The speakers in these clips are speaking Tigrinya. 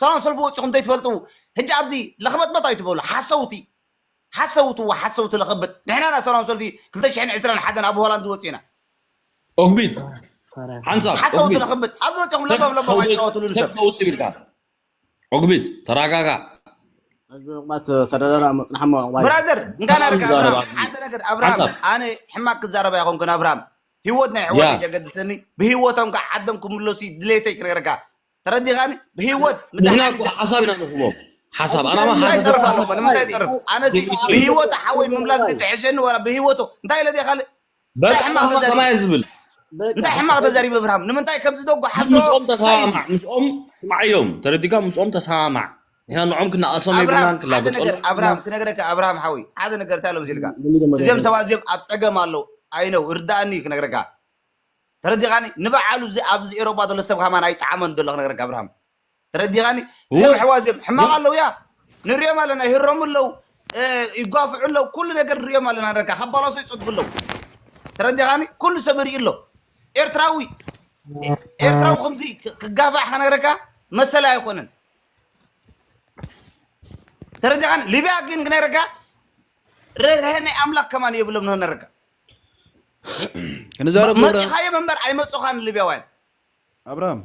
ሰላም ሰልፊ ወፂኹም ዘይትፈልጡ ሕጂ ኣብዚ ለኽበጥበጥ ኣይትበሉ። ሓሰውቲ ሓሰውቲ ሓሰውቲ ለኽብጥ። ንሕና ና ሰላም ሰልፊ ክልተ ሽሕን ዕስራን ሓደን ኣብ ሆላንድ ወፂና። ኦግቢት ሓንሳብ ሓሰውቲ ለኽብጥ ኣብዚ ወፂኹም ለበም ለበም ኣይትፃወትሉ ሰብ። ተውፅእ ኢልካ ኦግቢት ተረጋጋ። ባት ተደረራ መቅናሕሞ ብራዘር እንካ ናርካ ኣብርሃም ሓደ ነገር ኣብርሃም ኣነ ሕማቅ ክዛረብ ኣይኮንኩን ኣብርሃም። ህይወት ናይ ኣሕዋተይ ዘገድሰኒ ብህይወቶም ከዓ ዓዶም ክምለሱ ድሌተይ ክነግረካ። ተረዲኻኒ? ብህይወት ንሕና እኮ ሓሳብ ኢና ንህቦም። ሓሳብ ኣላማ ሓሳብ ኣይተርፍ ኣለዎ። ንምንታይ ይተርፍ? ኣነ ብህይወት ሓወይ ምምላስ ዝትሕሸኒ ዋላ ብህይወቱ እንታይ ኢለ ዲኻ ካልእ በቃ ከማይ ዝብል እንታይ ሕማቕ ተዛሪበ ብርሃም ንምንታይ ከምዚ ደጎ ሓሶ ምስኦም ተሰማማዕ። ምስኦም ስማዓዮም ተረዲካ ምስኦም ተሰማማዕ። ንሕና ንዖም ክነኣሶም የብልናን ክላገጾም ኣብርሃም ክነግረካ ኣብርሃም ሓወይ ሓደ ነገር እንታይ ኢሎም ሲልካ እዚኦም ሰባት እዚኦም ኣብ ፀገም ኣለዉ። ኣይነው እርዳእኒ ክነግረካ ተረዲኻኒ ንበዓሉ ኣብዚ ኣብዚ ኤሮጳ ዘሎ ሰብ ከማን ኣይጠዓመን ዘሎ ክነግረካ ኣብርሃም ተረዲኻኒ እዞም ኣሕዋት እዚኦም ሕማቕ ኣለዉ ያ ንሪኦም ኣለና ይህረሙ ኣለዉ ይጓፍዑ ኣለዉ ኩሉ ነገር ንሪኦም ኣለና ንረካ ካብ ባላሶ ይፀድፉ ኣለዉ ተረዲኻኒ ኩሉ ሰብ ይርኢ ኣሎ ኤርትራዊ ኤርትራዊ ከምዚ ክጋፋዕ ከነግረካ መሰለ ኣይኮነን ተረዲኻኒ ሊብያ ግን ክነግረካ ርህራሄ ናይ ኣምላኽ ከማን የብሎም ንክነግረካ ክንዛረብ ዶ መፂኻዮም እምበር ኣይመፁኻን ሊብያውያን ኣብርሃም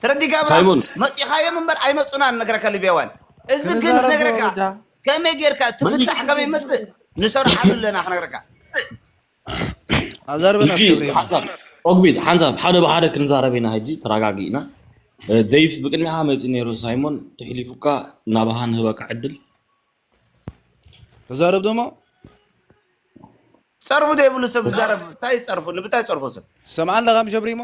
ተረዲካ ኣብርሃም ሳይሞን መፂኻዮም እምበር ኣይመፁናን ነግረካ ሊብያውያን እዚ ግን ነግረካ ከመይ ጌርካ እቲ ፍታሕ ከመይ መፅእ ንሰርሓሉ ኣለና ክነግረካ ኣዛርበና እሺ ሓንሳብ ኦግቢት ሓንሳብ ሓደ ብሓደ ክንዛረብ ኢና ሕጂ ተረጋጊእና ደይፍ ብቅድሚኻ መፂ ነይሩ ሳይሞን ተሕሊፉካ ናባኻ ንህበካ ዕድል ተዛረብ ደሞ ፀርፉ ዘይብሉ ሰብ ዝዛረብ እንታይ ፀርፉ ንምንታይ ፀርፎ ሰብ ሰምዓ ኣለኻ ምሸብሪሞ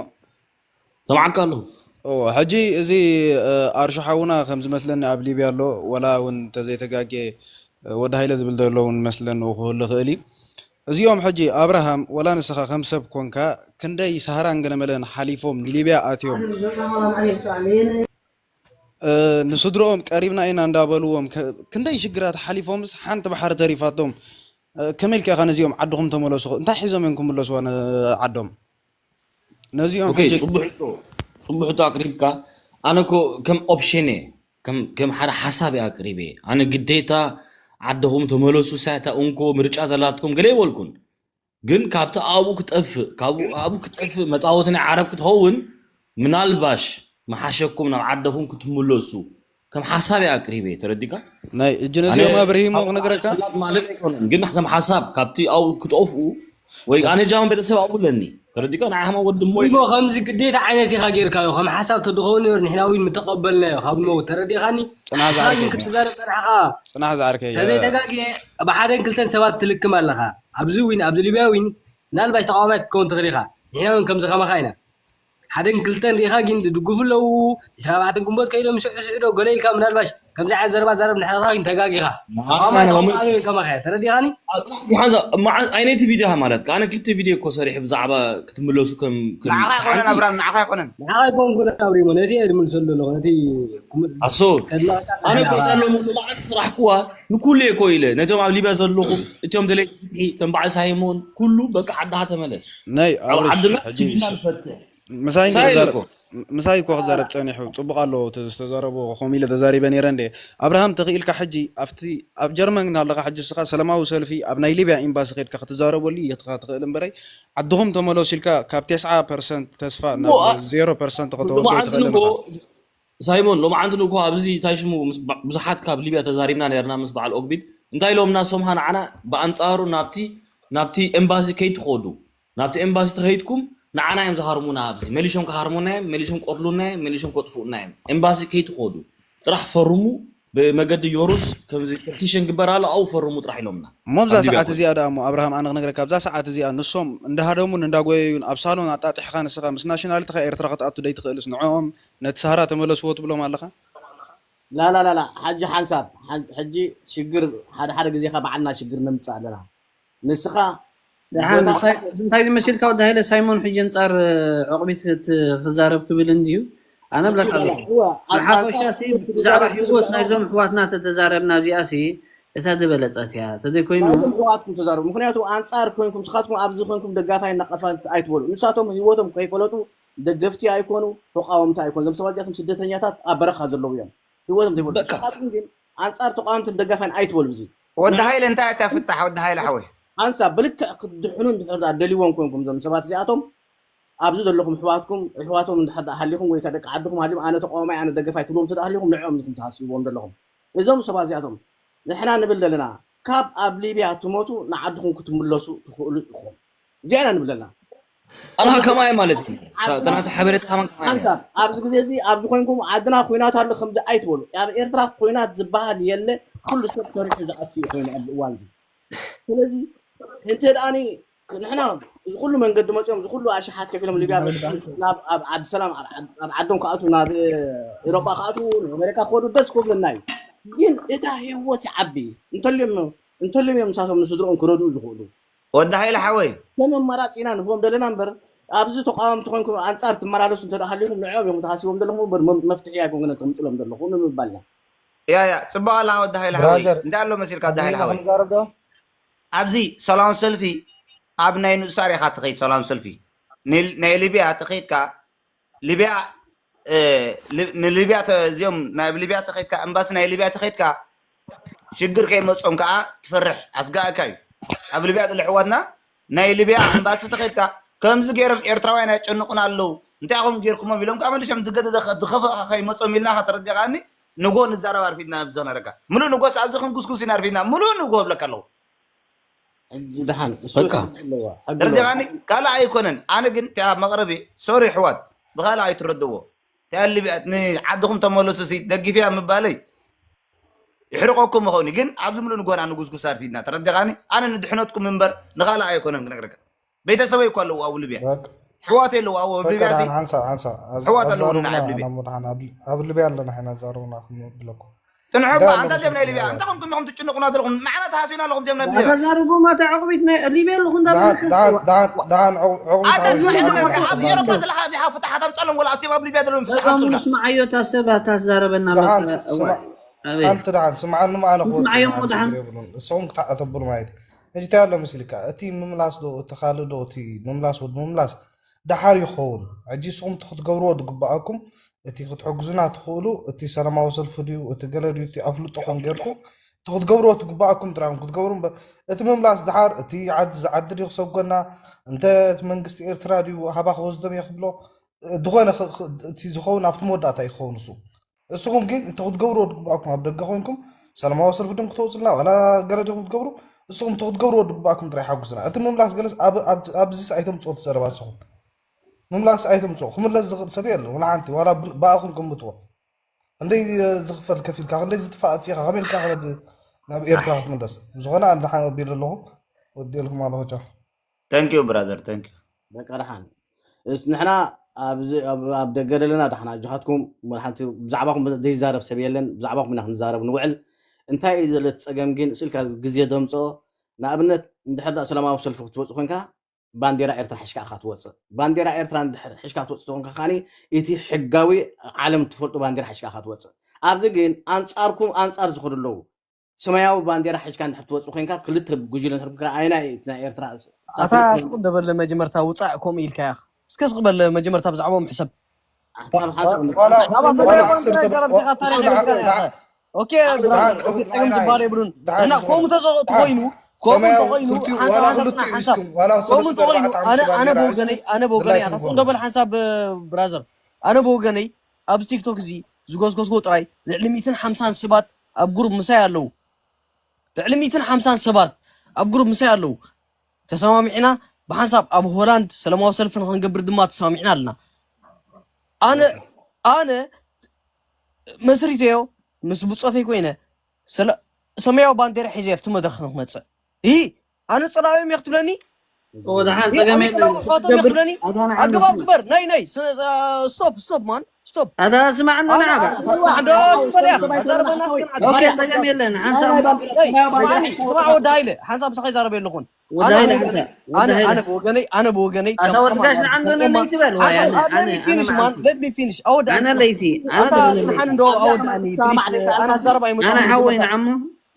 ሰምዓካ ኣለኹ እዎ ሕጂ እዚ ኣርሹ ሓውና ከም ዝመስለኒ ኣብ ሊብያ ኣሎ ወላ እውን እንተዘይተጋጌ ወዲ ሃይለ ዝብል ዘሎ እውን መስለኒ ክህሉ ይኽእል እዩ እዚኦም ሕጂ ኣብርሃም ወላ ንስኻ ከም ሰብ ኮንካ ክንደይ ሳህራን ገለመለን ሓሊፎም ንሊብያ ኣትዮም ንስድሮኦም ቀሪብና ኢና እንዳበልዎም ክንደይ ሽግራት ሓሊፎምስ ሓንቲ ባሕሪ ተሪፋቶም ከመይ ኢልካ ኢኻ ነዚኦም ዓድኹም ተመለሱ እንታይ ሒዞም እዮም ክምለስዋ ዓዶም ነዚኦም ኦኬ ጽቡሕ ሕቶ ጽቡሕ ሕቶ ኣቅሪብካ ኣነ እኮ ከም ኦፕሽን እየ ከም ከም ሓደ ሓሳብ እየ ኣቅሪበ ኣነ ግዴታ ዓድኹም ተመለሱ ሳታ እንኮ ምርጫ ዘላትኩም ገለ ይበልኩን ግን ካብቲ ኣብኡ ክጠፍእ ካብኡ ኣብኡ ክጠፍእ መጻወቲ ናይ ዓረብ ክትኸውን ምናልባሽ ምሓሸኩም ናብ ዓድኹም ክትምለሱ ከም ሓሳብ እየ ኣቅሪበ ተረዲካ ናይ እጂ ነዚኦም ኣብርሂሞ ክነግረካ ማለት ኣይኮነን ግን ከም ሓሳብ ካብቲ ኣብኡ ክጠፍኡ ወይ ኣነ ጃም ቤተሰብ ኣብኡ ኣለኒ ተረዲካ ንዓይ ሃማ ወዲ እሞ እሞ ከምዚ ግዴታ ዓይነት ኢኻ ጌርካዮ ከም ሓሳብ ተድኸውን ነሩ ንሕና እውን ምተቐበልናዮ ካብ ሞ ተረዲኻኒ ጽናሕ ሓሳብ ግን ዝዓርከይ ክትዛረብ ጸናሕኻ ጽናሕ ዝዓርከይ ተዘይተጋግየ ብሓደን ክልተን ሰባት ትልክም ኣለኻ ኣብዚ ዊን ኣብዚ ሊብያ ዊን ምናልባሽ ተቃዋማይ ክትከውን ትኽእል ኢኻ ንሕና እውን ከምዚ ከማኻ ኢና ሓደን ክልተን ሪኢኻ ግን ዝድግፉ ኣለዉ። ዕስራን ኣርባዕተን ግንቦት ከይዶም ይስዕስዑ ዶ ገለ ኢልካ ምናልባሽ ከምዚ ዓይነት ዘረባ ዛረብ እንድሕር ርኢኻ ግን ተጋጊኻ። ተቃዋማይ ተቃዋማይ ከማኻ እያ። ተረዲኻኒ? ሓንሳ ኣይነይቲ ቪድዮ ማለት ኣነ ክልተ ቪድዮ እኮ ሰሪሐ ብዛዕባ ክትምለሱ ከም ከም ንዓኻ ኣይኮነን ሓንቲ ኣብራም ንዓኻ ኣይኮነን ንዓኻ ኣይኮንኩን ኣብሪሞ ነቲ እየ ዝምልሰሉ ዘለኹ ነቲ ኣሶ ኣነ እኮ እታ ሎሚ መዓልቲ ስራሕኩዋ ንኩሉ እየ እኮ ኢለ ነቶም ኣብ ሊብያ ዘለኹም እቶም ደለይቲ ፍትሒ ከም በዓል ሳይሞን ኩሉ በቃ ዓድኻ ተመለስ ናይ ኣብ ኣብርሽ ዓድና ሕጂ ችግርና ንፈትሕ ምሳይ ሳይ ክዛረብ እኮ ምሳይ እኮ ክዛረብ ጸኒሑ ጽቡቅ ኣለዎ እቲ ዝተዛረቦ ከምኡ ኢለ ተዛሪበ ነይረ እንደ ኣብርሃም ተኽኢልካ ሕጂ ኣብቲ ኣብ ጀርመን ግን ኣለካ ሕጂ ስኻ ሰላማዊ ሰልፊ ኣብ ናይ ሊብያ ኤምባሲ ከድካ ክትዛረበሉ ኢኻ ትኽእል እምበረይ ዓድኹም ተመለሱ ኢልካ ካብ ተስዓ ፐርሰንት ተስፋ ናብ ዜሮ ፐርሰንት ከተወርዶ መዓልቲ ትኽእል ንጎ ኢኻ ሳይሞን ሎምዓንቲ ንጎ ኣብዚ እንታይ ሽሙ ምስ ባ- ብዙሓት ካብ ሊብያ ተዛሪብና ነርና ምስ በዓል ኦግቢድ እንታይ ኢሎምና ሶምሃ ንዓና ብኣንጻሩ ናብቲ ናብቲ ኤምባሲ ከይትኸዱ ናብቲ ኤምባሲ ተኸይድኩም ንዓና እዮም ዝሃርሙና ኣብዚ መሊሾም ክሃርሙና እዮም መሊሾም ቆትሉና እዮም መሊሾም ከጥፉና እዮም ኤምባሲ ከይትኸዱ ጥራሕ ፈርሙ ብመገዲ ዮሩስ ከምዚ ፐቲሽን ግበር ኣሎ ኣብኡ ፈርሙ ጥራሕ ኢሎምና እሞ ኣብዛ ኣብ ሊብያ ሰዓት ኮነ። እዚኣ ደኣ እሞ ኣብርሃም ኣነ ክነግረካ ኣብዛ ሰዓት እዚኣ ንሶም እንዳሃደሙን እንዳጎየዩን ኣብ ሳሎን ኣጣጢሕካ ንስኻ ምስ ናሽናሊትኻ ኤርትራ ክትኣቱ ደይትኽእልስ ንዕኦም ነቲ ሳህራ ተመለስዎ ትብሎም ኣለኻ ላላላላ ሓጂ ሓንሳብ ሓ- ሕጂ ሽግር ሓደ ሓደ ግዜኻ በዓልና ሽግር ነምፅእ ኣለና ንስኻ ደሓን ቦታ ሳይ- እንታይ ዝመሲልካ ወዲ ሃይለ ሳይሞን ሕጂ ኣንጻር ዕቕቢት ክዛረብ ክብል እንድዩ ኣነ ብለካ ኣለኹ እወ፣ ኣብ- ንሓፈሻ ኣንጻር ሲ ብዛዕባ ህይወት ናይዞም ኣሕዋትና ተተዛረብና እዚኣ ሲ እታ ዝበለጸት እያ ተዘይኮይኑ ናይዞም ኣሕዋትኩም ተዛረቡ ምክንያቱ ኣንጻር ኮይንኩም ንስኻትኩም ኣብዚ ኮይንኩም ደጋፋይ ነቐፋ ኣይትበሉ ንሳቶም ህይወቶም ከይፈለጡ ደገፍቲ ኣይኮኑ፣ ተቃወምቲ ኣይኮኑ። እዞም ሰባት እዚኣቶም ስደተኛታት ኣብ በረኻ ዘለዉ እዮም። ህይወቶም ዘይበሉ። በቃ። ንስኻትኩም ግን ኣንጻር ተቃወምትን ደጋፋይን ኣይትበሉ። እዚ ወዲ ሃይለ እንታይ እታ ፍታሕ፣ ወዲ ሃይለ ሓወይ? ሓንሳብ ብልክዕ ክትድሕኑ እንድሕር ደኣ ደልይዎም ኮንኩም፣ እዞም ሰባት እዚኣቶም ኣብዚ ዘለኹም ኣሕዋትኩም፣ ኣሕዋቶም እንድሕር ደኣ ሃሊኹም ወይ ከኣ ደቂ ዓድኹም ሃልዮም፣ ኣነ ተቃዋማይ፣ ኣነ ደገፋይ ትብሎም እንተ ደኣ ሃሊኹም፣ ንዕኦም ኢኹም ትሃስይዎም ዘለኹም። እዞም ሰባት እዚኣቶም ንሕና ንብል ዘለና፣ ካብ ኣብ ሊብያ ትሞቱ ንዓድኹም ክትምለሱ ትኽእሉ ኢኹም። እዚኣ ኢና ንብል ዘለና። ኣና ከማይ ማለት እዩ። ታ-፣ ታናተ ሓበሬታ ከማን ከማይ እዩ። ሓንሳብ ኣብዚ ግዜ እዚ ኣብዚ ኮይንኩም ዓድና ኩናት ኣሎ ከምዚ ኣይትበሉ። ኣብ ኤርትራ ኩናት ዝበሃል የለ፣ ኩሉ ሰብ ሰሪሑ ዝኣቱ እዩ ኮይኑ ኣብዚ እዋን እዚ። ስለዚ እንተ ደኣኒ ክ-፣ ንሕና እዚ ኩሉ መንገዲ መጺኦም፣ እዚ ኩሉ ኣሽሓት ከፊሎም ሊብያ መጺኦም ናብ፣ ኣብ ዓዲ ሰላም፣ ኣብ ዓድ-፣ ኣብ ዓዶም ክኣትዉ፣ ናብ ኤውሮጳ ክኣትዉ፣ ናብ ኣሜሪካ ክኸዱ ደስ ክብለና እዩ። ግን እታ ህይወት ይዓቢ። እንተልዮም፣ እንተልዮም እዮም ንሳቶም ንስድርኦም ክረድኡ ዝኽእሉ። ወዲ ሃይለ ሓወይ። ከም ኣማራጺ ኢና ንህቦም ዘለና እምበር፣ ኣብዚ ተቃወምቲ ኮይንኩም ኣንጻር ትመላለሱ እንተ ደኣ ሃሊኹም፣ ንዕኦም እዮም ትሃስይዎም ዘለኹም እምበር፣ መ-፣ መፍትሒ ኣይኮንኩን ተምጽሎም ዘለኹም ንምባል ኢና። ያ፣ ያ፣ ጽቡቕ ኣላ ወዲ ሃይለ ሓወይ። ብራዘር፣ እንታይ ኣሎ መሲልካ ወዲ ሃይለ ሓወይ? ንዛረብ ዶ? ኣብዚ ሰላማዊ ሰልፊ ኣብ ናይ ንኡስ ኣር ኢኻ ትኸይድ፣ ሰላማዊ ሰልፊ። ን-፣ ናይ ሊብያ ተኸይድካ፣ ሊብያ፣ እ፣ ሊ-፣ ንሊብያ ተ-፣ እዚኦም ናብ ሊብያ ተኸይድካ፣ ኤምባሲ ናይ ሊብያ ተኸይድካ፣ ሽግር ከይመጾም ከኣ ትፈርሕ፣ ኣስጋእካ እዩ። ኣብ ሊብያ ዘሎ ኣሕዋትና ናይ ሊብያ ኤምባሲ ተኸይድካ፣ ከምዚ ገይሮም ኤርትራውያን የጨንቑና ኣለዉ፣ እንታይ ኢኹም ጌርኩሞም ኢሎም ከኣ መሊሶም ዝገደደ ኸ-፣ ዝኸፍአ ከይመጾም ኢልና ኸ ተረዲእካኒ፣ ንጎ ንዛረብ ኣርፊድና ኣብዚ ኸነረካ። ምሉእ ንጎስ ኣብዚ ክንጉስጉስ ኢና ኣርፊድና፣ ምሉእ ንጎ እብለካ ኣለኹ። ሕጂ ደሓን፣ እሱ በቃ። ሕጊ ኣለዋ፣ ሕጊ ኣለዋ። ተረዲኻኒ? ካልእ ኣይኮነን። ኣነ ግን እቲ ኣብ መቕረቢ፣ ሶሪ ኣሕዋት፣ ብኻልእ ኣይትረድዎ። እቲ ኣብ ሊብያ፣ ንዓድኹም ተመለሱ ሲ፣ ደጊፍያ ምባለይ ይሕርቐኩም ይኸውን እዩ። ግን ኣብዚ ምሉእ ንጎና ንጉስጉስ ኣርፊድና። ተረዲኻኒ? ኣነ ንድሕነትኩም እምበር ንኻልእ ኣይኮነን ክነግረካ። ቤተሰበይ እኮ ኣለዉ ኣብኡ ሊብያ። በቃ። ኣሕዋተይ ኣለዉ ኣብኡ ኣብ በቃ፣ ሊብያ ሲ። ደሓን፣ ሓንሳብ፣ ሓንሳብ። ኣዝ-፣ ኣሕዋት ኣለዉ ኣዛርቡና ንዓብ ሊብያ። ኢና፣ እሞ ደሓን ኣብ፣ ኣብ ሊብያ ኣለና፣ ሕና ኣዛርቡና ክንብለኩም። ጽንሑ እንታይ እባ፣ ኣሎ ኣንታ ዚኦም ናይ ሊብያ፣ እንታይ ኮንኩም ኢኹም ትጭንቑና ዘለኹም? ንዓና ተሃስዩና ኣለኹም ዚኦም ናይ ሊብያ። ኣታ ዛረቡ ማታ ዕቑቢት ናይ ሊብያ ኣለኹ እንዳ ደሓን፣ በልካ ደሓን፣ ስዋ። ደሓን፣ ደሓን ዕቑ-፣ ዕቑቢት ኣታ ሓዊስና ስምዒት ኣለና። ደሓን። ኣብ ኤውሮጳ ዘለኻ ዲኻ ፍታሓት ኣምጻሎም ወላ ኣብቲ ኣብ ሊብያ ዘለዉ በጣም ፍታሓት ኣምጹልና። ንስምዓዮ እታ ሰብ ኣታ ዛረበና በቃ። ደሓን ስ-፣ ስማ-፣ እዋይ። ኣቤት። ሓንቲ ደሓን ስምዓኒ እሞ ኣነ ንስምዓዮ ክወጽእ እሞ ደሓን። ችግር የብሉን። ንስኹም ክትኣተብሉ ማለት እዩ። ሕጂ እንታይ ኣሎ መሲልካ? እቲ ምምላስ ዶ፣ እቲ ካልእ ዶ፣ እቲ ምምላስ ወዲ ምምላስ ደሓር ይኸውን። ሕጂ ንስኹም እቲ ክትገብርዎ ዝግብኣኩም፣ እቲ ክትሕግዙና ትኽእሉ፣ እቲ ሰላማዊ ሰልፊ ድዩ፣ እቲ ገለ ድዩ፣ እቲ ኣፍልጦኹም ጌርኩም፣ እቲ ክትገብርዎ ትግብኣኩም ጥራይ ኢኹም ክትገብሩ እምበር፣ እቲ ምምላስ ደሓር፣ እቲ ዓዲ፣ እዚ ዓዲ ድዩ ክሰጎና፣ እንተ እቲ መንግስቲ ኤርትራ ድዩ፣ ሃባ ክወስዶም እየ ክብሎ፣ ዝኾነ ኽ-፣ ኽ-፣ እቲ ዝኸውን ኣብቲ መወዳእታ እዩ ክኸውን እሱ። እስኹም ግን እቲ ክትገብርዎ ዝግብኣኩም ኣብ ደገ ኮይንኩም ሰላማዊ ሰልፊ ድም ክትወፅልና ዋላ ገለ ድም ክትገብሩ፣ እስኹም እቲ ክትገብርዎ ዝግብኣኩም ጥራይ ሓጉስና። እቲ ምምላስ ገለስ ኣብ-፣ ኣብ-፣ ኣብዚስ ኣይተምፅኦ እቲ ዘረባ እስኹም። ምምላስ ኣይተምፅኦ። ክምለስ ዝኽእል ሰብ የለን። ዋላ ሓንቲ፣ ዋላ ብ-፣ ብኣኹም ግምትዎ። ክንደይ ዝኽፈል ከፊልካ፣ ክንደይ ዝጥፋእ ኣጥፊእካ፣ ከመይ ኢልካ ናብ፣ ናብ ኤርትራ ክትምለስ? ብዝኾነ ኣነ ደሓን ኣቢለ ኣለኹ። ወዲኤልኩም ኣለኹ። ቻው። Thank you brother፣ thank you። በቃ ደሓን። እስ-፣ ንሕና ኣብዚ፣ ኣብ፣ ኣብ ደገ ዘለና ደሓን ኣጆኻትኩም። ሓንቲ ብዛዕባኹም ዘይዛረብ ሰብ የለን። ብዛዕባኹም ኢና ክንዛረብ ንውዕል። እንታይ እዩ ዘሎ እቲ ጸገም ግን፣ ስልካ ግዜ ደምጽኦ። ንኣብነት፣ እንድሕር ደኣ ሰላማዊ ሰልፊ ክትወጽእ ኮንካ፣ ባንዴራ ኤርትራ ሒዝካ ኢኻ ትወጽእ። ባንዴራ ኤርትራ እንድሕር ሒዝካ ትወጽእ ተኾንካ ከኣኒ፣ እቲ ሕጋዊ ዓለም ትፈልጦ ባንዴራ ሒዝካ ኢኻ ትወጽእ። ኣብዚ ግን ኣንጻርኩም፣ ኣንጻር ዝኸዱ ኣለዉ። ሰማያዊ ባንዴራ ሒዝካ እንድሕር ትወጽእ ኮንካ፣ ክልተ ጉጅለ እንድሕር ኮንካ፣ ኣየናይ እቲ ናይ ኤርትራ ስ-፣ ኣታ ታሪኽ ስቕ እንደ በለ መጀመርታ ውጻእ ከምኡ ኢልካ ኢኻ። እስከ ስቕ በለ መጀመርታ ብዛዕባኦም ሕሰብ። ሓሳብ ሓሳብ እንደ ዋላ፣ ኣባ ዋላ ሰማያዊ ባንዴራ ስርተ-፣ ይዛረብ ዲኻ ታሪኽ ንዓ-፣ ኢልካ ኢኻ። ንዓ-፣ ኦኬ፣ ኣታ ብራዘር፣ ኦኬ፣ ጸገም ዝበሃል የብሉን። ንሕና ከምኡ ተዘ-፣ ተኾይኑ፣ ከምኡ ሰማያዊ ተኾይኑ፣ ክልቲኡ ሓንሳብ፣ ዋላ ሓንሳብ፣ ክልቲኡ ሓንሳብ። እስኩም፣ ዋላ ከምኡ ሰለስተ ተኾይኑ፣ ኣርባዕተ ኣነ፣ ሓንሳብ ኣነ ባንዴራ ብወገነይ፣ እስኩም ኣነ ብወገነይ፣ ኣታ ብላይኩም ስቕ እንደ በል ሓንሳብ፣ ብራዘር፣ ኣነ ብወገነይ፣ ኣብዚ ቲክቶክ እዚ ዝጎስጎስዎ ጥራይ ልዕሊ ሚእትን ሓምሳን ሰባት ኣብ ግሩፕ ምሳይ ኣለዉ። ልዕሊ ሚእትን ሓምሳን ሰባት ኣብ ግሩፕ ምሳይ ኣለዉ። ተሰማሚዕና ብሓንሳብ ኣብ ሆላንድ ሰላማዊ ሰልፊ ንኽንገብር ድማ ተሰማሚዕና ኣለና። ኣነ፣ ኣነ መስሪተዮ ምስ ብጾተይ ኮይነ ሰለ-፣ ሰማያዊ ባንዴራ ሒዘ ኣብቲ መድረኽ ንክመጽእ። ይ፣ ኣነ ጸላእዮም እየ ክትብለኒ? ኦ፣ ደሓን፣ ይ፣ ጸገም ኣነ የለን። ጸላእዮም እየ ክትብለኒ? ኣታ ንዓንዱ ኣገባብ ስም-፣ ግበር። ናይ፣ ናይ፣ ስ-፣ ስ-፣ ስቶፕ፣ ስቶፕ ማን፣ ስቶፕ። ኣታ ስማዕና ኣነ፣ ንዓ። ኣነ፣ ኣነ፣ ኣነ፣ ኣነ፣ ኣነ፣ ኣነ፣ ኣነ፣ ኣነ፣ ኣነ፣ ኦኬ፣ ኣነ፣ ጸገም የለን። ሓንሳብ ናይ፣ ስማዕ፣ ስማዕ ወዲ ሃይለ፣ ሓንሳብ ምሳኻ ይዛረብ የለኹን። ወዲ ኣነ፣ ሃይለ ኣነ፣ ሓንሳብ፣ ወዲ ኣነ፣ ሃይለ። ኣነ ብወገነይ፣ ኣነ ብወገነይ ኣታ ከም፣ ወዲ ከም ጋሽ ኣማን ንዓንዶ ተሰማ-፣ ነይ ትበል፣ ሓንሳብ፣ ወያነ፣ ኣነ ኣነ ፊኒሽ ማን፣ ኣነ let me finish። ኣወድኣኒ ኣነ ፊኒሽ። ለይቲ፣ ኣነ ኣታ ለይቲ። ንሓን እንዶ ኣወድኣኒ ፕሊስ። ኣነ ክዛረብ ኣይመጽኣን ኣነ ሓወይ መጀመርታ። ንዓሞ፣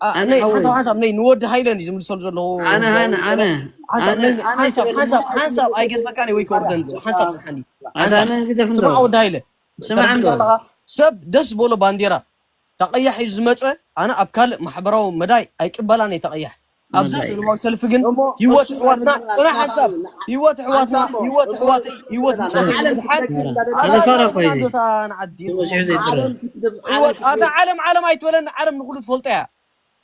ኣ-፣ ኣነ ነይ፣ ሓወይ። ሓንሳብ፣ ሓንሳብ ነይ፣ ንወዲ ሃይለ እንዲ ዝምልሰሉ ዘለኹ። ኣነ፣ ኣነ፣ ኣነ። ሓንሳብ ሓንሳብ ሓንሳብ ኣይገድፈካን ወይ ክወርደን ሓንሳብ ዝሓኒ ሓንሳብ ስማዕ ወዲ ሃይለ ስማዕ ኣለኻ ሰብ ደስ በሎ ባንዴራ ተቐያሕ እዩ ዝመፀ ኣነ ኣብ ካልእ ማሕበራዊ መዳይ ኣይቅበላን እየ ተቐያሕ ኣብዛ ሰለማዊ ሰልፊ ግን ህይወት ኣሕዋትና ፅናሕ ሓንሳብ ህይወት ኣሕዋትና ህይወት ኣሕዋት ህይወት ንፀት ምድሓን ኣታ ዓለም ዓለም ኣይትበለኒ ዓለም ንኩሉ ትፈልጦ እያ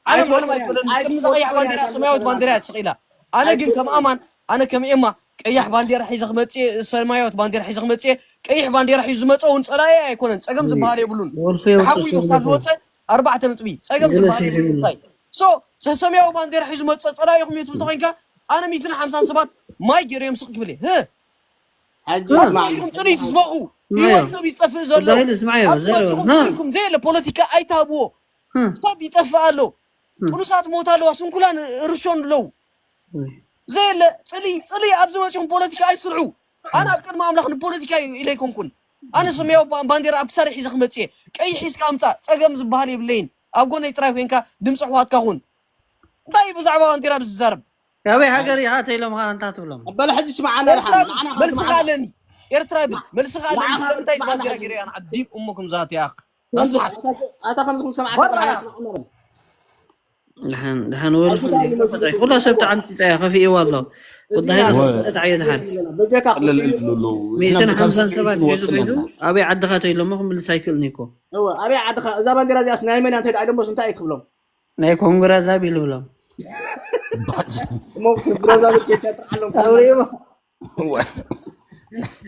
ዓለም ዓለም ኣይትበለኒ ቅድሚ እዛ ቀያሕ ባንዴራ ሰማያዊት ባንዴራ እያ ትስቕ ኢላ ኣነ ግን ከም ኣማን ኣነ ከም ኤማ ቀያሕ ባንዴራ ሒዘ ክመፅእ ሰማያዊት ባንዴራ ሒዘ ክመፅእ ቀይሕ ባንዴራ ሒዙ ዝመፀ እውን ፀላኢ ኣይኮነን ፀገም ዝበሃል የብሉን ሓዊ ካብ ዝወፀ ኣርባዕተ ነጥቢ ፀገም ዝበሃል የብሉን እንታይ ሶ ሰማያዊ ባንዴራ ሒዙ መፀ ፀላኢኹም እዩ ትብል ተኮይንካ ኣነ ሚትን ሓምሳን ሰባት ማይ ገይሩ እዮም ስቕ ክብል እየ ህ ሕጂ ስማዕ ሕጂኹም ፅልይ ትስበኹ ህይወት ሰብ ይጠፍእ ዘሎ ጉዳይን ስማዕ እዮ ኣብ ዘረባ ህይወትኩም ና። ፅልይኩም ዘየለ ፖለቲካ ኣይትሃብዎ ህ። ሰብ ይጠፍእ ኣሎ ህ። ጥኑሳት ሞት ኣለዋ ስንኩላን ርሾን ኣለዉ ወይ። ዘየለ ፅልይ ፅልይ ኣብ ዝመፅኹም ፖለቲካ ኣይስርሑ ኣነ ኣብ ቅድሚ ኣምላኽ ንፖለቲካ እዩ ኢለ ኣይኮንኩን ኣነ ሰማያዊ ባ- ባንዴራ ኣብ ክሳደ ሒዘ ክመፅእ እየ ቀይሕ ሒዝካ ኣምፃእ ፀገም ዝበሃል የብለይን ኣብ ጎነይ ጥራይ ኮንካ ድምፂ ኣሕዋትካ ኩን እንታይ ብዛዕባ ባንዴራ ብዝዛረብ ኣበይ ሃገር ኢኻ ተኢሎምኻ ኣንታ ትብሎም በለ ሕጂ ስማዓና ድሓን ንዓና መልስኻ ኣለኒ ኤርትራ ብል መልስኻ ኣለኒ ስለምንታይ ባንዴራ ገይረ ኣነ ዓዲን እሞ ከም ዝኣትያ ኣታ ከምዚ ክሰማዓካ ጥራሕ ስማዓና በል ድሓን ድሓን ወልፉ ኩላ ሰብ ተዓምፂፃ እያ ከፊእዋ ኣሎ ጉዳይ ተዓየ ድሓን በጀካ ቅልል ኢሉ ኣሎ። ንሕና ሚእትን ካብ ሓምሳን ስክሪን ሰባት ሒዙ ክንወጽእ ከይዱ ኣለና። ኣበይ ዓድኻ ተኢሎሞ ክምልስ ኣይክእልን እኮ እወ ኣበይ ዓድኻ እዛ ባንዴራ እዚኣስ ናይ መን እያ እንተ ደኣ ደሞስ እንታይ እዩ ክብሎም ናይ ኮንግራ ዛብ ኢሉ ብሎም እሞ ኮንግራ ዛብ ኬታ ጥዓሎም ኣውሪሞ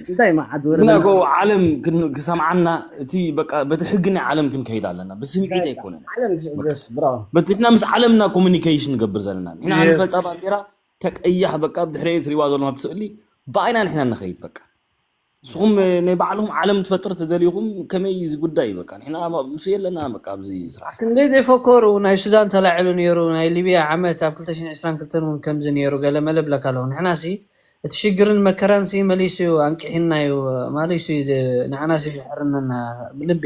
እንታይ መዓት ወረ ግን እኮ ዓለም ክን- ክሰምዓና እቲ በቃ በቲ ሕጊ ናይ ዓለም ክንከይድ ኣለና ብስምዒት ኣይኮነን ዓለም ደስ ብራው በትሕና ምስ ዓለምና ኮሚኒኬሽን ንገብር ዘለና ንሕና ንፈልጣ ባንዴራ ተቀያሕ በቃ ብድሕሪ ትሪዋ ዘለኹም ኣብቲ ስእሊ ብኣይና ንሕና ንኸይድ በቃ ንስኹም ናይ ባዕልኹም ዓለም ትፈጥር ተደሊኹም ከመይ እዚ ጉዳይ እዩ በቃ ንሕና ምስ የለና በቃ ኣብዚ ስራሕ ክንደይ ዘይፈከሩ ናይ ሱዳን ተላዒሉ ነይሩ ናይ ሊብያ ዓመት ኣብ ክልተ ሽሕን ዕስራን ክልተን እውን ከምዚ ነይሩ ገለ መለ ብለካ ኣለኹ ንሕና ሲ እቲ ሽግርን መከራን ሲ መሊሱ እዩ ኣንቂሕና እዩ መሊሱ እዩ ንዓና ሲ ይሕርነና ብልቢ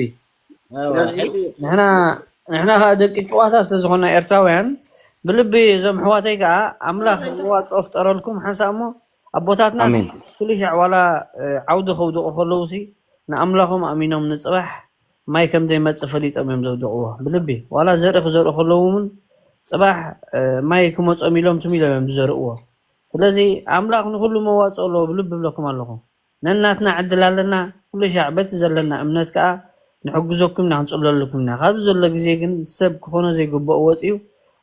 ንሕና ከዓ ደቂ ጭዋታ ስለዝኾና ኤርትራውያን ብልቢ እዞም ኣሕዋተይ ከዓ ኣምላኽ መዋፅኦ ፍጠረልኩም ሓንሳእ እሞ ኣቦታትና ኩሉ ሻዕ ዋላ ዓውዲ ከውድቑ ከለዉ ሲ ንኣምላኾም ኣሚኖም ንፅባሕ ማይ ከም ዘይመፅእ ፈሊጦም እዮም ዘውድቕዎ ብልቢ ዋላ ዘርኢ ክዘርኡ ከለዉ እውን ፅባሕ ማይ ክመፆም ኢሎም ትም ኢሎም እዮም ዝዘርእዎ ስለዚ ኣምላኽ ንኩሉ መዋፅኦ ኣለዎ ብልቢ ብለኩም ኣለኹ ነናትና ዕድል ኣለና ኩሉ ሻዕ በቲ ዘለና እምነት ከኣ ንሕግዘኩም ኢና ክንጽለለኩም ኢና ካብዚ ዘሎ ግዜ ግን ሰብ ክኾኖ ዘይግብኦ ወጺኡ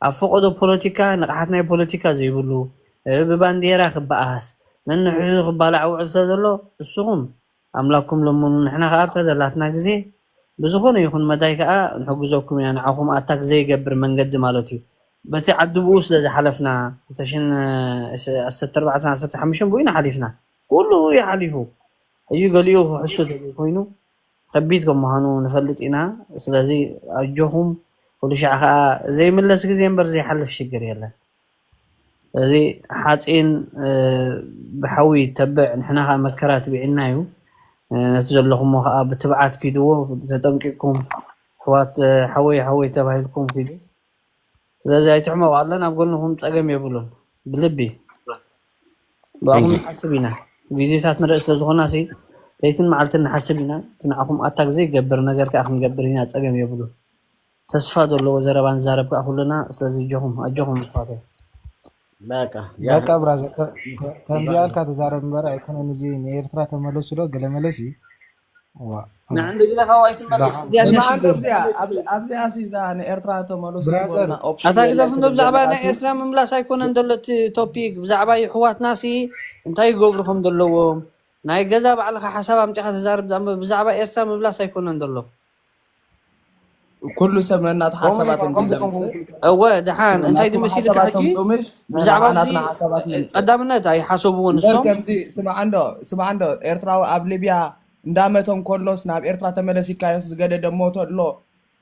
ኣብ ፈቐዶ ፖለቲካ ንቕሓት ናይ ፖለቲካ ዘይብሉ ብባንዴራ ክበኣስ ነንሕዙ ክባላዕ ውዕል ስለ ዘሎ እስኹም ኣምላኩም ለምኑ ንሕና ከኣ ኣብታ ዘላትና ግዜ ብዝኾነ ይኹን መዳይ ከኣ ንሕግዘኩም ኢና ንዓኹም ኣታክ ዘይገብር መንገዲ ማለት እዩ በቲ ዓዲ ብኡ ስለ ዝሓለፍና ክልተ ሽሕን ዓሰርተ ኣርባዕተን ዓሰርተ ሓሙሽተን ብኡ ኢና ሓሊፍና ኩሉ ብኡ እዩ ሓሊፉ ሕጂ ገሊኡ ክሕሱ ተዘይኮይኑ ከቢድ ከም ምዃኑ ንፈልጥ ኢና ስለዚ ኣጆኹም ኩሉ ሻዕ ከኣ ዘይምለስ ግዜ እምበር ዘይሓልፍ ሽግር የለን እዚ ሓፂን ብሓዊ ይተብዕ ንሕና ከዓ መከራ ትብዒና እዩ ነቲ ዘለኹሞ ከዓ ብትብዓት ኪድዎ ተጠንቂቅኩም ኣሕዋት ሓወይ ሓወይ ተባሂልኩም ኪዱ ስለዚ ኣይትሕመቁ ኣለና ኣብ ጎንኹም ፀገም የብሉን ብልቢ ብኣኹም ንሓስብ ኢና ቪድዮታት ንርኢ ስለዝኾና ሲ ለይትን መዓልትን ንሓስብ ኢና እቲ ንዓኹም ኣታክ ዘይገብር ነገር ከዓ ክንገብር ኢና ፀገም የብሉን ተስፋ ዘለዎ ዘረባ ንዛረብ ከዓ ኩልና ስለዚ እጆኹም ኣጆኹም ኣሕዋተይ በቃ በቃ ብራዘር ከምዚ ያልካ ተዛረብ እምበር ኣይኮነን እዚ ንኤርትራ ተመለሱ ዶ ገለመለስ እዩ ንዓንዲ ግለ ካብ ኣይትመለስ እዚኣ እዚኣ ሽግር ኣብዚኣ ሲ እዛ ንኤርትራ ተመለሱ ብራዘር ትበልና ኦፕሽን ኣታ ግደፍ እንዶ ብዛዕባ ናይ ኤርትራ ምምላስ ኣይኮነን ዘሎ እቲ ቶፒክ ብዛዕባ ይሕዋትና ሲ እንታይ ይገብሩ ከም ዘለዎም ናይ ገዛ ባዕልኻ ሓሳብ ኣምጺኻ ተዛርብ ዳሞ ብዛዕባ ኤርትራ ምብላስ ኣይኮነን ዘሎ ኩሉ ሰብ ነናቱ ሓሳባት እንዲዘምፅእ እወ ደሓን እንታይ ድመሲልካ ሕጂ ብዛዕባ ቀዳምነት ኣይሓሰብዎ ንሶም ከምዚ ስማዕንዶ ስማዕንዶ ኤርትራዊ ኣብ ሊብያ እንዳመተ እንከሎስ ናብ ኤርትራ ተመለሲልካዮስ ዝገደደ ሞተ ኣሎ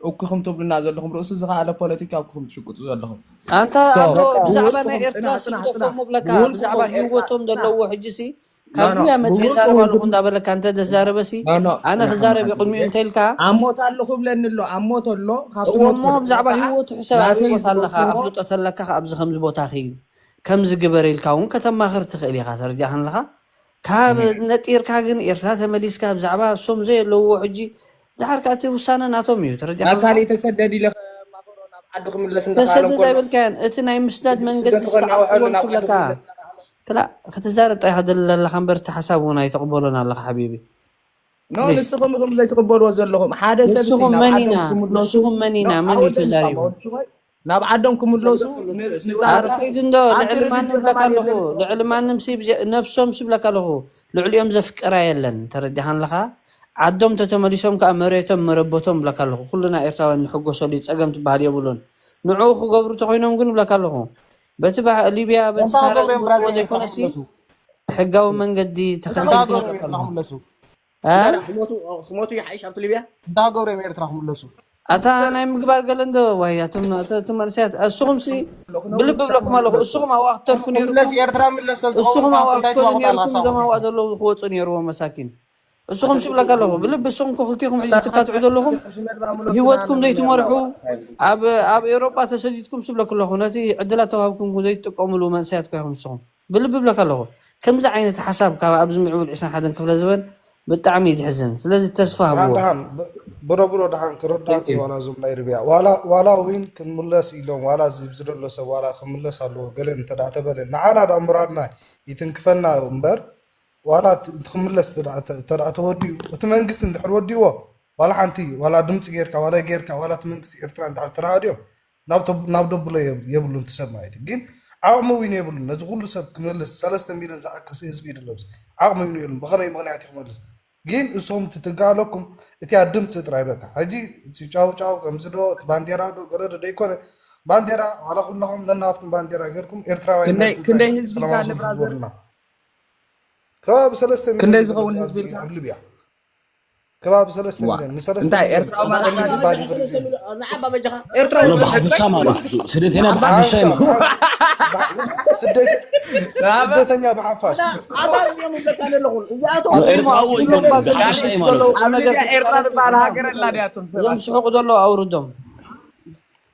እኩኹም ትብሉና ዘለኹም ርእሱ ዝኸኣለ ፖለቲካ እኩኹም ትሽቅጡ ዘለኹም ኣንታ ኣቦ ብዛዕባ ናይ ኤርትራ ስግደፎም ብለካ ብዛዕባ ህይወቶም ዘለዎ ሕጂ ሲ ካብ ዱያ መፅእ ዛረብ ኣለኹ እንዳበለካ እንተ ዘዛረበሲ ኣነ ክዛረብ ይቅድሚኡ እንተ ኢልካ ኣሞት ኣለኹ ብለኒ ኣሎ ኣሞት ኣሎ ካብቲ ሞት እሞ ብዛዕባ ህይወቱ ሕሰብ ኣፍልጦት ኣለካ ኣፍልጦት ኣለካ ኣብዚ ከምዚ ቦታ ኺድ ከምዚ ግበር ኢልካ እውን ከተማኽር ትኽእል ኢኻ። ተረዲእካ ኣለኻ? ካብ ነጢርካ ግን ኤርትራ ተመሊስካ ብዛዕባ እሶም ዘየለውዎ ሕጂ ድሓር ከኣ እቲ ውሳነ ናቶም እዩ። ተረዲእካ ኣለኻ? ኣካል የተሰደድ ኢለ ከማኽሮ ናብ ዓዱ ክምለስ እንተኻለ ተሰደድ እንኮሎ ኣይበልካያን። እቲ ናይ ምስዳድ ስደት መንገዲ ክኾን ንዕኡ ዝተዓጽዎ ናብ ዓዱ ምስብለካ ክምለስ ክላ ክትዛረብ ጥራይ ክደሊ ኣለኻ እምበር እቲ ሓሳብ እውን ኣይተቕበሎን ኣለኻ ሓቢቢ። ኖ ፕሊስ። ንስኹም ኢኹም ዘይትቕበልዎ ዘለኹም ሓደ ሰብ ሲ ንስኹም ናብ መን ዓዶም ኢና? ክምለሱ ንስኹም መን ኢና? ኖ መን እዩ ኣወደን ተዛሪቡ? ይስማማው ንስኹም ናብ ዓዶም ክምለሱ ን- ንዛረብ ኣታ ኺድ እንዶ ኣንቲ ልዕሊ ርግድ ማንም ብለካ ከማን ኣለኹ። የለን ልዕሊ ማንም ሲ ብዘ- ነብሶም ሲ ብለካ ኣለኹ። ልዕሊኦም ዘፍቅራ የለን። ተረዲኻን ኣለኻ? ዓዶም ተተመሊሶም ከዓ መሬቶም መረቦቶም ብለካ ኣለኹ። ኩልና ኤርትራውያን ንሕጎሰሉ እዩ። ጸገም ትበሃል የብሉን። ንዕኡ ክገብሩ ተኾይኖም ግን ብለካ ኣለኹ። በቲ ባህ- ሊብያ በቲ እንታይ ሳህራ ገብሮም ዝመጽዎ ብራዘር ኤርትራ ዘይኮነሲ ክምለሱ? ሕጋዊ መንገዲ እንታይ ተኸቲልካ ገብሮም ብለካ ኤርትራ ኣለኹ። ክምለሱ? እ? እንታይ ደኣ ክሞቱ ክሞቱ ይሓይሽ ኣብቲ ሊብያ? እንታይ ገብሮም ኤርትራ ክምለሱ? ኣታ ናይ ምግባር ገለ እንዶ ዋይ ኣቱም ኣተ- ኣቱም መንእሰያት እስኹም ሲ ብልቢ ብለኩም ኣለኹ። እስኹም ኣብኣ ክትተርፉ ነይርኩም። ክምለስ ኤርትራ ምለስ እስኹም ተዝኸውን ኣብኣ እንታይ ክትኮኑ ትመቕጣ ነይርኩም ኣለሳ እዞም ኣብኣ ዘለዉ ክወፁ ነይርዎም መሳኪን። እስኹም ሲ ብለካ ኣለኹ ብልቢ እስኹም ክልቲኹም ሕጂ ትካትዑ ዘለኹም ህይወትኩም ዘይትመርሑ ኣብ ኣብ ኤውሮጳ ተሰዲድኩም ሲ ብለኩ ኣለኹ። ነቲ ዕድላት ተዋሂብኩም ዘይትጥቀምሉ መንእሰያት እኳ ኢኹም እስኹም። ብልቢ ብለካ ኣለኹ። ከምዚ ዓይነት ሓሳብ ካብ ኣብዚ ምዕቡል ዕስራን ሓደን ክፍለ ዘበን ብጣዕሚ እዩ ዝሕዝን። ስለዚ ተስፋ ደሓን ህብዎ። ደሓን ብ- ብሮ ብሮ ደሓን ክረዳእኩ ዋላ እዞም ናይ ርብያ ዋላ ዋላ ዊን ክንምለስ ኢሎም ዋላ እዚ ዝደሎ ሰብ ዋላ ክምለስ ኣለዎ ገለ እንተ ደኣ ተበለ ንዓና ደኣ ምራድና ይትንክፈና እምበር ዋላ እቲ እቲ ክምለስ እንተ ደኣ ተ- እንተ ደኣ ተወዲኡ እቲ መንግስቲ እንድሕር ወዲዎ ዋላ ሓንቲ ዋላ ድምፂ ጌርካ ዋላ ጌርካ ዋላ እቲ መንግስቲ ኤርትራ እንድሕር ተራድዮም ናብ ተ- ናብ ደብሎ የብ- የብሉን እቲ ሰብ ማለት እዩ። ግን ዓቕሚ እውን የብሉን ነዚ ኩሉ ሰብ ክመልስ ሰለስተ ሚልዮን ዝኣክል ህዝቢ እዩ ዘሎ ኣብዚ ዓቕሚ እውን የብሉን። ብኸመይ ምኽንያት እዩ ክመልስ? ግን እሶም ትትጋለኩም እቲያ ድምፂ ጥራይ በቃ። ሕጂ እቲ ጫው ጫው ከምዚ ዶ እቲ ባንዴራ ዶ ገለ ዶ ዘይኮነ ባንዴራ ዋላ ኩላኹም ነናትኩም ባንዴራ ጌርኩም ኤርትራውያን ክንደይ ናትኩም ክንደይ ጥራይ ህዝቢ ኢልካ ሰላማዊ እንደ ሰልፊ ብራዘር ግበሩልና። ከባቢ ሰለስተ ክንደይ ሚልዮን ዘሎ ዝኸውን ኣብዚ ህዝቢ ኢልካ ኣብ ሊብያ ከባቢ ሰለስተ ዋ ሚልዮን ንሰለስተ እንታይ ሚልዮን ኤርትራዊ ጸልጸል ማለት እዩ ዝበሃል ይፈርድ እዩ። ንዓባ በጃኻ ኤርትራዊ ኖ ስለ ብሓፈሻ ዝበልካ ማለት እዩ። ስደተኛ ብሓፈሻ ሓንሳብ እዩ ማለት ሓንሳብ ብሓ- ስደተ- ስደተኛ ብሓፋሽ ኣታ እዮም ይብለካ ዘለኹ እዚኣቶም ኖ ኤርትራዊ እዩ ኩሎም ማለት ባንዴራ ብሓፈሻ እዩ ዝሽኮ ማለት ኣለዉ እዩ። ኣብ ነገር ኣውርድያ ኤርትራ ክትፃረፍ ዝበሃል ዘለኹም ሃገር ኣላ ድያቶም እዞም ሰባት ስሕቁ ዘለዉ ኣውርዶም።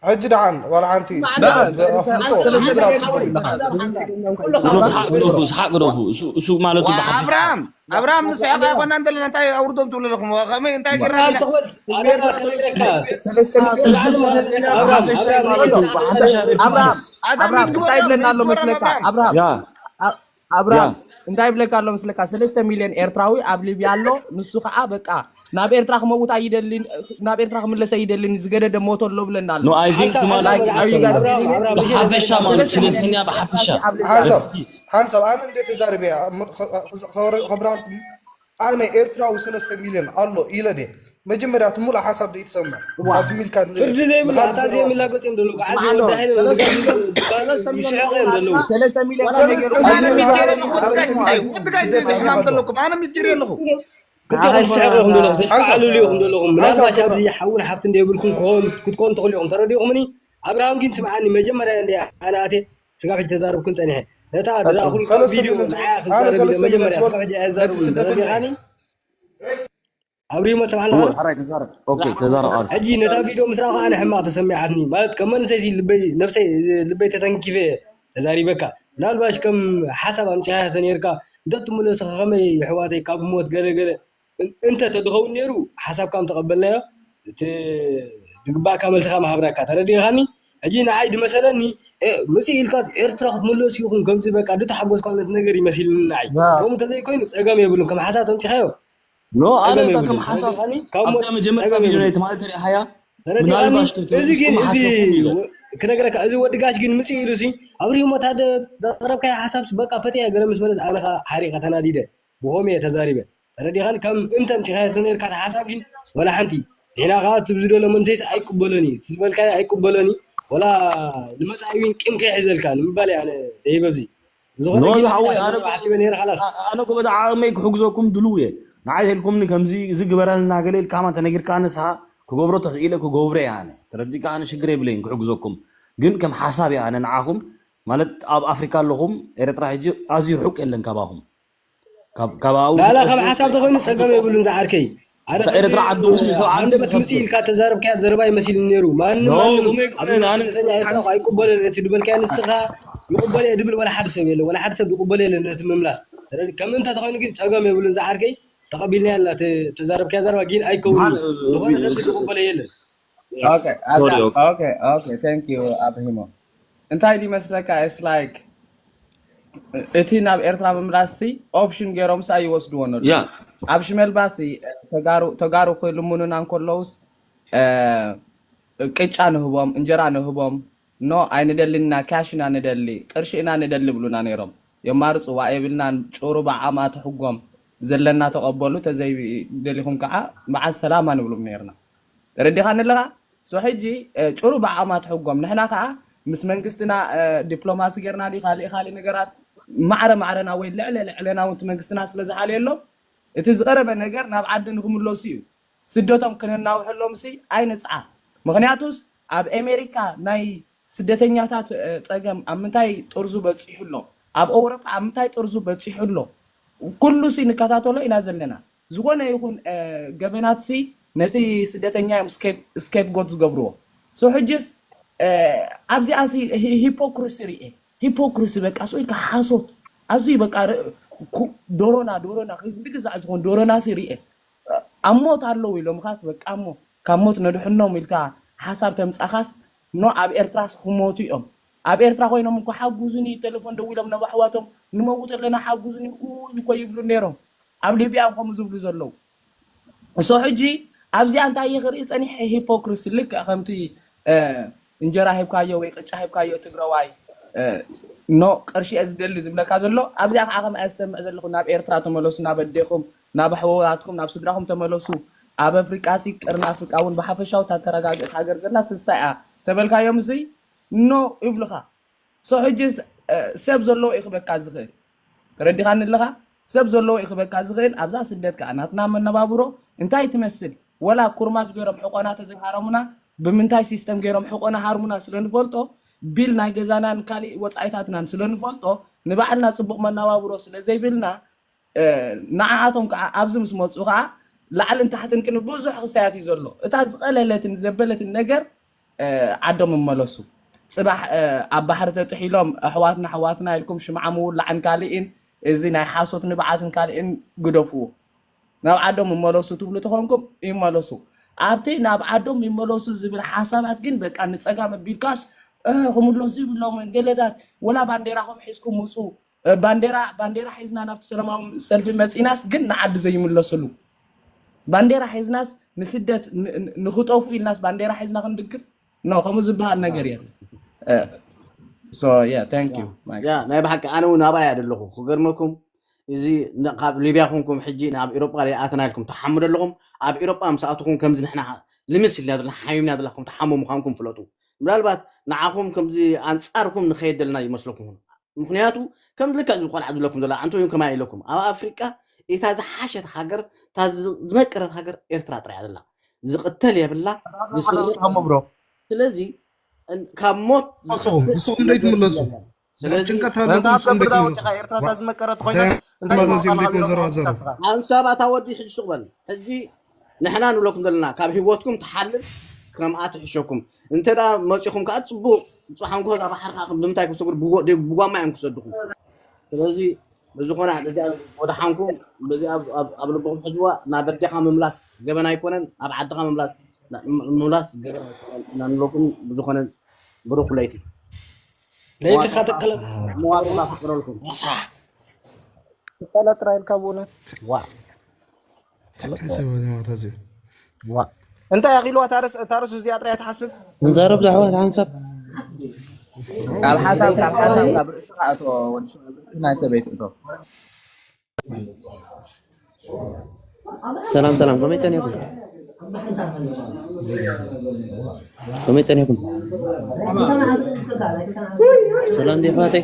ሕጂ ደሓን ዋላ ሓንቲ ማዕረ ስለ- ብኣፍልጦ ሰለስተ ምስራቕ ሚልዮን ጽቡቕ ሃገር እዩ። ኣላ እዛ ብሓንሳብ ኩሉ ኖ ካብ ስሓቅ ግደፉ፣ ስሓቅ ግደፉ። እሱ እሱ ማለት እዩ ዋ ብሓፈሻ። ኣብርሃም ኣብርሃም ንስሕቕ ኣይኮና እንተለና እንታይ ኣውርዶም ትብሉ ኣለኹም ከመይ እንታይ ጌርና በዓል ኢና ትኹል ኣነ ኸነግረካ ሰለስተ ሚልዮን እሱ ዓለም ማለት ማለት ብሓፈሻ ኣብርሃም ሬፊውጂ ኣብርሃም ብሓፈሻ ሬፊውጂ ኣብርሃም ኣታ ኣብርሃም ሚት እንታይ ግበሮ ይብለና ኣሎ ሚት ግበሮ መስለካ ኣብርሃም ኣብርሃም ያ ኣ- ያ ኣብርሃም እንታይ ይብለካ ኣሎ መስለካ ሰለስተ ሚልዮን ኤርትራዊ ኣብ ሊብያ ኣሎ ንሱ ከዓ በቃ ናብ ኤርትራ ክመውት ኣይደልን ናብ ኤርትራ ክምለስ ኣይደልን ዝገደደ ሞት ኣሎ ብለና ኣሎ no I think ሓንሳብ ማለት ሓንሳብ like are you ኣብርሃም guys ኣብርሃም reading it? ኣብርሃም ብጀ ብሓፈሻ ማለት ሰለስተ ሰለስተ ሚልዮን ስደተኛ ሚልዮን ብሓፈሻ ኤርትራዊ ኣብ ሊብያ ሓንሳብ ሓንሳብ ኣነ እንዴት ተዛርበ ከብራልኩም ኣነ ኤርትራዊ ሰለስተ ሚልዮን ኣሎ ኢለ ድየ መጀመርያ እቲ ሙሉእ ሓሳብ ደይትሰምዕ ዋ ናብቲ ሚልካ ን- ፍርዲ ዘይብላ ንኻልእ እታ ዝረባ ዘይብላ ዝረባ ገጽ እዮም ዘለዉ በዓል ስምዓሎ ወዳሂ ሰለስተ ሚልዮን ይስሕቑ እዮም ዘለዉ ሰለስተ ሚልዮን ከመይ ሰለስተ ገይሩ ኣነ ሚልዮን ሚት ገይረ ሓንሳብ ኣለኹ ሰለስተ እንታይ ሚልዮን እንታይ ወዲ ጋይ እንታይ ስደተኛ ትዛም ኣለኹ ዘለኩም ኣነ ሚት ገይረ ኣለኹ ክልቴኹም ትስሕቑ ኢኹም ዘለኹም ተሽካዕልሉ ኢኹም ዘለኹም ምናልባሽ ሓንሳብ ኣብዚ ሓውን ሓፍትን ዘይብልኩም ክኾን ክትኮኑ ትኽእሉ ኢኹም ተረዲእኹምኒ ኣብርሃም ግን ስምዓኒ መጀመርያ እንደ ኣነ ኣትየ ስጋብ ሕጂ ተዛረብኩን ጸኒሐ ነታ ዝረኣኹልካ ሰለስተ ቪድዮ ሚልዮን ንዓያ ኣነ ክዛረብ ኢለ ሰለስተ ሚልዮን መጀመርያ ዝበል ስጋብ ሕጂ ነቲ ኣየዛረብኩን ስደተኛ ተረዲኻኒ ኣብርሂሞ እወ ትሰምዓለኻ ሕራይ ተዛረብ ኦኬ ተዛረብ ኣርሱ ሕጂ ነታ ቪድዮ ምስ ረኣኹ ኣነ ሕማቕ ተሰሚዓትኒ ማለት ከም መንእሰይ ሲ ልበይ ነብሰይ ልበይ ተተንኪፈ እየ ተዛሪበካ ምናልባሽ ከም ሓሳብ ኣምፂኻዮ ተነይርካ እንተትምለስኻ ከመይ ኣሕዋተይ ካብ ሞት ገለ ገለ እን- እንተ ተድኸውን ነይሩ ሓሳብካ ምተቐበልናዮ እቲ ዝግባእካ መልስኻ ምሃብናካ ተረዲኻኒ ሕጂ ንዓይ ድመሰለኒ እ፣ ምፅእ ኢልካስ ኤርትራ ክትምለሱ ኢኹም ከምዚ በቃ ድተሓጎስካ ነቲ ነገር ይመሲልኒ ንዓይ ከምኡ እንተዘይኮይኑ ፀገም የብሉን ከም ሓሳብ ተምፂኻዮ ኖ ኣነ ጸገም እታ የብሉን ከም ሓሳብ ተረዲኻኒ ካብ ሞት ኣብታ መጀመርታ ጸገም ቪድዮ የብሉን ናይ ትማሊ ተሪኣሃያ ተረዲኻኒ ምናልባሽ እዚ ግን ተተምስኩም እዚ ሓሰብኩም ኢለ ወ- ክነግረካ እዚ ወዲ ጋሽ ግን ምጽእ ኢሉ ሲ ኣብሪሁሞ ታደ ዘቕረብካዮ ሓሳብ በቃ ፈትያ ገለ ምስ መለስ ኣነ ኸዓ ሓሪቐ ተናዲደ ብኾም እየ ተዛሪበ ተረዲኻኒ ከም እንተ ምጽኻዮ ተነርካ ሓሳብ ግን ወላ ሓንቲ ንሕና ከዓ እቲ ዝደሎ መንሰይስ ኣይቅበሎን እዩ እቲ ዝበልካዮ ኣይቅበሎን እዩ ወላ ንመጻኢ እውን ቂም ከይሕዘልካ ንምባል እየ ኣነ ደይበ ኣብዚ ዝኾነ ኖ ግን ዝሓወይ ንስኻ ኣነ ተዛረብ ሓሲበ ነይረ ሓላስ ኣነ እኮ በዚ ዓቕመይ ክሕግዘኩም ድልው እየ ንዓይ ተልኩምኒ ከምዚ እዚ ግበረልና ገለ ኢልካ ከማን ተነጊርካ ንስኻ ክገብሮ ተኽኢለ ክገብሮ እየ ኣነ ተረዲእካ ኣነ ሽግር የብለይን ክሕግዘኩም ግን ከም ሓሳብ እየ ኣነ ንዓኹም ማለት ኣብ ኣፍሪካ ኣለኹም ኤረትራ ሕጂ ኣዝዩ ርሑቅ የለን ካባኹም ካብ- ካባኡ ናላ ክትጠፍኡ ከም ሓሳብ ተኾይኑ ጸገም የብሉን ዝዓርከይ ኣነ እታ ሕጂ ኤረትራ ዓድኹም ንሰብ ዓዲ ሃንደበት ምጽእ ዝኸብር ኢልካ ተዛረብካያ ዘረባ ይመስልኒ ነይሩ ማንም ኖ ማንም ኖ ኣብ ኣይኮነን ኣነ ስደተኛ ኤርትራ እኳ ኣይቅበልን እቲ ዝበልካዮ ንስኻ ይቕበሎ እየ ድብል ዋላ ሓደ ሰብ የለን። ዋላ ሓደ ሰብ ይቕበሎ የለን ነቲ ምምላስ። ተረዲ-፣ ከም እንተ ተኾይኑ ግን ጸገም የብሉን ዝዓርከይ። ተቐቢልና ያላ ተ-፣ ተዛረብካያ ዘረባ ግን ኣይከውንን። ዝኾነ ሰብ ግን ይቕበሎ የለን። Okay, okay, okay, okay, thank you ኣብሂሞ። እንታይ ድዩ መስለካ? It's like እቲ ናብ ኤርትራ ምምላስ ሲ ኦፕሽን ገይሮም ሳ ይወስድዎ ነሉ። ያ ኣብ ሽመልባ ሲ ተጋሩ ተጋሩ ክልምኑና እንከለውስ እ፣ ቅጫ ንህቦም፣ እንጀራ ንህቦም። ኖ ኣይንደልን ኢና፣ ካሽ ኢና ንደሊ፣ ቅርሺ ኢና ንደሊ ይብሉና ነይሮም። የማርጽዋ የብልናን፣ ጭሩ ብዓማ ትሕጎም ዘለና ተቐበሉ፣ ተዘይደሊኹም ከዓ መዓዝ ሰላማ ንብሉም ነይርና። ተረዲኻኒ ኣለኻ? ሶ ሕጂ እ፣ ጭሩ ብዓማ ትሕጎም። ንሕና ከዓ ምስ መንግስትና እ፣ ዲፕሎማሲ ጌርና ድዩ ካልእ ካልእ ነገራት ማዕረ ማዕረና ወይ ልዕለ ልዕለና እውን እቲ መንግስትና ስለ ዝሓልየሎም እቲ ዝቐረበ ነገር ናብ ዓዲ ንክምለሱ እዩ። ስደቶም ክነናውሐሎም ሲ ኣይንፅዓ። ምክንያቱስ ኣብ ኣሜሪካ ናይ ስደተኛታት እ፣ ፀገም ኣብ ምንታይ ጥርዙ በፂሑ ኣሎ፣ ኣብ ኣውሮጳ ኣብ ምንታይ ጥርዙ በፂሑ ኣሎ፣ ኩሉ ሲ ንከታተሎ ኢና ዘለና። ዝኾነ ይኹን እ፣ ገበናት ሲ ነቲ ስደተኛ እዮም ስኬፕ ጎት ዝገብርዎ። ሶ ሕጅስ እ፣ ኣብዚኣ ሲ ሂ- ሂፖክሪሲ ርኤ። ሂፖክሪሲ በቃ ስኡ ኢልካ ሓሶት ኣዝዩ በቃ ር- ኩ- ዶሮና ዶሮና ክንዲ ግዛዕ ዝኾን ዶሮና ሲ ርኤ። ኣብ ሞት ኣለዉ ኢሎም ኻስ በቃ እሞ ካብ ሞት ነድሕኖም ኢልካ ሓሳብ ተምጻኻስ ኖ ኣብ ኤርትራስ ክሞቱ እዮም። ኣብ ኤርትራ ኮይኖም እኮ ሓጉዙኒ ቴሌፎን ደዊሎም ናብ ኣሕዋቶም ንመውት ኣለና ሓጉዙኒ ኡ ኢሉ እኮ ይብሉ ነይሮም። ኣብ ሊብያ እዮም ከምኡ ዝብሉ ዘለዉ። እሶ ሕጂ ኣብዚኣ እንታይ እየ ክርኢ ፀኒሐ ሂፖክሪሲ ልክዕ ከምቲ እ፣ እንጀራ ሂብካዮ ወይ ቅጫ ሂብካዮ ትግረዋይ እ፣ ኖ ቅርሺ እየ ዝደሊ ዝብለካ ዘሎ ኣብዚኣ ከዓ ከም ኣየ ዝሰምዕ ዘለኹ ናብ ኤርትራ ተመለሱ ናብ ኣዴኹም ናብ ኣሕዋትኩም ናብ ስድራኹም ተመለሱ ኣብ ኣፍሪቃ ሲ ቅርኒ ኣፍሪቃ እውን ብሓፈሻዊ እታ ተረጋግእት ሃገር ዘላ ስሳ እያ ተበልካዮም ሲ ኖ ይብሉኻ ሶ ሕጂ ሰብ ዘለዎ እዩ ክበካ ዝኽእል ተረዲኻኒ ኣለኻ ሰብ ዘለዎ እዩ ክበካ ዝኽእል ኣብዛ ስደት ከዓ ናትና መነባብሮ እንታይ ትመስል ወላ ኩርማጅ ገይሮም ሕቆና ተዘይሃረሙና ብምንታይ ሲስተም ገይሮም ሕቆና ሃርሙና ስለ ንፈልጦ ቢል ናይ ገዛናን ካሊእ ወፃኢታትናን ስለ ንፈልጦ ንባዕልና ፅቡቅ መነባብሮ ስለ ዘይብልና ንዓኣቶም ከዓ ኣብዚ ምስ መፁ ከዓ ላዕልን ታሕትን ቅድሚ ብዙሕ ክስታያት እዩ ዘሎ እታ ዝቐለለትን ዘበለትን ነገር ዓዶም ይመለሱ ፅባሕ ኣብ ባሕሪ ተጥሒሎም ኣሕዋትና ኣሕዋትና ኢልኩም ሽምዓ ምውላዕን ካሊእን እዚ ናይ ሓሶት ንብዓትን ካሊእን ግደፍዎ ናብ ዓዶም ይመለሱ ትብሉ ተኾንኩም ይመለሱ ኣብቲ ናብ ዓዶም ይመለሱ ዝብል ሓሳባት ግን በቃ ንፀጋም ኣቢልካስ ክምለሱ ይብሎም ገለታት ወላ ባንዴራኹም ሒዝኩም ውፁ ባንዴራ ባንዴራ ሒዝና ናብቲ ሰላማዊ ሰልፊ መፂናስ ግን ንዓዲ ዘይምለስሉ ባንዴራ ሒዝናስ ንስደት ንክጠፉ ኢልናስ ባንዴራ ሒዝና ክንድግፍ ኖ ከምኡ ዝበሃል ነገር የለ ያ ናይ ብሓቂ ኣነ እውን ኣብኣ እያ ዘለኹ ክገርመኩም እዚ ካብ ሊብያ ኮንኩም ሕጂ ናብ ኤሮጳ ኣተና ኢልኩም ትሓሙ ዘለኹም ኣብ ኤሮጳ ምስ ኣትኹም ከምዚ ንሕና ልምስ ኢልና ዘለና ሓሚምና ዘለና ከም ትሓሙ ምዃንኩም ፍለጡ ምናልባት ንዓኹም ከምዚ ኣንጻርኩም ንኸየድ ዘለና ይመስለኩም ምኽንያቱ ከም ልክዕ እዚ ቆልዓ ዝብለኩም ዘሎ ኣንቶኒዮ ከማይ ኢለኩም ኣብ ኣፍሪቃ እታ ዝሓሸት ሃገር እታ ዝመቀረት ሃገር ኤርትራ ጥራያ ዘላ ዝቕተል የብላ ዝስርቕ ብሮ ስለዚ ካብ ሞት ንስኹም ንስኹም ደይትምለሱ ጭንቀት ኣለኩም ንስኹም ደይትምለሱ ኤርትራ እታ ዝመቀረት ኮይና እንታይ ማታ እዚኦም ደይትወዘራዘሩ ሓንሳብ ኣታ ወዲ ሕጂ ሱቕ በል ሕጂ ንሕና ንብለኩም ዘለና ካብ ህይወትኩም ትሓልል ከምኣ ትሕሸኩም እንተ ደኣ መፂኹም ከዓ ፅቡቅ ፅሓንኮ እዛ ባሕርካ ንምንታይ ክሰጉር ብጓማ እዮም ክሰድኩም ስለዚ ብዝኾነ እዚ ወድሓንኩም በዚ ኣብ ልብኹም ሕዝዋ ናብ ኣዴኻ ምምላስ ገበን ኣይኮነን ኣብ ዓድኻ ምምላስ ምምላስ ገበን ኣይኮነን ኢና ንብለኩም ብዝኾነ ብሩኽ ለይቲ ለይቲ ካተቀለ መዋጥባ ፍቅረልኩም ትቀለ ጥራይ ኢልካ ብእውነት ዋ ሰብ ማታ እዚ ዋ እንታይ ኣኺልዋ ታርስ ታርስ እዚኣ ጥራይ ትሓስብ ንዛረብ ዶ ኣሕዋት ሓንሳብ ካብ ሓሳብ ካብ ሓሳብ ካብ ርእስኻ እቶ ወዲ ናይ ሰበይቲ እቶ ሰላም ሰላም ከመይ ጸኒኹም ከመይ ጸኒኹም ሰላም ዲ ኣሕዋተይ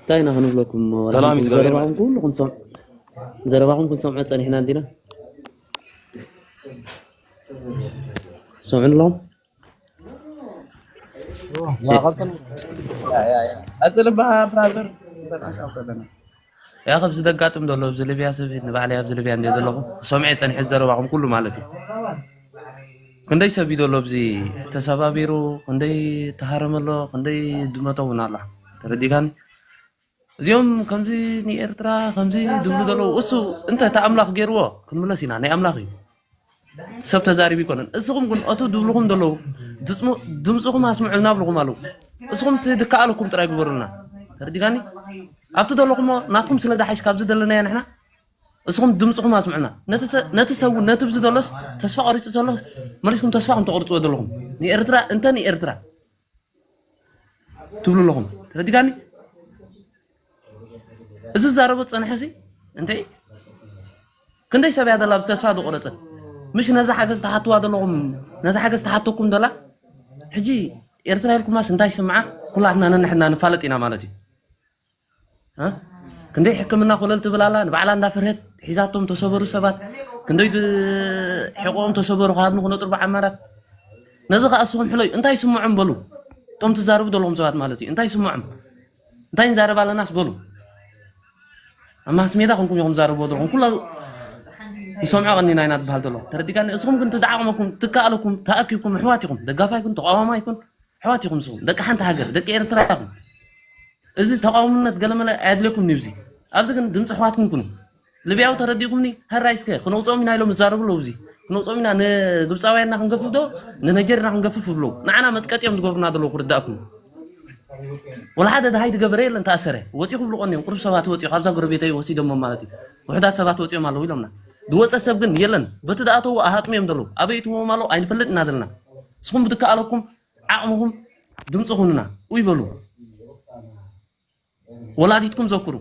እንታይ ኢና ክንብለኩም ዘረባኹም ኩሉ ክንሰምዖ ዘረባኹም ክንሰምዖ ጸኒሕና እንዲና ሰምዑ ኣለኹም ቀጽልባ ብራዘር ያ ከብዚ ዘጋጥም ዘሎ ኣብዚ ልብያ ሰብ ንባዕለይ ኣብዚ ልብያ እንደ ዘለኹ ሰምዐ ጸኒሐ ዘረባኹም ኩሉ ማለት እዩ ክንደይ ሰብ እዩ ዘሎ ኣብዚ ተሰባቢሩ፣ ክንደይ ተሃረመ ኣሎ፣ ክንደይ ድመቶ እውን ኣሎ። ተረዲካኒ? እዚኦም ከምዚ ንኤርትራ ከምዚ ድብሉ ዘለዉ፣ እሱ እንተ እቲ ኣምላኽ ገይርዎ ክንምለስ ኢና። ናይ ኣምላኽ እዩ፣ ሰብ ተዛሪቡ ይኮነን። እስኹም ግን እቱ ድብልኹም ዘለዉ ድጽሙ- ድምፅኹም ኣስምዑልና ብልኹም ኣለዉ። እስኹም ትድከኣለኩም ጥራይ ግበሩልና። ተረዲካኒ? ኣብቲ ዘለኹሞ ናትኩም ስለ ዝሓይሽ ካብዚ ዘለናዮ ንሕና፣ እስኹም ድምፅኹም ኣስምዑና። ነቲ ተ- ነቲ ሰብ እውን ነቲ ብዚ ዘሎስ ተስፋ ቆሪፁ ዘሎስ መሊስኩም ተስፋ ከም ተቆርፅዎ ዘለኹም ንኤርትራ እንተ ንኤርትራ ትብሉ ኣለኹም። ተረዲካኒ? እዚ ዝዛረቦ ዝፀንሐ ሲ እንታይ ክንደይ ሰብ እያ ዘላ ብተስፋ ዝቆረፀት? ምሽ ነዛ ሓገዝ ተሓትዋ ዘለኹም፣ ነዛ ሓገዝ ተሓተኩም ዘላ ሕጂ ኤርትራ ኢልኩማስ እንታይ ይስምዓ? ኩላትና ነንሕድና ንፋለጥ ኢና ማለት እዩ። እ? ክንደይ ሕክምና ኮለል ትብል ኣላ ንባዕላ እንዳፈርሀት ሒዛቶም ተሰበሩ ሰባት፣ ክንደይ ድ- ሕቆኦም ተሰበሩ ክሃድሙ ክነጥሩ ብዓማራት። ነዚ ከኣ እስኹም ሕለዩ እንታይ ይስምዖም በሉ። እቶም ትዛረቡ ዘለኹም ሰባት ማለት እዩ እንታይ ይስምዖም? እንታይ ንዛረብ ኣለናስ በሉ። ኣብ ማስ ሜዳ ኮንኩም ኢኹም ዛረብዎ ዘለኹም ኩሉ ንሰምዖ ቀኒና ኢና ትበሃል ዘሎ። ተረዲካኒ? እስኹም ግን ትደዓቕመኩም ትከኣለኩም ተኣኪብኩም ኣሕዋት ኢኹም። ደጋፋይ ይኩን ተቃዋማይ ይኩን ኣሕዋት ኢኹም። ንስኹም ደቂ ሓንቲ ሃገር ደቂ ኤርትራ ኢኹም። እዚ ተቃውምነት ገለመለ ኣየድለኩም ንብዚ ኣብዚ ግን ድምፂ ኣሕዋትኩም ኩኑ። ልብያዊ ተረዲእኩምኒ? ሀራይ እስከ ክነውፅኦም ኢና ኢሎም ይዛረቡ ኣለዉ። እዚ ክነውፅኦም ኢና ንግብፃውያንና ክንገፍፍ ዶ ንነጀርና ክንገፍፍ ይብለዉ። ንዓና መፅቀጢ እዮም ዝገብሩና ዘለዉ ክርዳእኩም። ወላ ሓደ ደሃይ ዝገበረ የለን ተኣሰረ። ወፂኹ ብልቆኒ እዮም ቁሩብ ሰባት ወፂኡ ካብዛ ጎረቤተይ ወሲዶሞ ማለት እዩ። ውሕዳት ሰባት ወፂኦም ኣለዉ ኢሎምና። ዝወፀ ሰብ ግን የለን። በቲ ዝኣተዉ ኣሃጥሙ እዮም ዘለዉ። ኣበይ እትዎም ኣለዉ ኣይንፈልጥ ኢና ዘለና። ንስኹም ብትከኣለኩም ዓቕምኹም ድምፂ ኩኑና ውይ በሉ። ወላዲትኩም ዘኩሩ።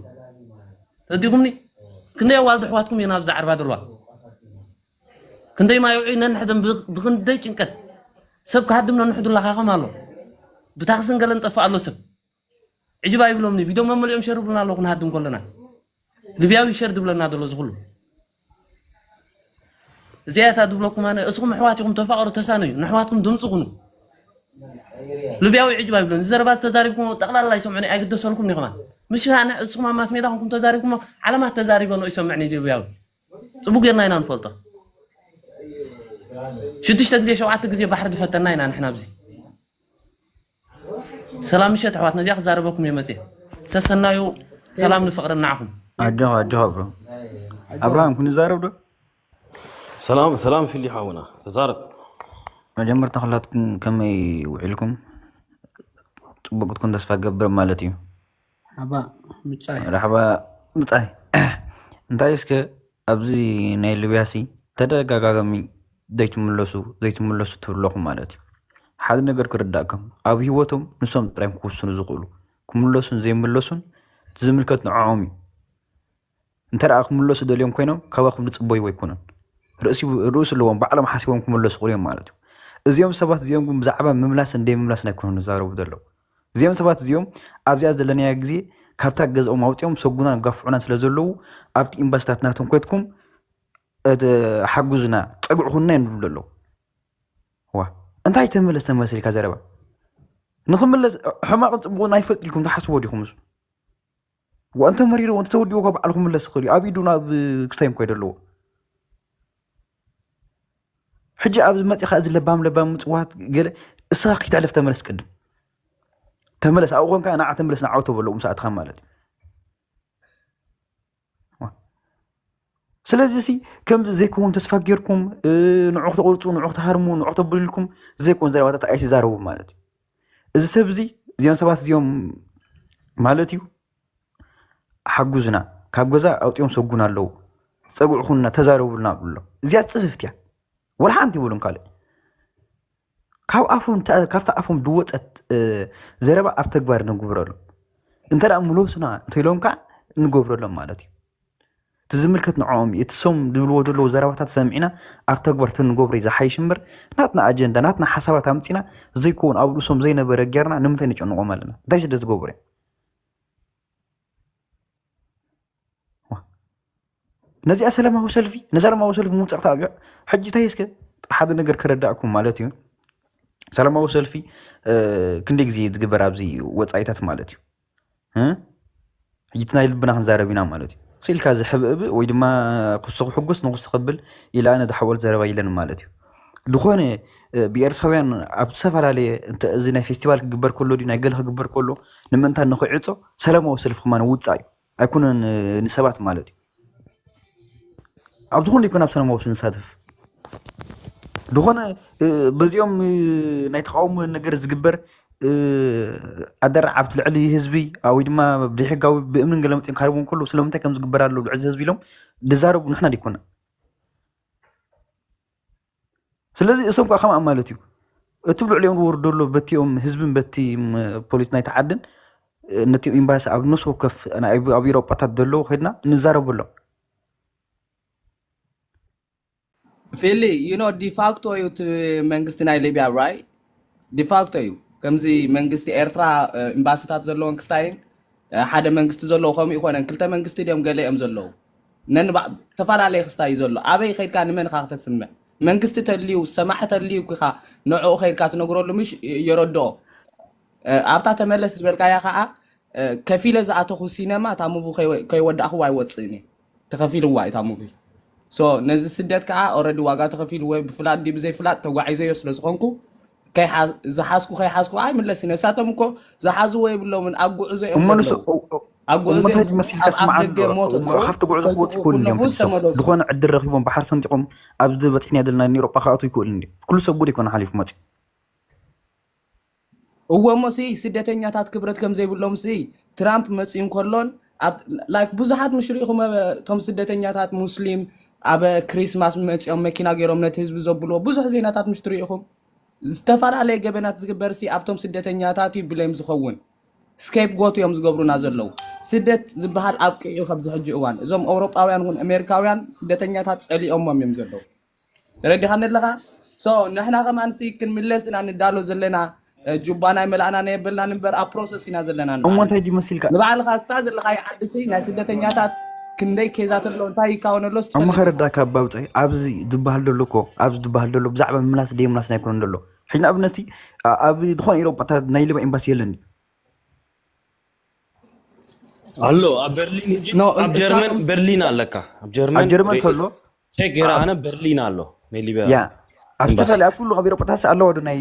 ተረዲኹምኒ? ክንደይ ኣዋልድ ኣሕዋትኩም እየን ኣብዚ ዓርባ ዘለዋ? ክንደይ ማይ ውዑይ ነንሕደን ብ- ብኽንደይ ጭንቀት ሰብ ክሃድም ነንሕዱ ለኻኸም ኣሎ። ብታክስን ገለን ጠፍእ ኣሎ ሰብ። ዕጅብ ኣይብሎምኒ። ቪድዮ መመሊኦም ሸር ይብሉና ኣለዉ ክንሃድም ከለና። ልብያዊ ሸር ዝብለና ዘሎ እዚ ኩሉ። እዚኣ እታ ዝብለኩም ኣነ እስኹም ኣሕዋት ኢኹም ተፋቐሩ ተሳነዩ ንኣሕዋትኩም ድምፂ ኩኑ። ልብያዊ ዕጅብ ኣይብሎን። እዚ ዘረባ ዝተዛሪብኩም ጠቕላላ ይሰምዑኒ ኣይግደሰልኩም ኒ ከማን ምሽ ንስኹም ኣብ ማስ ሜዳ ኮንኩም ተዛሪብኩሞ ዓለማት ተዛሪበ ነው ይሰምዕኒ ልብያዊ። ፅቡቅ ጌርና ኢና ንፈልጦ። ሽዱሽተ ግዜ ሸውዓተ ግዜ ባሕሪ ዝፈተና ኢና ንሕና ኣብዚ። ሰላም ምሸት ኣሕዋት ነዚኣ ክዛረበኩም እየ መፅየ። ሰሰናዩ ሰላም ንፍቕርን ንዓኹም። ኣጆኻ ኣጆኻ ብሮ። ኣብርሃም ክንዛረብ ዶ? ሰላም ሰላም ፊሊ ሓውና ተዛረብ። መጀመርታ ኩላትኩም ከመይ ውዒልኩም? ፅቡቅ ክትኮን ተስፋ ገብር ማለት እዩ። ሓባ ምጫይ መርሓባ ምጻይ። እንታይ እስከ ኣብዚ ናይ ሊብያ ሲ ተደጋጋሚ ዘይትምለሱ ዘይትምለሱ ትብለኹም ማለት እዩ። ሓደ ነገር ክርዳእኩም ኣብ ህይወቶም ንሶም ጥራዮም ክውስኑ ዝኽእሉ ክምለሱን ዘይምለሱን እቲ ዝምልከት ንዕኦም እዩ። እንተ ደኣ ክምለሱ ደልዮም ኮይኖም ካባኹም ዝጽበይዎ ኣይኮኑን። ርእሲ ርእሲ ኣለዎም ባዕሎም ሓሲቦም ክምለሱ ይኽእሉ እዮም ማለት እዩ። እዚኦም ሰባት እዚኦም ግን ብዛዕባ ምምላስን ዘይምምላስን ኣይኮኑን ዝዛረቡ ዘለዉ። እዚኦም ሰባት እዚኦም ኣብዚኣ ዘለናያ ግዜ ካብታ ገዝኦም ኣውፂኦም ሰጉናን ጋፍዑናን ስለ ዘለዉ ኣብቲ ኤምባሲታት ናቶም ከድኩም እቲ ሓጉዝና ፀግዕኹንና እዮም ዝብሉ ዘለዉ። ዋ እንታይ ተመለስ ተመለስ ኢልካ ዘረባ ንክምለስ ሕማቕን ፅቡቕን ኣይፈልጥ ኢልኩም ትሓስቦ ዲኹም? እሱ ዋ እንተ መሪርዎ እንተ ተወዲዎ እኳ በዓል ክምለስ ይኽእል እዩ። ኣብ ኢዱ ናብ ክስታይ እኳ ይደለዎ። ሕጂ ኣብዚ መፂኻ እዚ ለባም ለባም ምፅዋት ገለ እስኻ ከይትሕለፍ ተመለስ ቅድም ተመለስ ኣብኡ ኮንካ ንዓ ተመለስ ንዓው ተበሎ ምሳእትኻ ማለት እዩ። ስለዚ ሲ ከምዚ ዘይከውን ተስፋ ጌርኩም ንዑ ክተቆርፁ ንዑ ክተሃርሙ ንዑ ክተብሉ ኢልኩም ዘይከውን ዘረባታት ኣይትዛረቡ ማለት እዩ። እዚ ሰብ እዚ እዚኦም ሰባት እዚኦም ማለት እዩ ሓጉዝና ካብ ገዛ ኣውፂኦም ሰጉና ኣለዉ ፀጉዕኹንና ተዛረቡልና ብሎ እዚኣ ፅፍፍት እያ። ወላ ሓንቲ ይብሉን ካልእ ካብ ኣፎም ካብታ ኣፎም ዝወፀት ዘረባ ኣብ ተግባር ነግብረሎም። እንተ ምለሱና እንተኢሎም ከዓ ንገብረሎም ማለት እዩ። እቲ ዝምልከት ንዕኦም እዩ። እቲ ሶም ዝብልዎ ዘለዉ ዘረባታት ሰሚዕና ኣብ ተግባር ተንገብሮ እዩ ዝሓይሽ እምበር ናትና ኣጀንዳ ናትና ሓሳባት ኣምፂና ዘይከውን ኣብ ርእሶም ዘይነበረ ጌርና ንምንታይ ንጨንቖም ኣለና? እንታይ ስለ ዝገብሩ እዮም? ነዚኣ ሰላማዊ ሰልፊ ንሰላማዊ ሰልፊ ምውፃእ ክተኣብዮ ሕጂ እንታይ እስከ ሓደ ነገር ከረዳእኩም ማለት እዩ። ሰላማዊ ሰልፊ ክንደይ ግዜ ዝግበር ኣብዚ ወፃኢታት ማለት እዩ። ሕጂ ናይ ልብና ክንዛረብ ኢና ማለት እዩ። ስኢልካ ዝሕብእብእ ወይ ድማ ክሱ ክሕጉስ ንክሱ ክብል ኢላ ነዚ ሓወል ዘረባ ኢለን ማለት እዩ። ዝኾነ ብኤርትራውያን ኣብ ዝተፈላለየ እዚ ናይ ፌስቲቫል ክግበር ከሎ ድዩ ናይ ገለ ክግበር ከሎ ንምእንታ ንክዕፆ ሰላማዊ ሰልፊ ከማን ውፃእ እዩ ኣይኮነን። ንሰባት ማለት እዩ ኣብ ዝኾነ ይኮን ኣብ ሰላማዊ ንሳተፍ ዝኾነ በዚኦም ናይ ተቃውሞ ነገር ዝግበር ኣደራ ኣብቲ ልዕሊ ህዝቢ ወይ ድማ ብደይሕጋዊ ብእምንን ገለ መፅኦም ካርቦም ከሎ ስለምንታይ ከም ዝግበር ኣሎ ልዕሊ ህዝቢ ኢሎም ዝዛረቡ ንሕና ዲኮና። ስለዚ እሶም ከዓ ከማኣ ማለት እዩ እቲ ብልዕሊኦም ዝወርዶ ኣሎ በቲኦም ህዝብን በቲ ፖሊስ ናይቲ ዓድን ነቲ ኤምባሲ ኣብ ነፍሲ ወከፍ ኣብ ኤሮጳታት ዘለዎ ከድና ንዛረበሎም። ፊሊ you know ዲፋክቶ እዩ እቲ መንግስቲ ናይ ሊብያ right? ዲፋክቶ እዩ። ከምዚ መንግስቲ ኤርትራ ኤምባሲታት ዘለዎን ክስታይን ሓደ መንግስቲ ዘለዎ ከምኡ ይኮነን። ክልተ መንግስቲ ድዮም ገለ እዮም ዘለዉ። ነንባ ተፈላለየ ክስታይ እዩ ዘሎ። ኣበይ ከይድካ ንመን ኢኻ ክተስምዕ? መንግስቲ ተልዩ ሰማዒ ተልዩ ኢኻ ንዕኡ ከይድካ ትነግረሉ ምሽ የረድኦ። ኣብታ ተመለስ ዝበልካያ ከዓ ከፊለ ዝኣተኹ ሲነማ እታ ሙቪ ከይወዳእኽዋ ኣይወፅእን እየ። ተኸፊልዋ እታ ሙቪ። So ነዚ ስደት ከዓ already ዋጋ ተኸፊልዎ ብፍላጥ ድዩ ብዘይፍላጥ ተጓዒዘዮ ስለ ዝኾንኩ ዝሓዝኩ ከይሓዝኩ ኣይምለስን። እሳቶም እኮ ዝሓዝዎ የብሎምን። ኣብ ጉዕዞ እዮም ዘለዉ። ኣብ ጉዕዞ እዮም ኣብ ኣፍ ደገ ሞት እኮ ካብቲ ጉዕዞ ክወፁ ይክእሉ እንዲዮም። ዝኾነ ዕድል ረኪቦም ባሕሪ ሰንጢቆም ኣብዚ በፂሕና ዘለና ንኤሮጳ ክኣትዉ ይክእሉ እንዲ። ኩሉ ሰብ ጉድ ኣይኮነ ሓሊፉ መፂኡ። እወ እሞ ሲ ስደተኛታት ክብረት ከም ዘይብሎም ሲ ትራምፕ መፅዩ እንከሎን like ብዙሓት ምሽ ርኢኹም እቶም ስደተኛታት ሙስሊም ኣብ ክሪስማስ መፅኦም መኪና ገይሮም ነቲ ህዝቢ ዘብልዎ ብዙሕ ዜናታት ምሽ ትርኢኹም። ዝተፈላለየ ገበናት ዝግበር ሲ ኣብቶም ስደተኛታት እዩ ብሌም ዝኸውን። ስኬፕጎት እዮም ዝገብሩና ዘለዉ። ስደት ዝበሃል ኣብቂዑ ከብዚ ሕጂ እዋን እዞም ኣውሮጳውያን እውን ኣሜሪካውያን ስደተኛታት ፀሊኦሞም እዮም ዘለዉ። ተረዲኻኒ ኣለኻ? So ንሕና ከማን ሲ ክንምለስ ኢና ንዳሎ ዘለና። ጁባ ናይ መላእና ናይ የበልናን እምበር ኣብ ፕሮሰስ ኢና ዘለና። እሞ እንታይ ድዩ መሲልካ? ንባዕልኻ እታ ዘለኻዮ ዓዲ ሲ ናይ ስደተኛታት ክንደይ ኬዛት ኣሎ እንታይ ይካወን ኣሎ እሞ ከረዳካ ኣባብፀ ኣብዚ ዝበሃል ዘሎ እኮ ኣብዚ ዝበሃል ዘሎ ብዛዕባ ምምላስ ደይ ምላስ ናይ ኮነ ዘሎ ሕጂ ንኣብነት ኣብ ዝኾነ ኤሮጳታት ናይ ሊባ ኤምባሲ የለን። ኣሎ ኣብ በርሊን ኣብ ጀርመን በርሊን ኣለካ ኣብ ጀርመን ጀርመን ተሎ ቼክ ገይረ ኣነ በርሊን ኣሎ ናይ ሊብያ ኣብ ዝተፈላለየ ኣብ ኩሉ ኣብ ኤሮጳታት ኣለዋ ዶ ናይ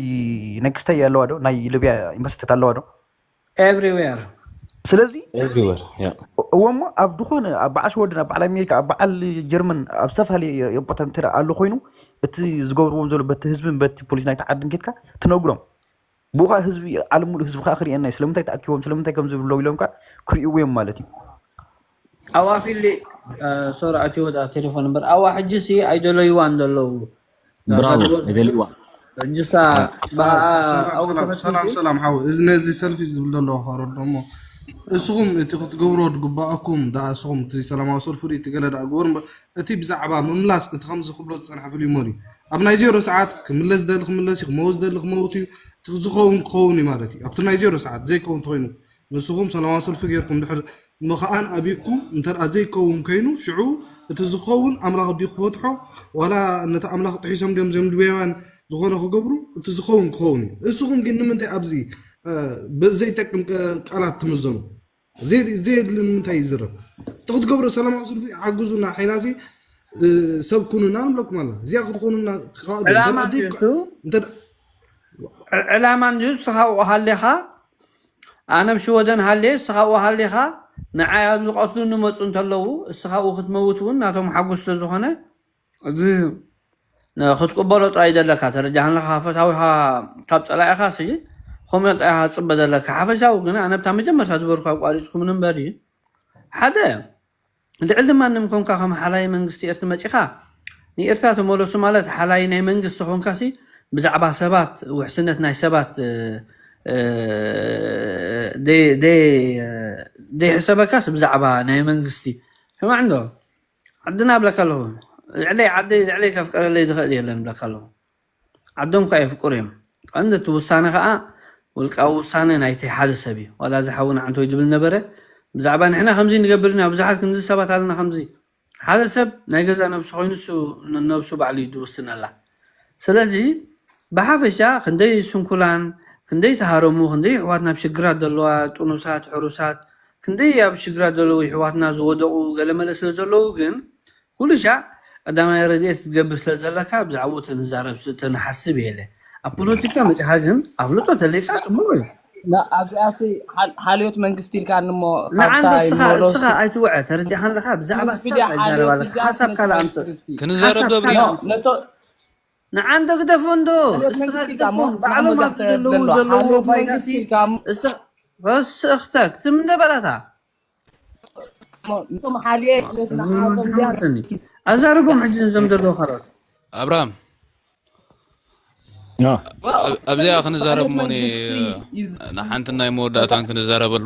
ነግስታይ ኣለዋ ዶ ናይ ሊብያ ኤምባሲታት ኣለዋ ዶ everywhere ስለዚ everywhere እወሞ ኣብ ዝኾነ ኣብ በዓል ሽወደን ኣብ በዓል ኣሜሪካ ኣብ በዓል ጀርመን ኣብ ዝተፈላለየ ኤሮጳታት እንተ ኣሎ ኮይኑ እቲ ዝገብርዎም ዘሎ በቲ ህዝብን በቲ ፖሊስ ናይቲ ዓድን ኬድካ ትነግሮም ብኡ ከዓ ህዝቢ ዓለም ሙሉእ ህዝቢ ከዓ ክርእየና እዩ ስለምንታይ ተኣኪቦም ስለምንታይ ከም ዝብለው ኢሎም ከዓ ክርእይዎ እዮም ማለት እዩ ኣዋ ፊሊ ሶሪ ኣትወዳ ቴሌፎን እምበር ኣዋ ሕጂ ሲ ኣይደለይዋን ዘለዉ ብራቮ ኣይደልይዋ ሕጂሳ ሰላም ሰላም ሓው እዚ ነዚ ሰልፊ ዝብል ዘለዉ ከረዶ እሞ እስኹም እቲ ክትገብሮ ዝግባኣኩም ደኣ እስኹም እቲ ሰላማዊ ሰልፊ ርኢ እቲ ገለ ደኣ ግበሩ እምበር እቲ ብዛዕባ ምምላስ እቲ ከምዚ ክብሎ ዝፀንሐ ፍልይ ሞል እዩ ኣብ ናይ ዜሮ ሰዓት ክምለስ ዝደሊ ክምለስ እዩ ክመውት ዝደሊ ክመውት እዩ እቲ ዝኸውን ክኸውን እዩ ማለት እዩ ኣብቲ ናይ ዜሮ ሰዓት ዘይከውን ተኮይኑ ንስኹም ሰላማዊ ሰልፊ ጌርኩም ድሕር ምኽኣል ኣቢኩም እንተ ዘይከውን ከይኑ ሽዑ እቲ ዝኸውን ኣምላኽ ድዩ ክፈትሖ ዋላ ነቲ ኣምላኽ ጥሒሶም ድዮም ዘምድበያን ዝኾነ ክገብሩ እቲ ዝኸውን ክኸውን እዩ እስኹም ግን ንምንታይ ኣብዚ ዘይጠቅም ቃላት ትምዘኑ ዘየድሊ ንምንታይ ይዝረብ እቲ ክትገብሮ ሰላማዊ ሰልፊ ሓግዙና ሓይና ሰብ ኩኑና ንብለኩም ኣላ እዚኣ ክትኾኑና ዕላማ እንድዩ ንስኻ ብኡ ሃሊኻ ኣነ ኣብ ሽወደን ሃልየ እስኻ ብኡ ሃሊኻ ንዓይ ኣብ ዝቐትሉኒ መፁ እንተለዉ እስኻ ብኡ ክትመውት እውን ናቶም ሓጉስ ስለ ዝኾነ እዚ ክትቅበሎ ጥራይ ዘለካ ተረጃ ኣለካ ፈታዊኻ ካብ ፀላኢኻ ሲ ከምኡ ጥራይ ክትፅበ ዘለካ ሓፈሻዊ ግን ኣነ ብታ መጀመርታ ዝበርኩ ኣቋሪፅኩም ንበር ሓደ ልዕሊ ማንም ኮንካ ከም ሓላይ መንግስቲ ኤርትራ መፂኻ ንኤርትራ ተመለሱ ማለት ሓላይ ናይ መንግስቲ ኮንካሲ ብዛዕባ ሰባት ውሕስነት ናይ ሰባት ዘይሕሰበካስ ብዛዕባ ናይ መንግስቲ ስማዕ እንዶ ዓድና እብለካ ኣለኹ ልዕለይ ዓደይ ልዕለይ ከፍቀረለይ ዝኽእል የለን እብለካ ኣለኹ ዓዶም ከዓ የፍቅሩ እዮም ቀንዲ እቲ ውሳነ ከዓ ውልቃዊ ውሳነ ናይቲ ሓደ ሰብ እዩ ዋላ እዚ ሓውና ዓንቶይ ዝብል ነበረ ብዛዕባ ንሕና ከምዚ ንገብር ኢና ብዙሓት ክንዚ ሰባት ኣለና ከምዚ ሓደ ሰብ ናይ ገዛ ነብሱ ኮይኑ እሱ ነብሱ ባዕሉ እዩ ዝውስነላ ስለዚ ብሓፈሻ ክንደይ ስንኩላን ክንደይ ተሃረሙ ክንደይ ኣሕዋትና ኣብ ሽግራት ዘለዋ ጥኑሳት ሕሩሳት ክንደይ ኣብ ሽግራት ዘለዉ ኣሕዋትና ዝወደቑ ገለመለ ስለ ዘለዉ ግን ኩሉ ሻዕ ቀዳማይ ረድኤት ክትገብር ስለ ዘለካ ብዛዕባኡ ተንዛረብ ተንሓስብ የለ ኣብ ፖለቲካ መፂኻ ግን ኣፍልጦ ተለይካ ፅቡቅ እዩ። ኣብዚኣሲ ሓልዮት መንግስቲ ኢልካ ንሞ ንዓንዶ እስኻ እስኻ ኣይትውዐ ተረዲኻ ኣለካ። ብዛዕባ ሳብ ኣይዛረባለካ ሓሳብ ካልእ ኣምፅእ። ክንዛረብ ዶ ብሪና ንዓንዶ ግደፎ እንዶ እስኻ ግደፎ። ባዕሎም ኣብቲ ዘለዉ ዘለዉ ባይታሲ ረስእኽተ ክትም ነበራታ እቶም ሓልየ ኣዛርቦም ሕጂ እዞም ዘለዉ ካልኦት ኣብርሃም ኣብዚኣ ክንዛረብ ሞኒ ንሓንቲ ናይ መወዳእታን ክንዛረበሉ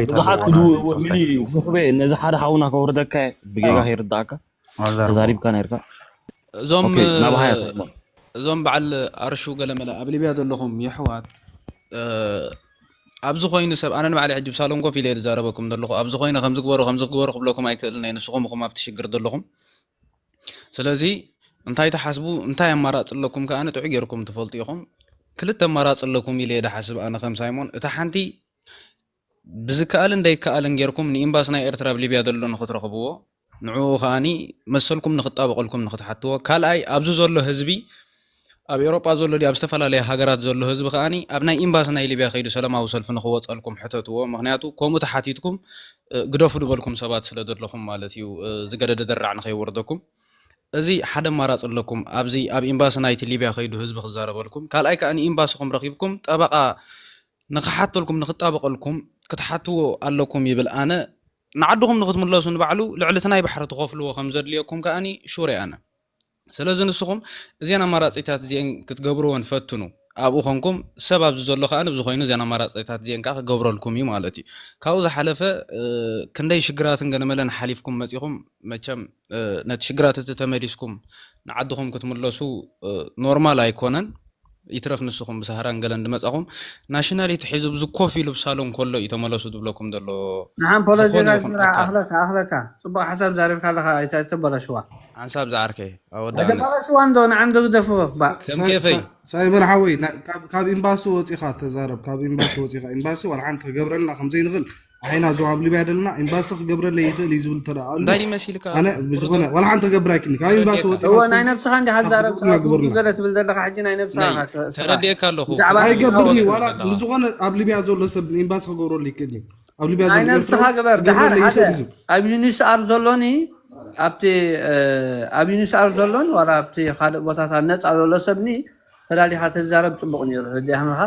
ብዙሓት ክስሕበ ነዚ ሓደ ሓውና ከውርደካ ብጌጋ ከይርዳእካ ተዛሪብካ ነርካ እዞም እዞም በዓል ኣርሹ ገለመለ ኣብ ሊብያ ዘለኹም የሕዋት ኣብዚ ኮይኑ ሰብ ኣነ ንባዕለ ሕጂ ብሳሎም ኮፍ ኢለ ዝዛረበኩም ዘለኹ ኣብዚ ኮይነ ከምዚ ግበሩ ከምዚ ግበሩ ክብለኩም ኣይክእልን እየ። ንስኹም እኹም ኣብቲ ሽግር ዘለኹም። ስለዚ እንታይ ትሓስቡ እንታይ ኣማራፂ ኣለኩም ከዓ ጥዑይ ጌርኩም ትፈልጡ ኢኹም። ክልተ ኣማራፂ ኣለኩም ኢለ እየ ዝሓስብ ኣነ ከም ሳይሞን። እታ ሓንቲ ብዝከኣልን ደይከኣልን ጌርኩም ንኢምባሲ ናይ ኤርትራ ኣብ ሊብያ ዘሎ ንክትረኽብዎ ንዕኡ ከዓኒ መሰልኩም ንክጣበቐልኩም ንክትሓትዎ። ካልኣይ ኣብዚ ዘሎ ህዝቢ ኣብ ኤውሮጳ ዘሎ ድዩ ኣብ ዝተፈላለየ ሃገራት ዘሎ ህዝቢ ከዓኒ ኣብ ናይ ኢምባሲ ናይ ሊብያ ከይዱ ሰላማዊ ሰልፊ ንክወፀልኩም ሕተትዎ። ምክንያቱ ከምኡ ተሓቲትኩም ግደፉ ዝበልኩም ሰባት ስለ ዘለኹም ማለት እዩ። ዝገደደ ደራዕ ንከይወርደኩም እዚ ሓደ ኣማራፂ ኣለኩም። ኣብዚ ኣብ ኢምባሲ ናይቲ ሊብያ ከይዱ ህዝቢ ክዛረበልኩም። ካልኣይ ከዓ ንኢምባስኹም ረኪብኩም ጠበቃ ንክሓተልኩም ንክጣበቀልኩም ክትሓትዎ ኣለኩም ይብል። ኣነ ንዓድኹም ንክትምለሱ ንባዕሉ ልዕሊ እቲ ናይ ባሕሪ ትኸፍልዎ ከም ዘድልየኩም ከዓኒ ሹር እየ ኣነ። ስለዚ ንስኹም እዚአን ኣማራፂታት እዚአን ክትገብርወን ፈትኑ። ኣብኡ ኮንኩም ሰብ ኣብዚ ዘሎ ከዓ ንብዚ ኮይኑ እዚአን ኣማራፂታት እዚአን ከዓ ክገብረልኩም እዩ ማለት እዩ። ካብኡ ዝሓለፈ ክንደይ ሽግራትን ገለመለን ሓሊፍኩም መፂኹም መቸም ነቲ ሽግራት እቲ ተመሊስኩም ንዓድኹም ክትምለሱ ኖርማል ኣይኮነን። ይትረፍ ንስኹም ብሳህራን ገለን ድመጻኹም ናሽናሊቲ ሒዙ ብዚ ኮፍ ኢሉ ብሳሎን ከሎ እዩ ተመለሱ ድብለኩም ዘሎ። ንሓን ፖለቲካ ዝራ ኣኽለካ ኣኽለካ ጽቡቅ ሓሳብ ዛሪብካ ኣለካ ኣይተበላሽዋ። ሓንሳብ ዝዓርከይ ኣወዳእነ ኣይተበላሽዋ እንዶ ንዓን ዶ ግደፍዎ። ከም ኬፈይ ሳይመን ሓወይ ካብ ኤምባሲ ወፂኻ ተዛረብ። ካብ ኤምባሲ ወፂኻ ኤምባሲ ዋላ ሓንቲ ክገብረልና ከምዘይንኽእል ኣሒና እዞም ኣብ ሊብያ ደለና ኤምባሲ ክገብረለይ ይኽእል እዩ ዝብል ተደኣ ኣሎ። እንታይ ይመሲልካ ኣነ ብዝኾነ ዋላ ሓንቲ ክገብር ኣይክእልን ካብ ኤምባሲ ወፂኻ እወ ናይ ነብስኻ እንዲኻ ትዛረብ ስኻ ግቡር ግቡር ግቡር ገለ ትብል ዘለኻ ሕጂ ናይ ነብስኻ ተረዲእካ ኣለኹ ብዛዕባ ኣይገብርኒ ዋላ ብዝኾነ ኣብ ሊብያ ዘሎ ሰብ ኤምባሲ ክገብረሉ ይክእል እዩ ኣብ ሊብያ ናይ ዘሎ ነብስኻ ኤርትራዊ ግበር ድሓር ክገብረለይ ሓደ ይኽእል እዩ ዝብል ኣብ ዩኒስኣር ዘሎኒ ኣብቲ ኣብ ዩኒስኣር ዘሎን ዋላ ኣብቲ ካልእ ቦታታት ነፃ ዘሎ ሰብኒ ፈላሊኻ ተዛረብ ፅቡቅ ነይሩ ተረዲእካ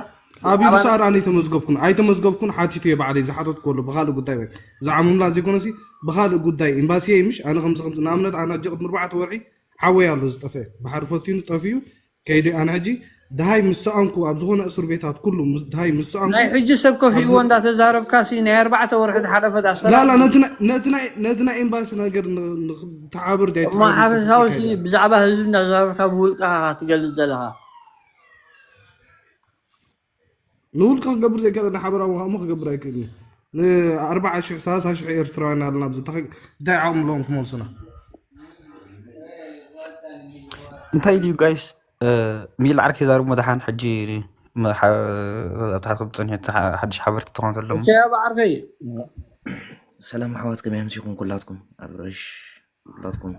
ኣብ ዩኒስኣር ኣነ ኣይተመዝገብኩን ኣይተመዝገብኩን ሓቲቱ እየ ባዕለይ ዝሓተትኩ ኣሎ ብካልእ ጉዳይ ወይ ብዛዕባ ምምላስ ዘይኮነሲ ብካልእ ጉዳይ ኤምባሲ እየ ምሽ ኣነ ከምዚ ከምዚ ንኣብነት ኣነ ኣጀ ቅድሚ ኣርባዕተ ወርሒ ሓወይ ኣሎ ዝጠፈ ባሕሪ ፈቲኑ ጠፊኡ ከይደ ኣነ ሕጂ ድሃይ ምስ ሰኣንኩ ኣብ ዝኾነ እስር ቤታት ኩሉ ምስ- ድሃይ ምስ ሰኣንኩ ናይ ሕጂ ሰብ ኮፍ ኢልዎ እንዳተዛረብካ ሲ ናይ ኣርባዕተ ወርሒ ዝሓለፈ ዳሰራ ላላ ነቲ ናይ- ነቲ ናይ- ነቲ ናይ ኤምባሲ ነገር ን- ንክተሓብር ድያ እሞ ሓፈሻዊ ሲ ብዛዕባ ህዝቢ እንዳተዛረብካ ብውልቃ ትገልጽ ዘለኻ ንውልቂ ክገብር ዘይከለ ንሓበራዊ ከሞ ክገብር ኣይክእልን ንኣርባዓ ሽሕ ሰላሳ ሽሕ ኤርትራውያን ኣለና ኣብዚ እንታይ እንታይ ዓቕሚ ኣለዎም ክመልሱና እንታይ ድዩ ጋይስ ሚል ዓርኪ ዛሩ መድሓን ሕጂ ኣብ ታሕቲ ክብፅንሑ ሓድሽ ሓበርቲ ትኾን ተሎም ሰያብ ዓርከይ ሰላም ኣሕዋት ከመይ ኣምሲኹም ኩላትኩም ኣብረሽ ኩላትኩም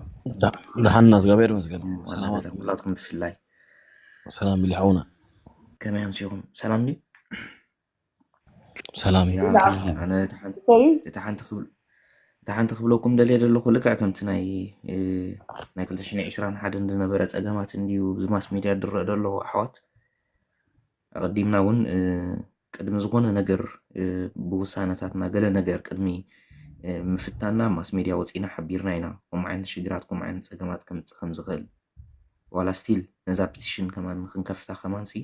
ደሓና እግዚኣብሔር ይመስገን ዋና ገዛ ኩላትኩም ብፍላይ ሰላም ቢሊ ሓውና ከመይ ኣምሲኹም ሰላም ድዩ ሰላም እዩ ያ ኣነ እታ ሓንቲ- እታ ሓንቲ ክብል- እታ ሓንቲ ክብለኩም ደልየ ዘለኹ ልክዕ ከምቲ ናይ እ፣ ናይ ክልተ ሽሕን ዕስራን ሓደን ዝነበረ ፀገማት እንድዩ ብዚ ማስ ሚድያ ዝረአ ዘሎ ኣሕዋት ኣቐዲምና እውን እ፣ ቅድሚ ዝኾነ ነገር እ፣ ብውሳነታትና ገለ ነገር ቅድሚ እ፣ ምፍታንና ኣብ ማስ ሚድያ ወፂና ሓቢርና ኢና ከምኡ ዓይነት ሽግራት ከምኡ ዓይነት ፀገማት ከምፅእ ከም ዝኽእል ዋላ ስቲል ነዛ ፒቲሽን ከማን ክንከፍታ ከማን ሲ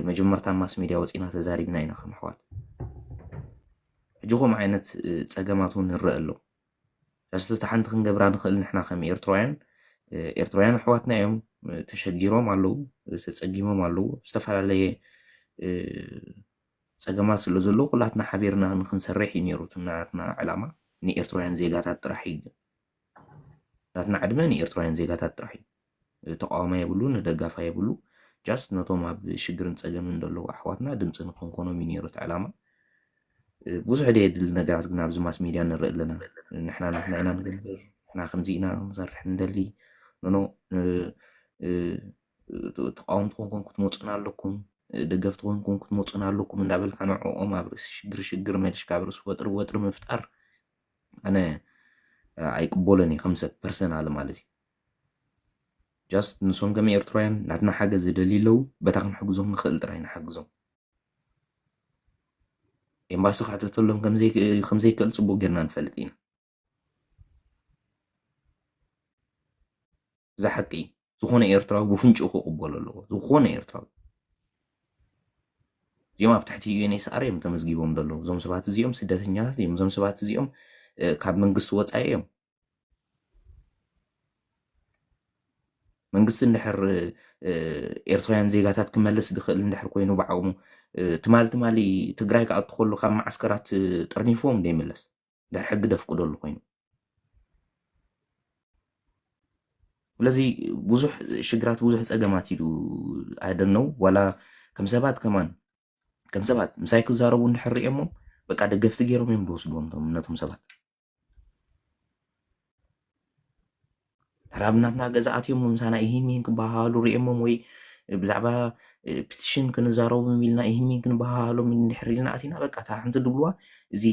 መጀመርታ ማስ ሚድያ ወፂና ተዛሪብና ኢና ከም ኣሕዋት ሕጂ ከምኡ ዓይነት ፀገማት እውን ንረአ ኣሎ ዳስ እቲ ሓንቲ ክንገብራ ንኽእል ንሕና ከም ኤርትራውያን ኤርትራውያን ኣሕዋትና እዮም ተሸጊሮም ኣለዉ ተፀጊሞም ኣለዉ ዝተፈላለየ ፀገማት ስለ ዘለዉ ኩላትና ሓቢርና ንክንሰርሕ እዩ ነይሩ እቲ ናትና ዕላማ ንኤርትራውያን ዜጋታት ጥራሕ እዩ ግን ናትና ዕድመ ንኤርትራውያን ዜጋታት ጥራሕ እዩ ተቃዋማይ የብሉ ንደጋፋይ የብሉ just ነቶም ኣብ ሽግርን ፀገምን ዘለዉ ኣሕዋትና ድምፂ ንክንኮኖም እዩ ነይሩ እቲ ዕላማ ብዙሕ ደ የድሊ ነገራት ግን ኣብዚ ማስ ሚድያ ንርኢ ኣለና ንሕና ናትና ኢና ንገብር ንሕና ከምዚ ኢና ክንሰርሕ እንደሊ፣ ኖኖ፣ እ፣ እ፣ እ፣ ተቃወምቲ ኮንኩም ክትመፁና ኣለኩም፣ እ፣ ደገፍቲ ኮንኩም ክትመፁና ኣለኩም እንዳበልካ ንዕኦም ኣብ ርእሲ ሽግር ሽግር መሊሽካ ኣብ ርእሲ ወጥሪ ወጥሪ ምፍጣር ኣነ፣ እ፣ ኣይቅበሎን እየ ከም ሰብ ፐርሰናል ማለት እዩ። ጃስት ንሶም ከም ኤርትራውያን ናትና ሓገዝ ዝደልዩ ኣለዉ፣ በታ ክንሕግዞም ንኽእል ጥራይ ንሓግዞም። ኤምባሲ ክሕተተሎም ከምዘይ-፣ ከምዘይክእል ጽቡቕ ጌርና ንፈልጥ ኢና። እዚ ሓቂ እዩ። ዝኾነ ኤርትራዊ ብፍንጭኡ ክቕበሎ ኣለዎ። ዝኾነ ኤርትራዊ። እዚኦም ኣብ ትሕቲ ዩ ኤን ኤስ ኣር እዮም ተመዝጊቦም ዘለዉ። እዞም ሰባት እዚኦም ስደተኛታት እዮም። እዞም ሰባት እዚኦም፣ እ፣ ካብ መንግስቲ ወጻኢ እዮም። መንግስቲ እንድሕር፣ እ፣ ኤርትራውያን ዜጋታት ክመልስ ዝኽእል እንድሕር ኮይኑ ብዓቕሙ፣ እ፣ ትማሊ ትማሊ ትግራይ ክኣቱ ከሎ ካብ መዓስከራት፣ እ፣ ጠርኒፍዎም ዘይምለስ። ድሕሪ ሕጊ ደፍቅደሉ ኮይኑ። ስለዚ ብዙሕ ሽግራት፣ ብዙሕ ጸገማት እዩ። I don't know፣ ዋላ ከም ሰባት ከማን፣ ከም ሰባት ምሳይ ክዛረቡ እንድሕር ሪኦሞም፣ በቃ ደገፍቲ ገይሮም እዮም ዝወስድዎም እቶም፣ ነቶም ሰባት። ድሕሪ ኣብ ናትና ገዛ ኣትዮም ምሳና ይህን ይህን ክበሃሃሉ ሪኦሞም ወይ ብዛዕባ፣ እ፣ ፒቲሽን ክንዛረቡ ኢልና ይህን ይህን ክንበሃሃሎም እንድሕር ኢልና ኣቲና፣ በቃ እታ ሓንቲ ድብልዋ እዚ፣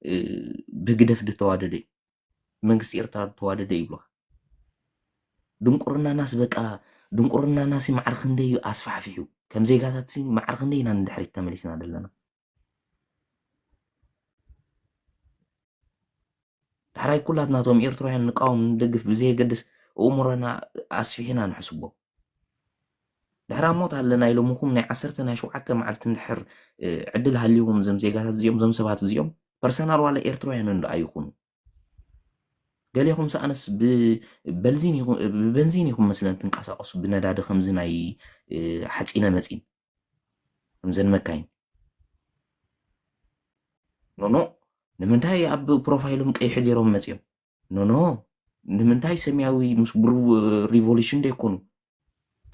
እ፣ ብግደፍ ዝተዋደደ እዩ። መንግስቲ ኤርትራ ዝተዋደደ ይብሉኻ። ድንቁርናናስ በቃ፣ ድንቁርናናሲ ማዕረ ክንደይ ኣስፋሕፊሑ። ከም ዜጋታትሲ ማዕረ ክንደይ ኢና ንድሕሪት ተመሊስና ዘለና። ዳሕራይ ኩላትና እቶም ኤርትራውያን ንቃወም ንደግፍ ብዘየገድስ ኣእምሮና ኣስፊሕና ንሕስቦ። ድሕሪ ኣብ ሞት ኣለና ኢሎምኹም ናይ ዓሰርተ ናይ ሸውዓተ መዓልቲ እንድሕር፣ እ፣ ዕድል ሃልይዎም እዞም ዜጋታት እዚኦም፣ እዞም ሰባት እዚኦም ፐርሰናል ዋላ ኤርትራውያን እንዶ ኣይኹኑ። ገሊኹም ሰኣነስ ብ-፣ በልዚን ይኹ-፣ ብበንዚን ይኹም መስለን ትንቀሳቀሱ ብነዳዲ ከምዚ ናይ፣ እ፣ ሓፂነ መፂን ከምዘን መካይን። ኖኖ፣ ንምንታይ ኣብ ፕሮፋይሎም ቀይሒ ገይሮም መፂኦም? ኖኖ፣ ንምንታይ ሰማያዊ ምስ ብሩ-፣ ሪቮሉሽን ደይኮኑ?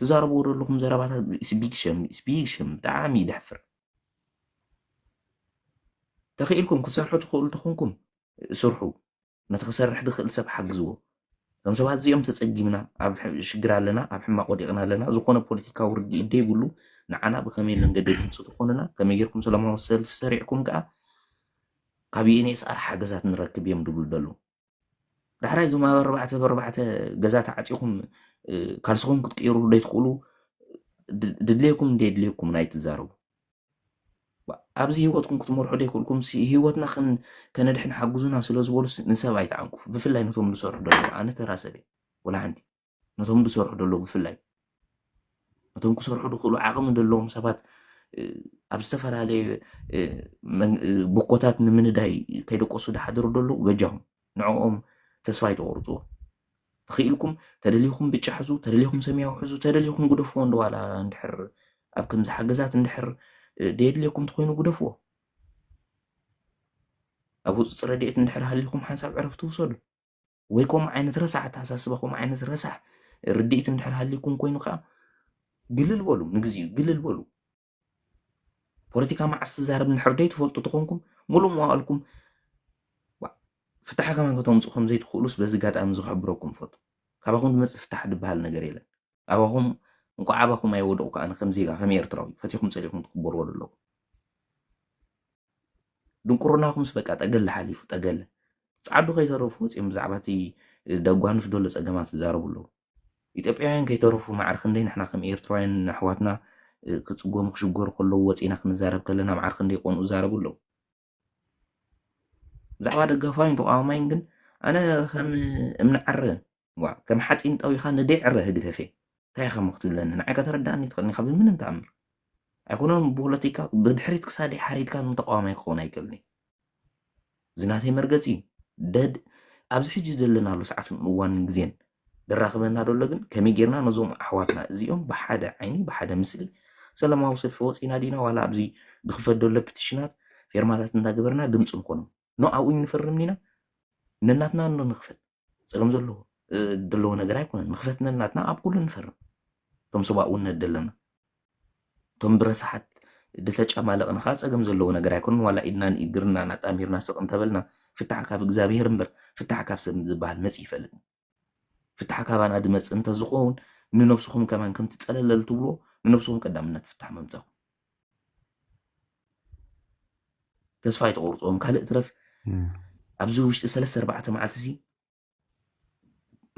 ትዛረብዎ ዘለኹም ዘረባታት ስቢግ ሸም፣ ስቢግ ሸም፣ ብጣዕሚ እዩ ደሕፍር። ተኽኢልኩም ክትሰርሑ ትኽእሉ ተኾንኩም ስርሑ። ነቲ ክሰርሕ ዝኽእል ሰብ ሓግዝዎ። እዞም ሰባት እዚኦም ተጸጊምና፣ ኣብ ሕ-፣ ሽግር ኣለና፣ ኣብ ሕማቕ ወዲቕና ኣለና፣ ዝኾነ ፖለቲካዊ ርድኢት ደይብሉ፣ ንዓና ብኸመይ መንገዲ ድምፂ ትኾኑና፣ ከመይ ጌርኩም ሰላማዊ ሰልፊ ሰሪዕኩም ከኣ ካብ ዩ ኤን ኤስ ኣር ሓገዛት ንረክብ እዮም ድብሉ ዘለዉ። ዳሕራይ እዞም ኣብ ኣርባዕተ ብኣርባዕተ ገዛ ተዓፂኹም፣ እ፣ ካልስኹም ክትቅይሩ ደይትኽእሉ፣ ድ-፣ ድድልየኩም ደየድልየኩም ኣይትዛረቡ። ዋ፣ ኣብዚ ህይወትኩም ክትመርሑ ደይክእልኩም ሲ፣ ህይወትና ክን-፣ ከነድሕን ሓግዙና ስለ ዝበሉ ስ-፣ ንሰብ ኣይትዓንቅፉ። ብፍላይ ነቶም ዝሰርሑ ዘለዉ፣ ኣነ ተራ ሰብ እየ። ወላ ሓንቲ። ነቶም ዝሰርሑ ዘለዉ ብፍላይ። ነቶም ክሰርሑ ዝኽእሉ ዓቕሚ ዘለዎም ሰባት፣ እ፣ ኣብ ዝተፈላለየ፣ እ፣ መን-፣ እ፣ ቦኮታት ንምንዳይ ከይደቀሱ ዝሓድሩ ዘለዉ በጃኹም። ንዕኦም ተስፋ ኣይተቑርጽዎ። ተኽኢልኩም ተደሊኹም ብጫ ሕዙ፣ ተደሊኹም ሰማያዊ ሕዙ፣ ተደሊኹም ግደፍዎ እንዶ ዋላ እንድሕር ኣብ ከምዚ ሓገዛት እንድሕር፣ እ፣ ደየድልየኩም እንተኾይኑ ግደፍዎ። ኣብ ህጹጽ ረድኤት እንድሕር ሃሊኹም ሓንሳብ ዕረፍቲ ውሰዱ። ወይ ከምኡ ዓይነት ረሳሕ ኣተሓሳስባ፣ ከምኡ ዓይነት ረሳሕ ርድኢት እንድሕር ሃሊኩም ኮይኑ ከኣ ግልል በሉ፣ ንግዚኡ ግልል በሉ። ፖለቲካ መዓስ ትዛረብ እንድሕር ደይትፈልጡ ተኾንኩም፣ ሙሉእ መዋእልኩም፣ ዋ፣ ፍታሕ ከማን ከተምጽኡ ከም ዘይትኽእሉስ በዚ ኣጋጣሚ እዚ ክሕብረኩም እፈቱ። ካባኹም ዝመጽእ ፍታሕ ዝበሃል ነገር የለን። ኣባኹም፣ እንቋዕ ኣባኹም ኣይወደቕኩ ኣነ ከም ዜጋ፣ ከም ኤርትራዊ፣ ፈቲኹም ጸሊእኩም ትቕበርዎ ዘለኹም። ድንቁርናኹምስ በቃ ጠገለ ሓሊፉ፣ ጠገለ። ጻዕዱ ከይተረፉ ወጺኦም ብዛዕባ እቲ ደጓንፍ ዘሎ ጸገማት ዝዛረቡ ኣለዉ። ኢትዮጵያውያን ከይተረፉ ማዕረ ክንደይ ንሕና ከም ኤርትራውያን ኣሕዋትና፣ እ፣ ክጽገሙ ክሽገሩ ከለዉ ወጺእና ክንዛረብ ከለና ማዕረ ክንደይ ቆንኡ ዝዛረቡ ኣለዉ። ብዛዕባ ደጋፋይን ተቃዋማይን ግን ኣነ ከም እምኒ ዓረ፣ ዋ፣ ከም ሓጺን ጠዊኻ ንደይ ዕረ ህግደፌ። እንታይ ኢኻ እሞ ክትብለኒ? ንዓይ ከተረድኣኒ ትኽእልኒ ኢኻ ብምንም ተኣምር። ኣይኮነን ብፖለቲካ ብድሕሪት ክሳደይ ሓሪድካ ንተቃዋማይ ክኸውን ኣይክእልኒ። እዚ ናተይ መርገጺ እዩ። ደድ-፣ ኣብዚ ሕጂ ዘለናሉ ሰዓትን እዋንን ግዜን ዘራኽበና ዘሎ ግን ከመይ ጌርና ነዞም ኣሕዋትና እዚኦም ብሓደ ዓይኒ ብሓደ ምስሊ ሰላማዊ ሰልፊ ወጺና ዲና ዋላ ኣብዚ ዝኽፈት ዘሎ ፒቲሽናት ፌርማታት እንዳገበርና ድምፂ ንኾኖም? ኖ ኣብኡ ንፈርም ዲና? ነናትና እንዶ ንኽፈት። ጸገም ዘለዎ፣ እ፣ ዘለዎ ነገር ኣይኮነን። ንኽፈት ነናትና ኣብ ኩሉ ንፈርም። እቶም ሰብኣውነት ደለና። እቶም ብረሳሓት ዝተጨማለቕና ኸዓ ጸገም ዘለዎ ነገር ኣይኮነን። ዋላ ኢድናን እግርናን ኣጣሚርና ስቕ እንተበልና ፍታሕ ካብ እግዚኣብሔር እምበር ፍታሕ ካብ ሰብ ዝበሃል መጽእ ይፈልጥ። ፍታሕ ካባና ድመጽእ እንተዝኸውን ንነብስኹም ከማን ከምቲ ጸለለል ትብልዎ ንነብስኹም ቀዳምነት ፍታሕ መምጻኹም። ተስፋ ኣይተቆርጽዎም ካልእ ትረፍ ኣብዚ ውሽጢ ሰለስተ ኣርባዕተ መዓልቲ ሲ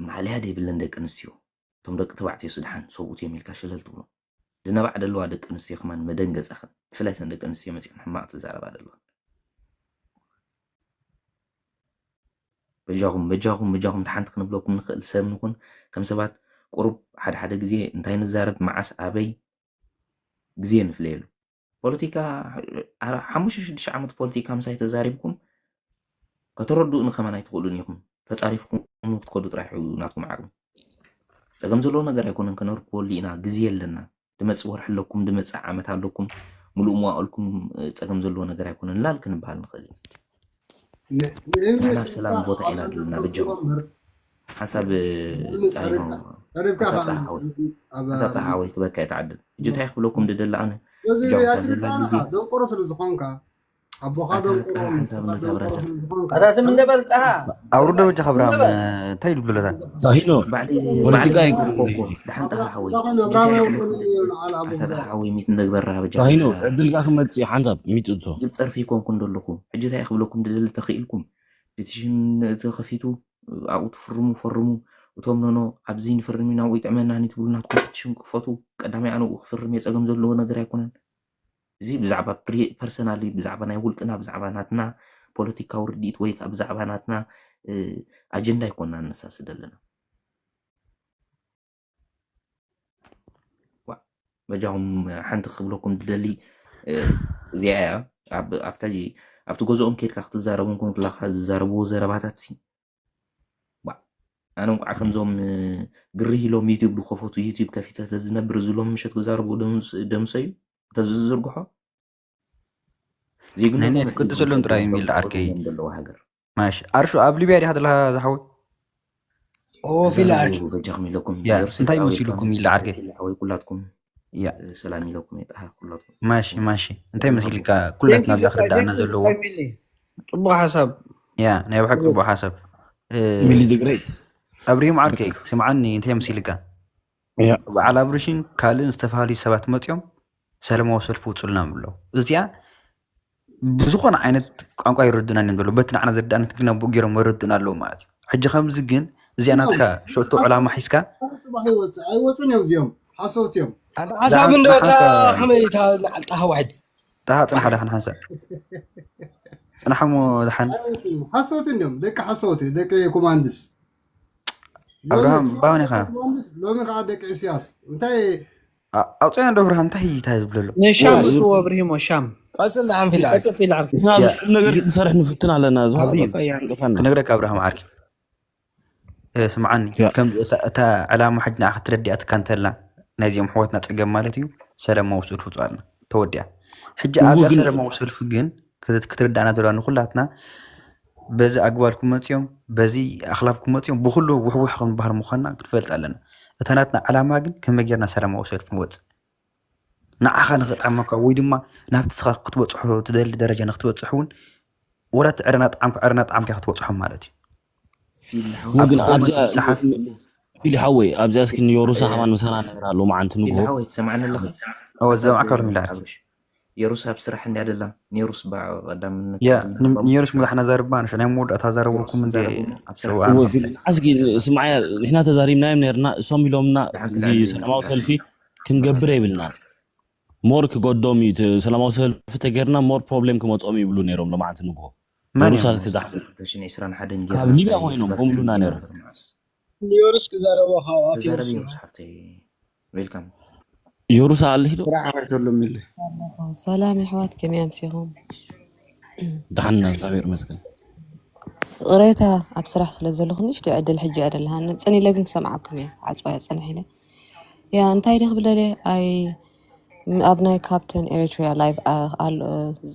ማዕልያ ደይብለን ደቂ ኣንስትዮ እቶም ደቂ ተባዕትዮ ስድሓን ሰብኡት እዮም ኢልካ ሸለል ትብሎ ድነባዕ ደለዋ ደቂ ኣንስትዮ ከማን መደንገጻኽን ብፍላይ ተን ደቂ ኣንስትዮ መጺኽን ሕማቕ ትዛረባ ደለዋ በጃኹም በጃኹም በጃኹም ተሓንቲ ክንብለኩም ንኽእል ሰብ ንኹን ከም ሰባት ቁሩብ ሓደ ሓደ ግዜ እንታይ ንዛረብ መዓስ ኣበይ ግዜ ንፍለየሉ ፖለቲካ ሓሙሽተ ሽዱሽተ ዓመት ፖለቲካ ምሳይ ተዛሪብኩም ከተረድኡኒ ከማን ኣይትኽእሉን ኢኹም ተጻሪፍኩም ክትከዱ ጥራሕ እዩ ናትኩም ዓቕሚ ጸገም ዘለዎ ነገር ኣይኮነን ከነርክበሉ ኢና ግዜ ኣለና ድመጽእ ወርሒ ኣለኩም ድመጽእ ዓመት ኣለኩም ምሉእ መዋእልኩም ጸገም ዘለዎ ነገር ኣይኮነን ላል ክንበሃል ንኽእል ኢና ንሕና ሰላም ቦታ ኢና ድልና በጃኹም ሓሳብ ጣይኖ ሓሳብ ጣሃወይ ክበካ ይተዓድል ሕጂ እንታይ ክብለኩም ድደሊ ኣነ በዚ እጃምካ ዘላ ግዜ ዘንቆሮ ስለ ዝኾንካ ኣቦኻ ኣታ ዘንቆሮ ጣሃ ሓንሳብ እንዳተብረሰ ኣታ ስም እንደ በል ጣሃ ኣውርዶ በጃ ከብርሃም እንታይ ይብሉለታ ታሂኖ ባዕሊ ፖለቲካ ባዕሊ ይኮን ኮኮ ደሓን ጣሃ ሓወይ ኣታ ጣሃ ሓወይ ሚት እንደግበራ በጃ ታሂኖ ዕድልካ ክመጽእ ሓንሳብ ሚጥቶ ዝብ ጸርፊ ይኮንኩ እንደለኹ ሕጂ እንታይ ክብለኩም ድደሊ ተኽኢልኩም ፒቲሽን ተኸፊቱ ኣብኡ ትፍርሙ ፈርሙ እቶም ኖኖ ኣብዚ ንፈርም ኢና ወይ ጥዕመና ንትብሉ ናትኩም ፒቲሽን ክፈቱ ቀዳማይ ኣነ ክፍርም የፀገም ዘለዎ ነገር ኣይኮነን እዚ ብዛዕባ ፐርሰናሊ ብዛዕባ ናይ ውልቅና ብዛዕባ ናትና ፖለቲካዊ ርድኢት ወይ ከዓ ብዛዕባ ናትና ኣጀንዳ ኣይኮንና ነሳስድ ኣለና በጃኹም ሓንቲ ክብለኩም ድደሊ እዚኣ እያ ኣብታ ኣብቲ ገዝኦም ከድካ ክትዛረቡ እንኮን ክላካ ዝዛረብዎ ዘረባታት ሲ ኣነ እንኳዕ ከምዞም ግርህ ኢሎም ዩቲብ ዝከፈቱ ዩቲብ ከፊተ ተዝነብር ዝሎም ምሸት ክዛረቡ ደምሰዩ ተዝዝርግሖ ዜግነቱ ናይ ናይቲ ቅድስ ሎም ጥራይ እዮም ይልዓርከይ ዘለዋ ሃገር ማሽ ኣርሹ ኣብ ሊብያ ዲኻ ዘለኻ ዝሓወይ ኦ ፊላ ኣርሹ በጃኹም ኢለኩም ያ የሩሳሌም እንታይ ሓወይ መሲሉኩም ይልዓርከይ ፊላ ሓወይ ኩላትኩም ያ ሰላም ኢለኩም የጣሃ ኩላትኩም ማሽ ማሽ እንታይ መሲልካ ኩላትና ኣብዛ ክርዳእና ዘለዎ ጽቡቅ ሓሳብ ያ ናይ ብሓቂ ጽቡቅ ሓሳብ እ፣ ሚሊ ድግሬት ኣብሪም ዓርከይ ስምዓኒ እንታይ መሲልካ ያ በዓል ኣብርሽን ካልእን ዝተፈላለዩ ሰባት መፅዮም ሰለማዊ ሰልፊ ውፁልና ብለው እዚኣ ብዝኾነ ዓይነት ቋንቋ ይረድና እዮም ዘሎ በቲ ንዓና ዘረዳእና ትግርኛ ብኡ ገይሮም መረድእና ኣለዉ ማለት እዩ ሕጂ ከምዚ ግን እዚኣ ናትካ ሸቶ ዕላማ ሒዝካ ጽባሕ ይወፅእ ኣይወፅን እዮም እዚኦም ሓሰውቲ እዮም ኣንተ ሓሳብ እንዶ እታ ከመይ እታ ንዓልጣ ዋሕድ ጣሃ ጽናሕ ዳሕን ሓንሳእ ጽናሕሞ ዝሓን ሓሰውቲ እንዲዮም ደቂ ሓሰውቲ ደቂ ኮማንድስ ኣብርሃም ባውን ኢኻ ሎሚ ከዓ ደቂ እስያስ እንታይ ኣውፅና ዶ ኣብርሃም እንታይ እዩ እንታይ ዝብለሎ ንሻም እኮ ኣብርሂሞ ሻም ቀፅል ንዓም ፊልዓ ቀጥል ፊልዓ ንሕና ብዙሕ ነገር ክንሰርሕ ንፍትን ኣለና ዝሃበካ ይሃንቅፋና ክነግረካ ኣብርሃም ዓርኪ ስምዓኒ ከም እታ ዕላማ ሕጂ ንዓ ክትረዲኣትካ እንተላ ናይዚኦም ሕወትና ፀገም ማለት እዩ ሰለማዊ ሰልፊ ውፅኣልና ተወዲኣ ሕጂ ኣብዛ ሰለማዊ ሰልፊ ግን ክትርዳእና ዘለዋ ንኩላትና በዚ ኣግባል ክመፅኦም በዚ ኣክላብ ክመፅኦም ብኩሉ ውሕውሕ ክንበሃል ምኳንና ክትፈልጥ ኣለና እታ ናትና ዕላማ ግን ከመይ ጌርና ሰላማዊ ሰልፊ ንወፅእ ንዓኻ ንኽጥዕመካ ወይ ድማ ናብቲ ስኻ ክትበፅሖ ትደሊ ደረጃ ንክትበፅሕ እውን ወላ እቲ ዕረና ጣዕምካ ዕረና ጣዕምካ ክትበፅሖም ማለት እዩ ግን ኣብዚኣ ፊሊ ሓወይ ኣብዚኣ እስኪ ንዮሩሳ ከማን ምሳና ነገር ኣሎ መዓንቲ ንግሆ ሓወይ ትሰምዓኒ ኣለኻ ዘማዕካ ኣሎ ሚላዓል የሩስ ኣብ ስራሕ እንዲያ ደላ ኔሩስ ብቐዳምነት ኔሩስ ሙዛሕና ዘርባ ንሽ ናይ መወዳእታ ዘረብኩም ኣስጊ ስምዓያ ንሕና ተዛሪብናዮም ነርና እሶም ኢሎምና እዚ ሰላማዊ ሰልፊ ክንገብር የብልና ሞር ክገዶም እዩ ሰላማዊ ሰልፊ ተገርና ሞር ፕሮብሌም ክመፅኦም ይብሉ ነይሮም ሎማዓንቲ ንግሆ ሩሳ ክዛሕፍ ካብ ሊብያ ኮይኖም ከምሉና ነይሮም ዮርስ ክዛረቦ ካብ ኣፍ ተዛረብ ዮርስ ሓፍተይ ዌልካም ዮሩሳ ኣለሽ ዶ ስራሕ ዓመት ዘሎ ሚለ ሰላም ኣሕዋት ከመይ ኣምሲኹም ደሓን ኢና እግዚኣብሔር ይመስገን ቅሬታ ኣብ ስራሕ ስለ ዘለኹ ንእሽተይ ዕድል ሕጂ እያ ደለሃኒ ጽን ኢለ ግን ክሰምዓኩም እየ ክዓፅዋ እየ ፀንሕ ኢለ ያ እንታይ ድየ ክብል ደልየ ኣይ ኣብ ናይ ካፕተን ኤሪትሪያ ላይቭ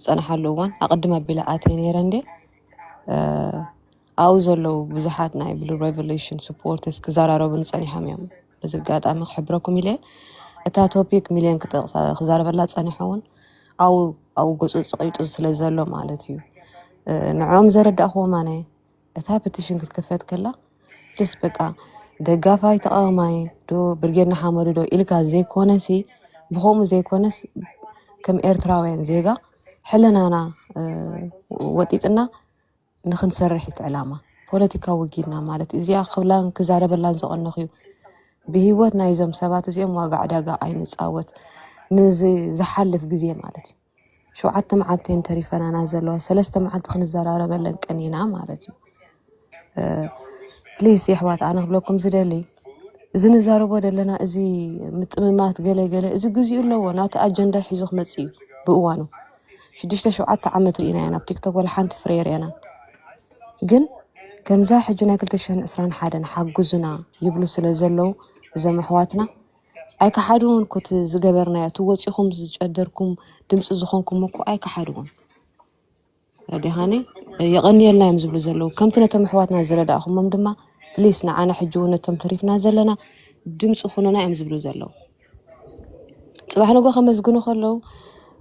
ዝፀንሓሉ እዋን ኣቐድም ኣቢለ ኣትየ ነይረ እንዴ ኣብኡ ዘለዉ ብዙሓት ናይ ብሉ ሬቨሉሽን ስፖርትስ ክዘራረቡኒ ፀኒሖም እዮም በዚ ኣጋጣሚ ክሕብረኩም ኢለ እታ ቶፒክ ሚልዮን ክዛረበላ ፀኒሐ እውን ኣብኡ ኣብኡ ገፁ ፅቂጡ ስለ ዘሎ ማለት እዩ ንዕኦም ዘረዳእክዎም ኣነ፣ እታ ፕቲሽን ክትክፈት ከላ ጀስት በቃ ደጋፋይ ተቃዋማይ ዶ ብርጌድ ንሓመዱ ዶ ኢልካ ዘይኮነሲ፣ ብከምኡ ዘይኮነስ ከም ኤርትራውያን ዜጋ ሕልናና ወጢጥና ንክንሰርሕ እቲ ዕላማ። ፖለቲካ ወጊድና ማለት እዚኣ ክብላን ክዛረበላን ዝቀነኹ እዩ። ብህይወት ናይዞም ሰባት እዚኦም ዋጋ ዕዳጋ ኣይንፃወት። ንዚ ዝሓልፍ ግዜ ማለት እዩ። ሸውዓተ መዓልቲ እየን ተሪፈናና ዘለዋ። ሰለስተ መዓልቲ ክንዘራረበለን ቀኒና ማለት እዩ። ፕሊስ የሕዋት፣ ኣነ ክብለኩም ዝደሊ፣ እዚ ንዛረቦ ዘለና እዚ ምጥምማት ገለ ገለ፣ እዚ ግዜኡ ኣለዎ። ናቱ ኣጀንዳ ሒዙ ክመጽእ እዩ ብእዋኑ። ሽዱሽተ ሸውዓተ ዓመት ርኢናዮ ናብ ቲክቶክ ወላ ሓንቲ ፍሬ ርኤና። ግን ከምዛ ሕጂ ናይ ክልተ ሽሕን ዕስራን ሓደን ሓግዙና ይብሉ ስለ ዘለዉ እዞም ኣሕዋትና ኣይከሓድዎን። ኮቲ ዝገበርናዮ፣ እቲ ወጺኹም ዝጨደርኩም ድምፂ ዝኾንኩም እኮ ኣይከሓድዎን። ረዲኻኒ የቐንየልና እዮም ዝብሉ ዘለዉ። ከምቲ ነቶም ኣሕዋትና ዝረዳእኹሞም ድማ ፕሊስ ንዓና ሕጂ እውን ነቶም ተሪፍና ዘለና ድምፂ ኩኑና እዮም ዝብሉ ዘለዉ። ጽባሕ ንጎ ከመስግኑ ከለዉ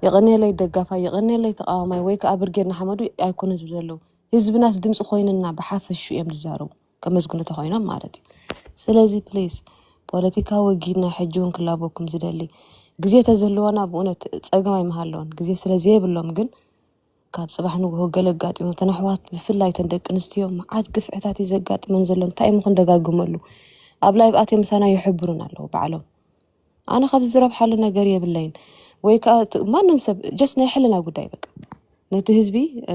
የቐንየለይ ደጋፋይ፣ የቐንየለይ ተቃዋማይ ወይ ከዓ ብርጌድ ንሓመዱ ኣይኮኑን ዝብሉ ዘለዉ። ህዝብናስ ድምፂ ኮይንና ብሓፈሹ እዮም ዝዛረቡ፣ ከመስግኑ ተኮይኖም ማለት እዩ። ስለዚ ፕሊስ ፖለቲካ ወጊድና ሕጂ እውን ክላበኩም ዝደሊ ግዜ ተዝህልወና ብእውነት ጸገም ኣይምሃለውን። ግዜ ስለ ዘየብሎም ግን ካብ ጽባሕ ንግሆ ገለ ኣጋጢሙ ተን ኣሕዋት ብፍላይ ተን ደቂ ኣንስትዮ መዓት ግፍዕታት እዩ ዘጋጥመን ዘሎ። እንታይ እሞ ክንደጋግመሉ? ኣብ ላይቭ ኣትዮም ምሳና ይሕብሩን ኣለዉ ባዕሎም። ኣነ ካብ ዝረብሓሉ ነገር የብለይን። ወይ ከዓ እቲ ማንም ሰብ ጀስት ናይ ሕልና ጉዳይ በቃ ነቲ ህዝቢ እ፣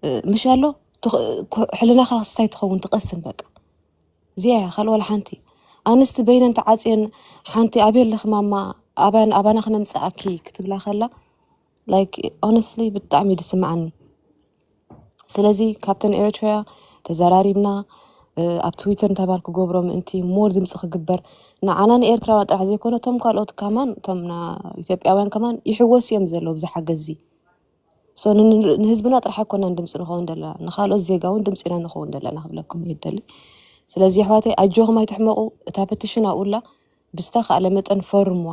እ፣ ምሽ ኣሎ ትኽ- ኮ- ሕልናኻ ክስታይ ትኸውን ትቐስን በቃ እዚኣ እያ ካልእ ዋላ ሓንቲ። ኣንስቲ በይነን ተዓፅየን ሓንቲ ኣበይ ኣለኺ ማማ ኣባን ኣባና ክነምፅኣኪ ክትብላ ከላ ላይክ ኦነስትሊ ብጣዕሚ እዩ ዝስምዓኒ። ስለዚ ካፕተን ኤርትራ ተዘራሪብና እ፣ ኣብ ትዊተር እንታይ ባል ክገብሮ ምእንቲ ሞር ድምፂ ክግበር ንዓና ንኤርትራውያን ጥራሕ ዘይኮነ እቶም ካልኦት ከማን እቶም ና ኢትዮጵያውያን ከማን ይሕወሱ እዮም ዘለዉ ብዚ ሓገዝ እዚ። ሶ ን- ን- ንህዝብና ጥራሕ ኣይኮናን ድምፂ ንኸውን ዘለና፣ ንካልኦት ዜጋ እውን ድምፂና ንኸውን ዘለና ክብለኩም ይደሊ። ስለዚ ኣሕዋተይ ኣጆኹም ኣይትሕመቁ። እታ ፕቲሽን ኣብኡላ ብዝተካእለ መጠን ፈርምዋ።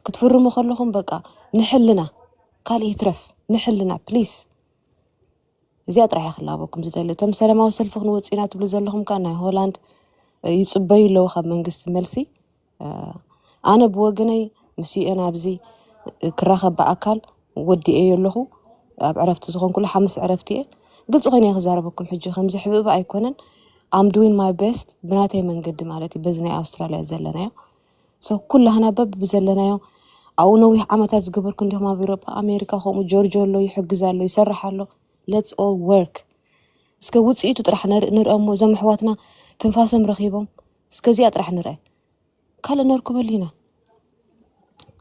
ክትፍርሙ ከለኹም በቃ ንሕልና ካልእ ይትረፍ ንሕልና ፕሊስ። እዚኣ ጥራሕ እየ ክላበኩም ዝደሊ። እቶም ሰላማዊ ሰልፊ ክንወፅእ ኢና ትብሉ ዘለኹም ከዓ ናይ ሆላንድ እ፣ ይፅበዩ ኣለዉ ካብ መንግስቲ መልሲ። እ፣ ኣነ ብወገነይ ምስ ዩኤን ኣብዚ እ፣ ክራኸብ ብኣካል ወዲኤዮ ኣለኹ። ኣብ ዕረፍቲ ዝኾንኩሉ ሓሙስ ዕረፍቲ እየ። ግልፂ ኮይነ እየ ክዛረበኩም ሕጂ ከምዚ ሕብእብ ኣይኮነን። I'm doing my best ብናተይ መንገዲ ማለት እዩ በዚ ናይ ኣውስትራልያ ዘለናዮ። ሶ ኩላህና በብ ብዘለናዮ ኣብኡ ነዊሕ ዓመታት ዝገበርኩ እንዲኹም ኣብ ኤሮጳ ኣሜሪካ ከምኡ ጆርጆ ኣሎ ይሕግዝ ኣሎ ይሰርሕ ኣሎ። Let's all work። እስከ ውፅኢቱ ጥራሕ ነር- ንርአ እሞ እዞም ኣሕዋትና ትንፋሶም ረኺቦም እስከ እዚኣ ጥራሕ ንርአ። ካልእ ነርክበሉ ኢና።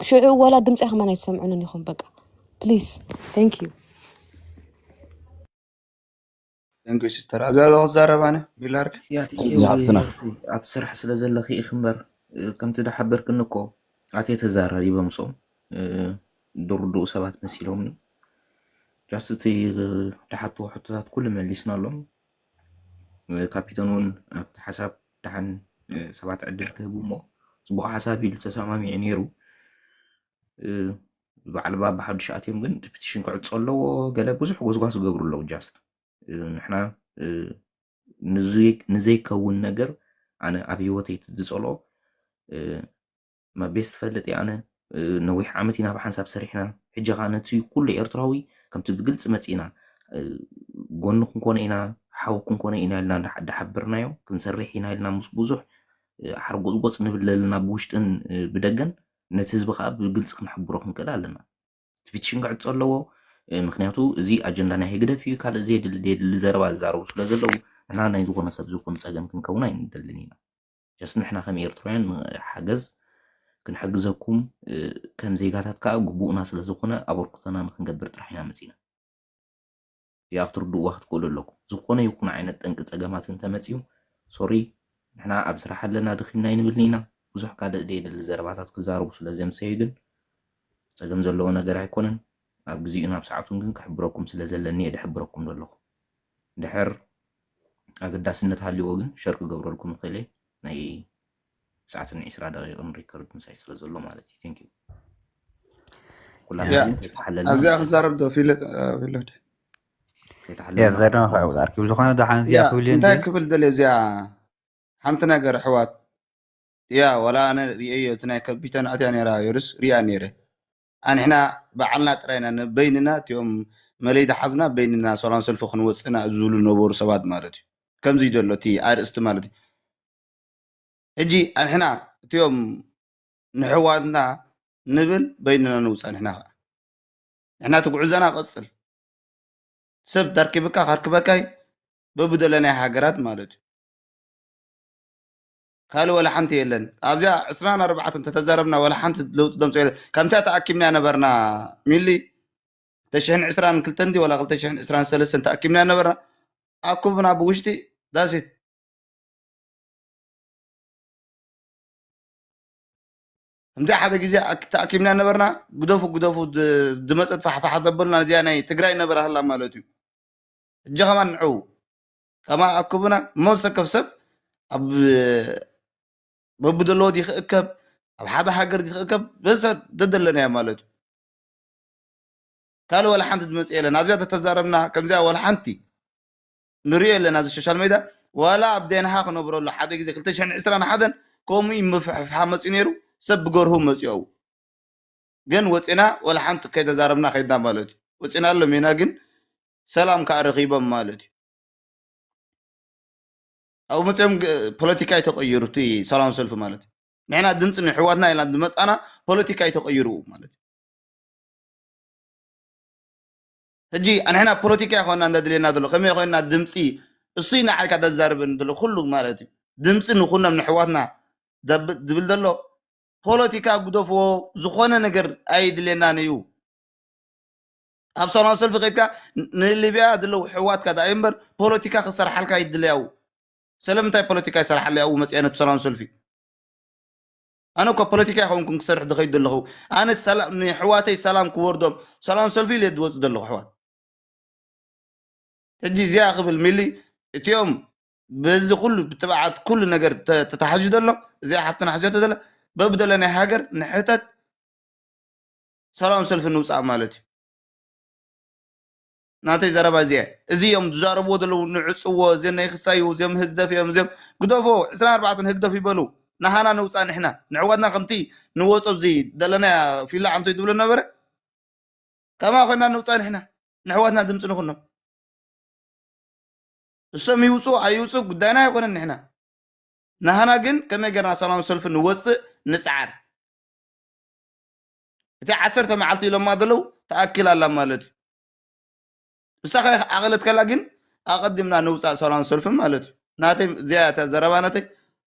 ሽዑ ዋላ ድምፂ ከማን ኣይትሰምዑንን ኢኹም በቃ። ፕሊስ። Thank you። Thank you sister። ኣብዛ ዶ ክዛረብ ኣነ ሚላርክ? ያ ያ ሓፍትና ኣብቲ ስራሕ ስለ ዘለኺ ኢኺ እምበር እ፣ ከምቲ ዝሓበርክኒ እኮ ኣትየ ተዘራሪበ ምስኦም እ፣ ድርድኡ ሰባት መሲሎምኒ። ጃስት እቲ እ፣ ድሓትዎ ሕቶታት ኩሉ መሊስናሎም። እ፣ ካፒተን እውን ኣብቲ ሓሳብ ደሓን እ፣ ሰባት ዕድል ክህቡ እሞ ፅቡቅ ሓሳብ ኢሉ ተሰማሚዑ ነይሩ። እ፣ በዓል ባባ ሓዱሽ ኣትዮም ግን እቲ ፒቲሽን ክዕፆ ኣለዎ ገለ ብዙሕ ጎስጓስ ዝገብሩ ኣለዉ። ጃስት እ፣ ንሕና እ፣ ንዘይ- ንዘይከውን ነገር ኣነ ኣብ ህይወተይ ዝፀልኦ እ፣ መቤስ ትፈልጥ እየ ኣነ እ፣ ነዊሕ ዓመት ኢና ብሓንሳብ ሰሪሕና። ሕጂ ከዓ ነቲ ኩሉ ኤርትራዊ ከምቲ ብግልፂ መፂና እ፣ ጎኒ ክንኮነ ኢና ሓው ክንኮነ ኢና ኢልና እንዳ- እንዳሓበርናዮ ክንሰርሕ ኢና ኢልና ምስ ብዙሕ እ፣ ሓርጎፅጎፅ ንብል ዘለና ብውሽጥን እ፣ ብደገን ነቲ ህዝቢ ከዓ ብግልፂ ክንሕብሮ ክንክእል ኣለና። እቲ ፒቲሽን ክዕፆ ኣለዎ እ፣ ምክንያቱ እዚ ኣጀንዳ ናይ ህግደፍ እዩ። ካልእ ዘየድሊ ዘየድሊ ዘረባ ዝዛረቡ ስለ ዘለዉ ንሕና ናይ ዝኾነ ሰብ ዝኾነ ፀገም ክንከውን ኣይንደልን ኢና። ጀስት ንሕና ከም ኤርትራውያን ሓገዝ ክንሕግዘኩም እ፣ ከም ዜጋታት ከዓ ግቡእና ስለ ዝኾነ ኣበርክቶና ንክንገብር ጥራሕ ኢና መፂና። እዚኣ ክትርድእዋ ክትክእሉ ኣለኩም። ዝኾነ ይኹን ዓይነት ጠንቂ ፀገማት እንተመፅዩ ሶሪ ንሕና ኣብ ስራሕ ኣለና ድኺምና ኣይንብልን ኢና። ብዙሕ ካልእ ደይደሊ ዘረባታት ክዛረቡ ስለ ዘምሰዩ ግን ፀገም ዘለዎ ነገር ኣይኮነን። ኣብ ግዜኡን ኣብ ሰዓቱን ግን ክሕብረኩም ስለ ዘለኒ እየ ድሕብረኩም ዘለኹ። ድሕር ኣገዳስነት ሃልዎ ግን ሸር ክገብረልኩም ይኽእል እየ። ናይ ሰዓትን ዕስራ ደቂቕን ሪከርድ ምሳይ ስለ ዘሎ ማለት እዩ። ቴንክ ዩ ኩላትና ያ ግን ከይተሓለልና ኣብዚኣ ንሰ ክዛረብ ዶ ፊሎት ፊሎት ከይተሓለልና ዘርና ኣርኪብ ዝኾነ ደሓን እዚኣ ክብል እንታይ ክብል ደልየ እዚኣ ሓንቲ ነገር ኣሕዋት እያ። ዋላ ኣነ ርእየዮ እቲ ናይ ከቢተን ኣትያ ነይራ ዮርስ ሪኣ ነይረ። ኣንሕና በዓልና ጥራይና ንበይንና እቲኦም መለይ ተሓዝና በይንና ሰላም ሰልፊ ክንወፅእና ዝብሉ ነበሩ ሰባት ማለት እዩ። ከምዚ ዘሎ እቲ ኣርእስቲ ማለት እዩ። ሕጂ ኣንሕና እቲኦም ንሕዋትና ንብል በይንና ንውፃ ንሕና ከዓ ንሕና ትጉዕዘና ቀፅል ሰብ ተርኪብካ ከርክበካይ በብደለናይ ሃገራት ማለት እዩ። ካልእ ወላ ሓንቲ የለን ኣብዚኣ ዕስራን ኣርባዕተን ተተዛረብና ወላ ሓንቲ ለውጢ ደምፆ የለን። ከምታ ተኣኪብና ነበርና ሚሊ ክልተ ሽሕን ዕስራን ክልተን ወላ ክልተ ሽሕን ዕስራን ሰለስተን ተኣኪብና ነበርና ኣኩብና ብውሽጢ ዳሲት ከምዚ ሓደ ግዜ ተኣኪብና ነበርና ግደፉ ግደፉ ዝመፀት ፋሕፋሕ ዘበሉና እዚኣ ናይ ትግራይ ነበራህላ ማለት እዩ። እጀ ከማን ንዕው ከማ ኣኩብና እሞ ዝሰከፍ ሰብ ኣብ በብደለዎ ዲ ክእከብ ኣብ ሓደ ሃገር ዲ ክእከብ በሰ ደደለናዮ ማለት እዩ። ካልእ ወላ ሓንቲ ዝመፅእ የለን ኣብዚኣ ተተዛረብና ከምዚኣ ወላ ሓንቲ ንሪኦ የለን ኣብዚ ሶሻል ሜድያ ዋላ ኣብ ደንሃ ክነብረሉ ሓደ ግዜ ክልተ ሽሕን ዕስራን ሓደን ከምኡ ምፍሕፍሓ መፅኡ ነይሩ ሰብ ብገርሁ መፅኡ ግን ወፂና ወላ ሓንቲ ከይተዛረብና ከይድና ማለት እዩ። ወፂና ኣሎ ሜና ግን ሰላም ከዓ ረኺቦም ማለት እዩ። ኣብኡ መፅኦም ፖለቲካ እዩ ተቀይሩ እቲ ሰላም ሰልፊ ማለት እዩ። ንሕና ድምፂ ንሕዋትና ኢልና ዝመፃና ፖለቲካ እዩ ተቀይሩ ማለት እዩ። ሕጂ ኣንሕና ፖለቲካ ይኮና እንዳድልየና ዘሎ ከመይ ኮይና ድምፂ እሱይ ንዓይካ ተዛርበን ዘሎ ኩሉ ማለት እዩ። ድምፂ ንኩኖም ንሕዋትና ዝብል ዘሎ ፖለቲካ ግደፍዎ። ዝኾነ ነገር ኣይድልየናን እዩ። ኣብ ሰላማዊ ሰልፊ ከድካ ንሊብያ ዘለዉ ሕዋትካ ዳኣ እምበር ፖለቲካ ክሰርሓልካ ይድለያው። ስለምንታይ ፖለቲካ ይሰርሓለይ ኣብኡ መፅአ ነቲ ሰላማዊ ሰልፊ ኣነ እኮ ፖለቲካ ይኸውንኩም ክሰርሕ ዝኸይድ ዘለኹ ኣነ ንሕዋተይ ሰላም ክወርዶም ሰላማዊ ሰልፊ ኢለ ዝወፅ ዘለኹ ሕዋት ሕጂ እዚኣ ክብል ሚሊ እቲኦም በዚ ኩሉ ብትብዓት ኩሉ ነገር ተታሓዙ ዘሎ እዚኣ ሓብትና ሕዘቶ ዘለ በብደለ ናይ ሃገር ንሕተት ሰላም ሰልፊ ንውፃእ ማለት እዩ። ናተይ ዘረባ እዚኣ እዚ እዮም ዝዛረብዎ ዘለዉ ንዕፅዎ እዚኦም ናይ ክሳዩ እዚኦም ህግደፍ እዮም እዚኦም ግደፎ ዕስራን ኣርባዕተን ህግደፍ ይበሉ ናሃና ንውፃእ ንሕና ንዕዋትና ከምቲ ንወፆ እዚ ደለና ፊላ ዓንቶ ዝብሎ ነበረ ከማ ኮይና ንውፃእ ንሕና ንሕዋትና ድምፂ ንኹኖም እሶም ይውፁ ኣይውፁ ጉዳይና ኣይኮነን ንሕና ናሃና ግን ከመይ ገርና ሰላም ሰልፊ ንወፅእ ንፅዓር እቲ ዓሰርተ መዓልቲ ኢሎማ ዘለዉ ተኣኪል ኣላ ማለት እዩ እሳ ኣቐለት ከላ ግን ኣቐዲምና ንውፃእ ሰላም ሰልፊ ማለት እዩ ናተይ እዚኣ እታ ዘረባ ናተይ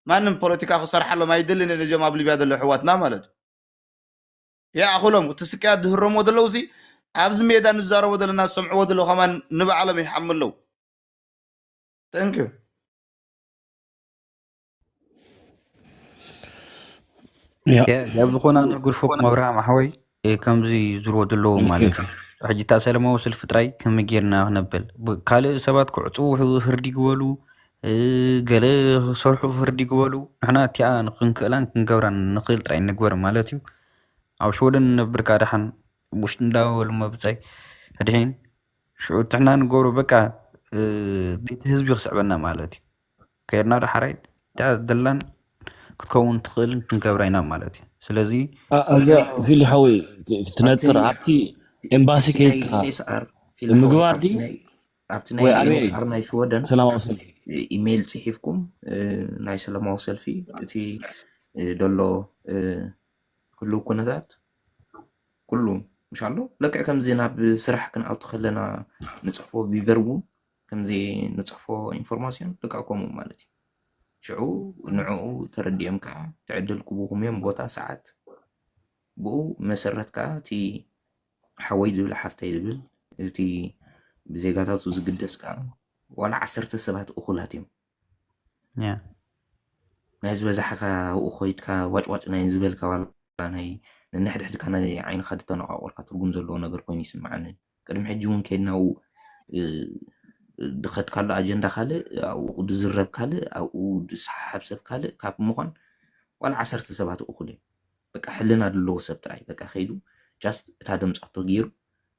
ማንም ፖለቲካ ክሰርሓሎም ኣይደልን ነዚኦም ኣብ ሊብያ ዘለዉ ሕዋትና ማለት እዩ ይኣኽሎም እቲ ስቅያት ዝህረምዎ ዘለዉ ሲ ኣብዚ ሜዳ ንዛረቦ ዘለና ዝሰምዕዎ ዘለዉ ከማን ንባዕሎም ይሓሙ ኣለዉ thank you ያ ያ ዝኾነ ኣነ ግርፎ መብርሃም ኣሕወይ እ፣ ከምዚ ዝርዎ ዘለዎ ማለት እዩ ሕጂ እታ ሰለማዊ ሰልፊ ጥራይ ከመይ ጌርና ክነብል ብ- ካልእ ሰባት ክዕፅዉ ህ- ህርዲ ግበሉ እ፣ ገለ ክሰርሑ ህርዲ ግበሉ ንሕና እቲኣ ክንክእላን ክንገብራን ንኽእል ጥራይ ንግበር ማለት እዩ ኣብ ሽወደን ንነብር ካ ደሓን ውሽጢ እንዳበሉ መብፀይ ሕድሒን ሽዑ ትሕና ንገብሮ በቃ እ፣ ቤት ህዝቢ ክስዕበና ማለት እዩ ከድና ዶ ሓራይ እታ ደላን ክትከውን ትኽእልን ክንገብራ ኢና ማለት እዩ ስለዚ ፊሊ ሓወይ ትነፅር ኣብቲ ኤምባሲ ከይድካ ምግባር ድዩ ኣብቲ ናይ ኤምኤስኣር ናይ ሽወደን ሰላማዊ ሰልፊ ኢሜይል ፅሒፍኩም ናይ ሰላማዊ ሰልፊ እቲ ደሎ ህልው ኩነታት ኩሉ ምሻሎ ለክዕ ከምዚ ናብ ስራሕ ክንኣቱ ከለና ንፅሕፎ ቪቨር እውን ከምዚ ንፅሕፎ ኢንፎርማሲዮን ልክዕ ከምኡ ማለት እዩ ሽዑ ንዕኡ ተረዲኦም ከዓ ትዕድል ክቡኹም እዮም ቦታ ሰዓት ብኡ መሰረት ከዓ እቲ ሓወይ ዝብል ሓፍተይ ዝብል እቲ ብዜጋታቱ ዝግደስ ከዓ ዋላ ዓሰርተ ሰባት እኹላት እዮም ናይ ዝበዛሕካ ኣብኡ ኮይድካ ዋጭዋጭ ናይ ዝበልካ ዋላ ናይ ነንሕድሕድካ ናይ ዓይንካ ዝተነቋቆርካ ትርጉም ዘለዎ ነገር ኮይኑ ይስምዓኒ ቅድሚ ሕጂ እውን ከይድና ድኸድካሉ ኣጀንዳ ካልእ ኣብኡ ዝዝረብ ካልእ ኣብኡ ዝሰሓሓብ ሰብ ካልእ ካብ ምኳን ዋላ ዓሰርተ ሰባት እኹል እዮም በቃ ሕልና ዘለዎ ሰብ ጥራይ በቃ ከይዱ just እታ ደምፃቶ ገይሩ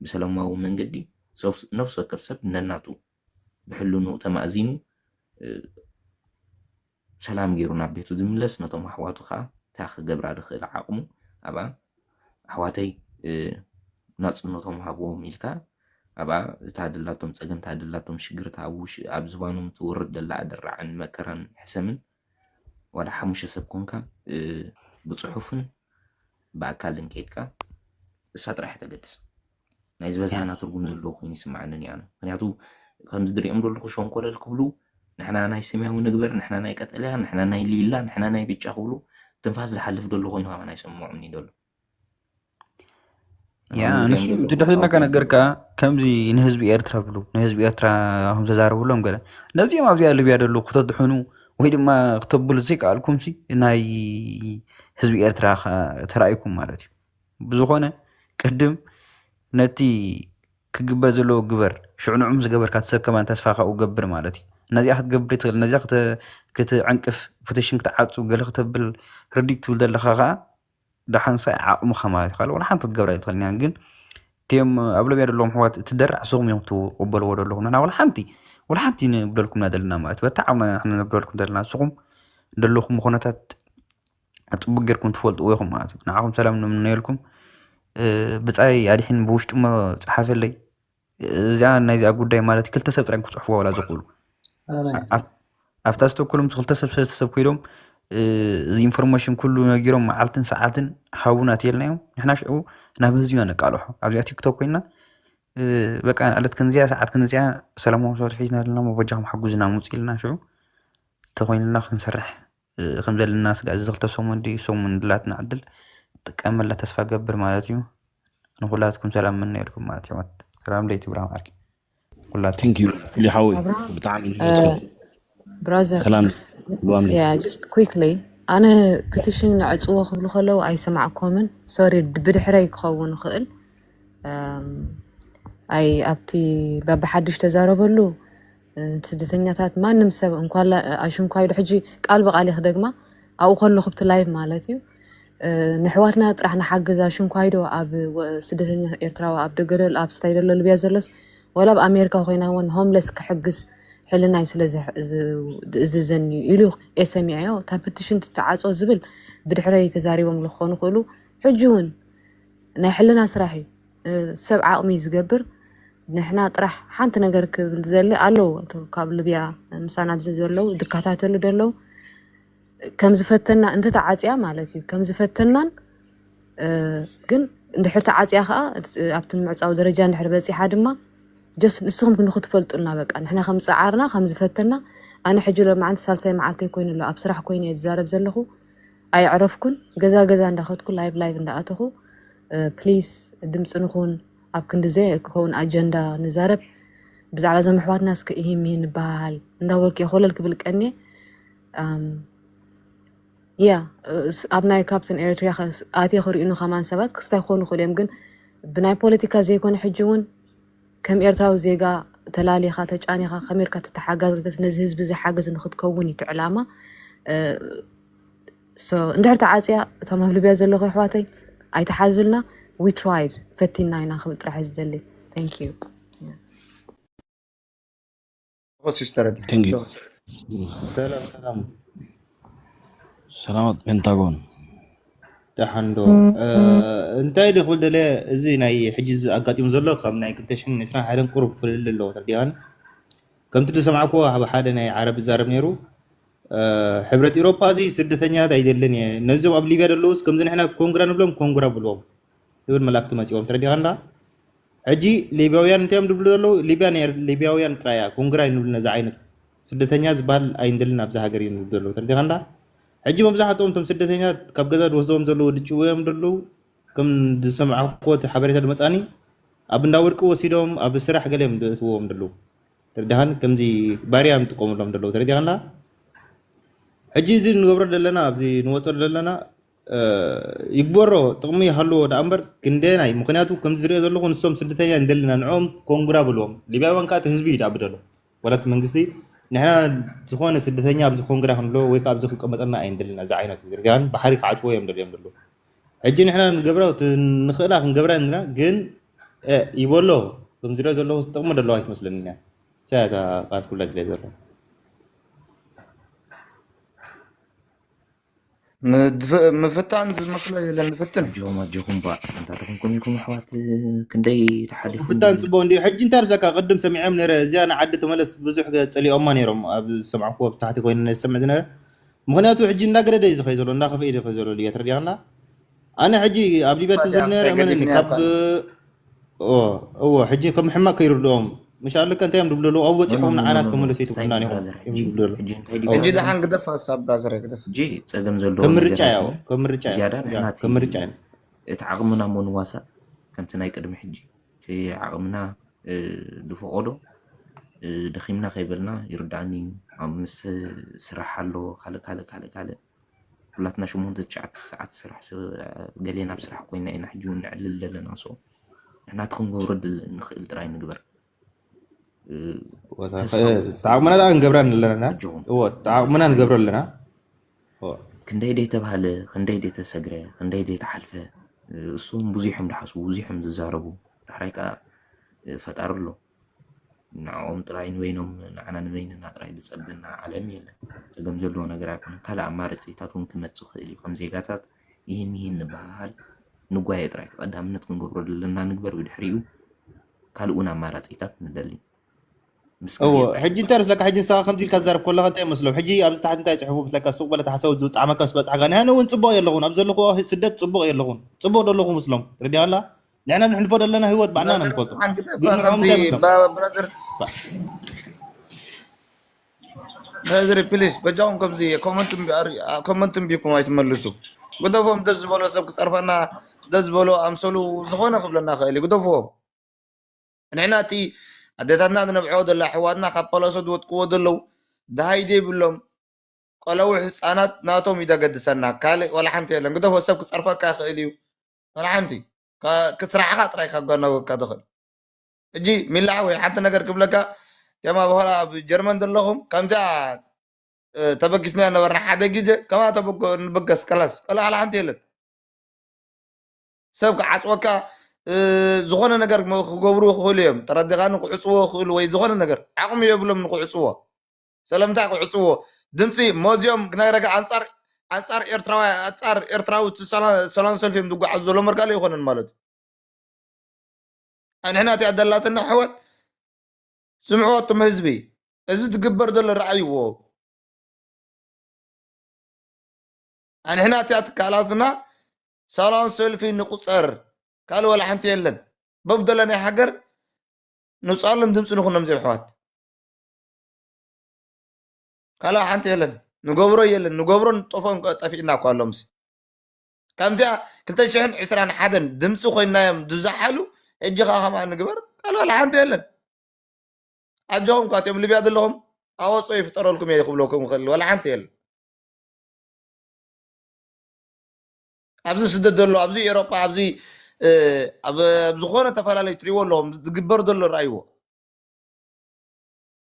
ብሰላማዊ መንገዲ ነፍሲ ወከፍ ሰብ ነናቱ ብሕልንኡ ተማእዚኑ ሰላም ገይሩ ናብ ቤቱ ዝምለስ፣ ነቶም ኣሕዋቱ ከዓ እንታይ ክገብራ ዝኽእል ዓቕሙ ኣብኣ ኣሕዋተይ ናፅነቶም ሃብዎም ኢልካ ኣብኣ እታ ደላቶም ፀገም፣ እታ ደላቶም ሽግር፣ እታ ኣብ ዝባኖም ትወርድ ደላ ኣደራዕን መከራን ሕሰምን ዋላ ሓሙሽተ ሰብ ኮንካ ብፅሑፍን ብኣካልን ከይድካ እሳ ጥራሕ ተገድስ። ናይ ዝበዝሓና ትርጉም ዘለዎ ኮይኑ ይስምዓንን እያ። ምክንያቱ ከምዚ ድሪኦም ዘለኹ ሸንኮለል ክብሉ ንሕና ናይ ሰማያዊ ንግበር፣ ንሕና ናይ ቀጠልያ፣ ንሕና ናይ ሊላ፣ ንሕና ናይ ብጫ ክብሉ ትንፋስ ዝሓልፍ ደሎ ኮይኑ ከማን ኣይሰምዖምን እዩ ደሎ። ያ ንሱ እቲ ድሕሪ ነካ ነገርካ ከምዚ ንህዝቢ ኤርትራ ብሉ ንህዝቢ ኤርትራ ከም ተዛረብሎም ገለ ነዚኦም ኣብዚኣ ሊብያ ደለዉ ክተድሕኑ ወይ ድማ ክተብሉ ዘይከኣልኩም ሲ ናይ ህዝቢ ኤርትራ ተራእይኩም ማለት እዩ። ብዝኾነ ቅድም ነቲ ክግበር ዘለዎ ግበር ሽዑ ንዑ ምስ ገበርካ እቲ ሰብ ከማን ተስፋ ካብኡ ገብር ማለት እዩ። ነዚኣ ክትገብር ትኽእል ነዚኣ ክትዕንቅፍ ፖቲሽን ክትዓፁ ገለ ክተብል ርዲግ ትብል ዘለኻ ከዓ ደሓንሳይ ዓቕምኻ ማለት እዩ ካልእ ወላ ሓንቲ ክትገብራ ኣይትኽእልን እያ ግን እቲኦም ኣብ ሊብያ ዘለዎም ኣሕዋት እቲ ደራዕ ንስኹም እዮም ትቕበልዎ ዘለኹም ንሕና ወላ ሓንቲ ወላ ሓንቲ ንብለልኩምና ዘለና ማለት በታ ዓቕምና ንሕና ንብለልኩም ዘለና ንስኹም ዘለኹም ኩነታት ፅቡቅ ጌርኩም ትፈልጥዎ ኢኹም ማለት እዩ ንዓኹም ሰላም ንምነየልኩም ብፃይ ኣድሒን ብውሽጢ እሞ ፀሓፈለይ እዚኣ ናይዚኣ ጉዳይ ማለት ክልተ ሰብ ጥራይ ክፅሕፍዋ ወላ ዝኽእሉ ኣብታ ስቶኮልም ክልተ ሰብ ሰለስተ ሰብ ኮይዶም እዚ ኢንፎርሜሽን ኩሉ ነጊሮም መዓልትን ሰዓትን ሃቡና ተየልናዮም ንሕና ሽዑ ናብ ህዝቢ ኢና ነቃልሖ ኣብዚኣ ቲክቶክ ኮይና በቃ ዕለት ክንዚኣ ሰዓት ክንዚኣ ሰላማዊ ሰልፊ ሒዝና ኣለና በጃኹም ሓጉዝና ምውፅ ኢልና ሽዑ ተኮይንና ክንሰርሕ ከም ዘለና ስጋዕ እዚ ክልተ ሰሙን ድዩ ሰሙን ድላትና ዕድል ጥቀመላ ተስፋ ገብር ማለት እዩ ንኩላትኩም ሰላም ምነየልኩም ማለት እዩ ሰላም ለይቲ ብርሃም ዓርኪ ኩላትኩም Thank you ፍሊ ሓወይ ብጣዕሚ ብራዘር ሰላም yeah just quickly ኣነ ፕቲሽን ንዕፅዎ ክብሉ ከለዉ ኣይሰማዕኮምን ሶሪ ብድሕረይ ክኸውን ይኽእል ኣይ ኣብቲ በብሓድሽ ተዛረበሉ ስደተኛታት ማንም ሰብ እንኳላ ኣሽንኳይዶ ሕጂ ቃል ብቃል ክደግማ ኣብኡ ከለኹ ብቲ ላይቭ ማለት እዩ ንሕዋትና ጥራሕ ንሓግዝ ኣሽንኳይዶ ኣብ ስደተኛ ኤርትራዊ ኣብ ደገደል ኣብ ስታይ ዘሎ ልብያ ዘሎስ ወላ ኣብ ኣሜሪካ ኮይና እውን ሆምለስ ክሕግዝ ሕልናይ ስለ ዝእዝዘኒ ኢሉ የሰሚዐዮ እታ ፕቲሽን ትተዓፆ ዝብል ብድሕረይ ተዛሪቦም ክኾኑ ክእሉ ሕጂ እውን ናይ ሕልና ስራሕ እዩ ሰብ ዓቕሚ ዝገብር ንሕና ጥራሕ ሓንቲ ነገር ክብል ዘለ ኣለዉ ካብ ልብያ ምሳና ኣብዚ ዘለዉ ዝከታተሉ ደለዉ ከም ዝፈተና እንተተዓፅያ ማለት እዩ ከም ዝፈተናን ግን እንድሕር ተዓፅያ ከዓ ኣብቲ ምዕፃው ደረጃ እንድሕር በፂሓ ድማ ጀስ ንስኹም ንክትፈልጡልና በቃ ንሕና ከም ፀዓርና ከም ዝፈተና ኣነ ሕጂ ሎማዓንቲ ሳልሳይ መዓልተይ ኮይኑ ኣሎ ኣብ ስራሕ ኮይኑ እየ ዝዛረብ ዘለኹ ኣይዕረፍኩን ገዛ ገዛ እንዳኸድኩ ላይቭ ላይቭ እንዳኣተኹ ፕሊስ ድምፂ ንኹን ኣብ ክንዲ ዘይ ክኸውን ኣጀንዳ ንዛረብ ብዛዕባ ዘም ኣሕዋትና እስከ ኢሂም ይህን ንበሃል እንዳበልኩ እየ ኮለል ክብል ቀንየ ያ ኣብ ናይ ካፕተን ኤሪትሪያ ኣትየ ክርእዩኒ ከማን ሰባት ክስታይ ክኾኑ ይኽእሉ እዮም ግን ብናይ ፖለቲካ ዘይኮነ ሕጂ እውን ከም ኤርትራዊ ዜጋ ተላሊኻ ተጫኒኻ ከመርካ ትተሓጋገዝ ነዚ ህዝቢ ዝሓግዝ ንክትከውን እዩ እቲ ዕላማ እንድሕር ተዓፅያ እቶም ኣብ ልብያ ዘለኹ ኣሕዋተይ ኣይተሓዙልና we tried ፈቲና ኢና ክብል ጥራሕ ዝደሊ thank you ተኸሲሽ ተረዲእ Thank you ሰላም ሰላም ሰላማት ፔንታጎን ደሓን ዶ እንታይ ዶ ክብል ደለ እዚ ናይ ሕጂ ኣጋጢሙ ዘሎ ካብ ናይ ክልተ ሽሕን ዕስራን ሓደን ቁሩብ ፍልል ኣለዎ ተርዲኣን ከምቲ ዝሰማዕኩዎ ኣብ ሓደ ናይ ዓረብ ዝዛረብ ነይሩ ሕብረት ኤሮፓ እዚ ስደተኛታት ኣይደልን እየ ነዚም ኣብ ሊብያ ዘለውስ ከምዚ ንሕና ኮንግራ ንብሎም ኮንግራ ብልዎም ዝብል መላእክቲ መፂዎም ተረዲኻ እንዳ ሕጂ ሊብያውያን እንታይ እዮም ዝብሉ ዘለዉ ሊብያ ናይ ሊብያውያን ጥራይ እያ ኮንግራ ንብል ነዚ ዓይነት ስደተኛ ዝበሃል ኣይንደልን ኣብዚ ሃገር እዮም ዝብሉ ዘለዉ ተረዲኻ እንዳ ሕጂ መብዛሕትኦም እቶም ስደተኛ ካብ ገዛ ዝወስደዎም ዘለዉ ድጭው እዮም ዘለዉ ከም ዝሰማዕኩዎ እቲ ሓበሬታ ዝመፃኒ ኣብ እንዳ ወርቂ ወሲዶም ኣብ ስራሕ ገለ እዮም ዝእትዎም ዘለዉ ተረዲኻን ከምዚ ባርያ እዮም ዝጥቀሙሎም ዘለዉ ተረዲኻ እንዳ ሕጂ እዚ ንገብሮ ዘለና ኣብዚ ንወፀሉ ዘለና ይግበሮ ጥቕሚ ይሃልዎ ደኣ እምበር ክንደየናይ ምኽንያቱ ከምዚ ዝሪኦ ዘለኹ ንሶም ስደተኛ እንደልና ንዕኦም ኮንግራ በልዎም ሊብያውያን ከዓ እቲ ህዝቢ እዩ ደኣ ብደሎ ዋላ እቲ መንግስቲ ንሕና ዝኾነ ስደተኛ ኣብዚ ኮንግራ ክንብሎ ወይ ከዓ ኣብዚ ክቀመጠልና ኣይንደልና እዚ ዓይነት ዝርጋን ባሕሪ ክዓፅዎ እዮም ደልዮም ደሎ ሕጂ ንሕና ንገብራ ንኽእላ ክንገብራ ንና ግን ይበሎ ከም ዝሪኦ ዘለኹ ጥቕሚ ደለዋ ኣይትመስለኒ እያ። እሳ እያ እታ ቃል ኩላ ድልያ ዘለዋ። ምድፍ- ምፍታን ዝመስሎ የለን። ንፍትን። ኣጆኹም ኣጆኹም ባ ኣንታ ተኾንኩም ኢኹም ኣሕዋት ክንደይ ተሓሊፉ ምፍታን ፅቡቅ እንዲዩ። ሕጂ እንታይ ርዛካ ቅድም ሰሚዖም ነረ እዚኣ ንዓዲ ተመለስ ብዙሕ ገ- ፀሊኦማ ነይሮም ኣብ ዝሰምዕኩዎ ብታሕቲ ኮይኑ ነረ ዝሰምዕ ዝነበረ። ምክንያቱ ሕጂ እንዳገደደ እዩ ዝኸይ ዘሎ እንዳኸፍአ እዩ ዝኸይ ዘሎ ልያ ትረዲያና። ኣነ ሕጂ ኣብ ሊብያ ተዘሉ ነረ እመነኒ ካብ እዎ ሕጂ ከም ሕማቅ ከይርድኦም። ምሻ ኣለካ እንታይ እዮም ዝብሉ ኣለዉ ኣብ ወፂኹም ንዓና ዝተመለሱ ይትኩና እዮም ዝብሉ ኣለዉ። ሕጂ ደሓን ግደፍ ሀሳብ ብራዘር ግደፍ። ሕጂ ፀገም ዘለዎ ከም ምርጫ ያው ከም ምርጫ ዝያዳ ንሕና ከም ምርጫ እዩ። እቲ ዓቕምና እሞ ንዋሳእ ከምቲ ናይ ቅድሚ ሕጂ እቲ ዓቕምና እ፣ ዝፈቐዶ እ፣ ደኺምና ከይበልና ይርዳእኒ እዩ። ኣብ ምስ ስራሕ ኣሎ ካልእ ካልእ ካልእ ካልእ ኩላትና ሸሞንተ ትሽዓተ ሰዓት ስራሕ ስ- ገሌና ኣብ ስራሕ ኮይና ኢና ሕጂ እውን ነዕልል ዘለና ሶ ንሕና እቲ ክንገብሮ ድል- ንኽእል ጥራይ ንግበር። እ፣ ተዓቕምና ደኣ ንገብራ ኣለና። ተዓቕምና ንገብሮ ኣለና። ክንደይ ደይ ተባህለ፣ ክንደይ ደይ ተሰግረ፣ ክንደይ ደይ ተሓልፈ፣ እሱም ብዙሕ እዮም ዝሓስቡ፣ ብዙሕ እዮም ዝዛረቡ። ዳሕራይ ከዓ ፈጣሪ ኣሎ። ንዕኦም ጥራይ ንበይኖም፣ ንዓና ንበይንና ጥራይ ዝጸበና ዓለም የለን። ጸገም ዘለዎ ነገር ኣይኮነን። ካልእ ኣማራጺታት እውን ክመጽእ ይኽእል እዩ። ከም ዜጋታት ይህን ይህን ንበሃሃል፣ ንጓየ ጥራይ። እቲ ቀዳምነት ክንገብሮ ዘለና ንግበር፣ ብድሕሪኡ ካልእ እውን ኣማራጺታት ንደሊ። እዎ ሕጂ እንታይ መስለካ? ሕጂ ንስኻ ከምዚ ኢልካ ዝዛረብ ከለኻ እንታይ ይመስሎም? ሕጂ ኣብዚ ታሕቲ እንታይ ይፅሕፉ መስለካ? ሱቕ በለ ተሓሰቡ ዝብል ጣዕመካ ምስ በፅሓካ፣ ንሕና እውን ፅቡቕ የለኹን፣ ኣብ ዘለኹዎ ስደት ፅቡቕ የለኹን፣ ፅቡቕ ዘለኹ ምስሎም። ትረዲኣላ? ንሕና ንሕልፎ ዘለና ህይወት ባዕልና ኢና ንፈልጦ። ግን ንዕኦም እንታይ ይመስሎም? ብራዘር ፕሊስ በጃኹም ከምዚ ኮመንት እምቢኩም ኣይትመልሱ። ግደፎም። ደስ ዝበሎ ሰብ ክፀርፈና ደስ ዝበሎ ኣምሰሉ ዝኾነ ክብለና ክእል እዩ። ግደፍዎም። ንሕና እቲ ኣዴታትና ዝነብዕኦ ዘላ ኣሕዋትና ካብ ፓላሶ ዝወጥቅዎ ዘለዉ ደሃይ ዘይብሎም ቆለዉ ህፃናት ናቶም እዩ ዘገድሰና። ካልእ ዋላ ሓንቲ የለን። ግደፎ። ሰብ ክፀርፈካ ይኽእል እዩ። ዋላ ሓንቲ ካ- ክስራሕኻ ጥራይ ካጓናወካ ትኽእል። ሕጂ ሚላዓ ወይ ሓንቲ ነገር ክብለካ ከማ በኋላ ኣብ ጀርመን ዘለኹም ከምዚኣ እ፣ ተበጊስና ነበርና ሓደ ግዜ ከማ ተበጎ ንበገስ ከላስ ቀላ ሓንቲ የለን። ሰብ ክዓፅወካ እ፣ ዝኾነ ነገር ሞ- ክገብሩ ይኽእሉ እዮም። ተረዲኻኒ? ክዕፅዎ ይኽእሉ ወይ ዝኾነ ነገር ዓቕሚ የብሎም ንክዕፅዎ። ሰለምንታይ ክዕፅዎ? ድምፂ ሞዚኦም ክነግረካ ኣንፃር ኣንፃር ኤርትራዊ ኣንፃር ኤርትራዊ እቲ ሰላ- ሰላም ሰልፊ እዮም ዝጓዓዙ ዘሎ መርካለ ይኮነን ማለት እዩ። ኣንሕና እቲኣ ደላትና ኣሕዋት ስምዕዎ እቶም ህዝቢ እዚ ትግበር ዘሎ ረኣይዎ። ኣንሕና እቲኣ ትካላትና ሰላም ሰልፊ ንቁፀር ካልእ ዋላ ሓንቲ የለን። በብደለናይ ሃገር ንውፅኣሎም ድምፂ ንኹኖም ዚም ኣሕዋት ካልእ ሓንቲ የለን። ንገብሮ የለን ንገብሮ ንጠፎን ጠፊእና እኳ ኣሎምሲ ከምዚኣ ክልተ ሽሕን ዕስራን ሓደን ድምፂ ኮይናዮም ዝዛሓሉ ሕጂ ከዓ ከምኣ ንግበር ካልእ ዋላ ሓንቲ የለን። ኣጆኹም እኳ እቲኦም ልብያ ዘለኹም ኣወፅኦ ይፍጠረልኩም እየ ክብለኩም ይኽእል ዋላ ሓንቲ የለን። ኣብዚ ስደት ዘሎ ኣብዚ ኤሮጳ ኣብዚ እ፣ ኣብ ኣብ ዝኾነ ተፈላለዩ ትሪእዎ ኣለኹም ዝግበር ዘሎ ረኣይዎ።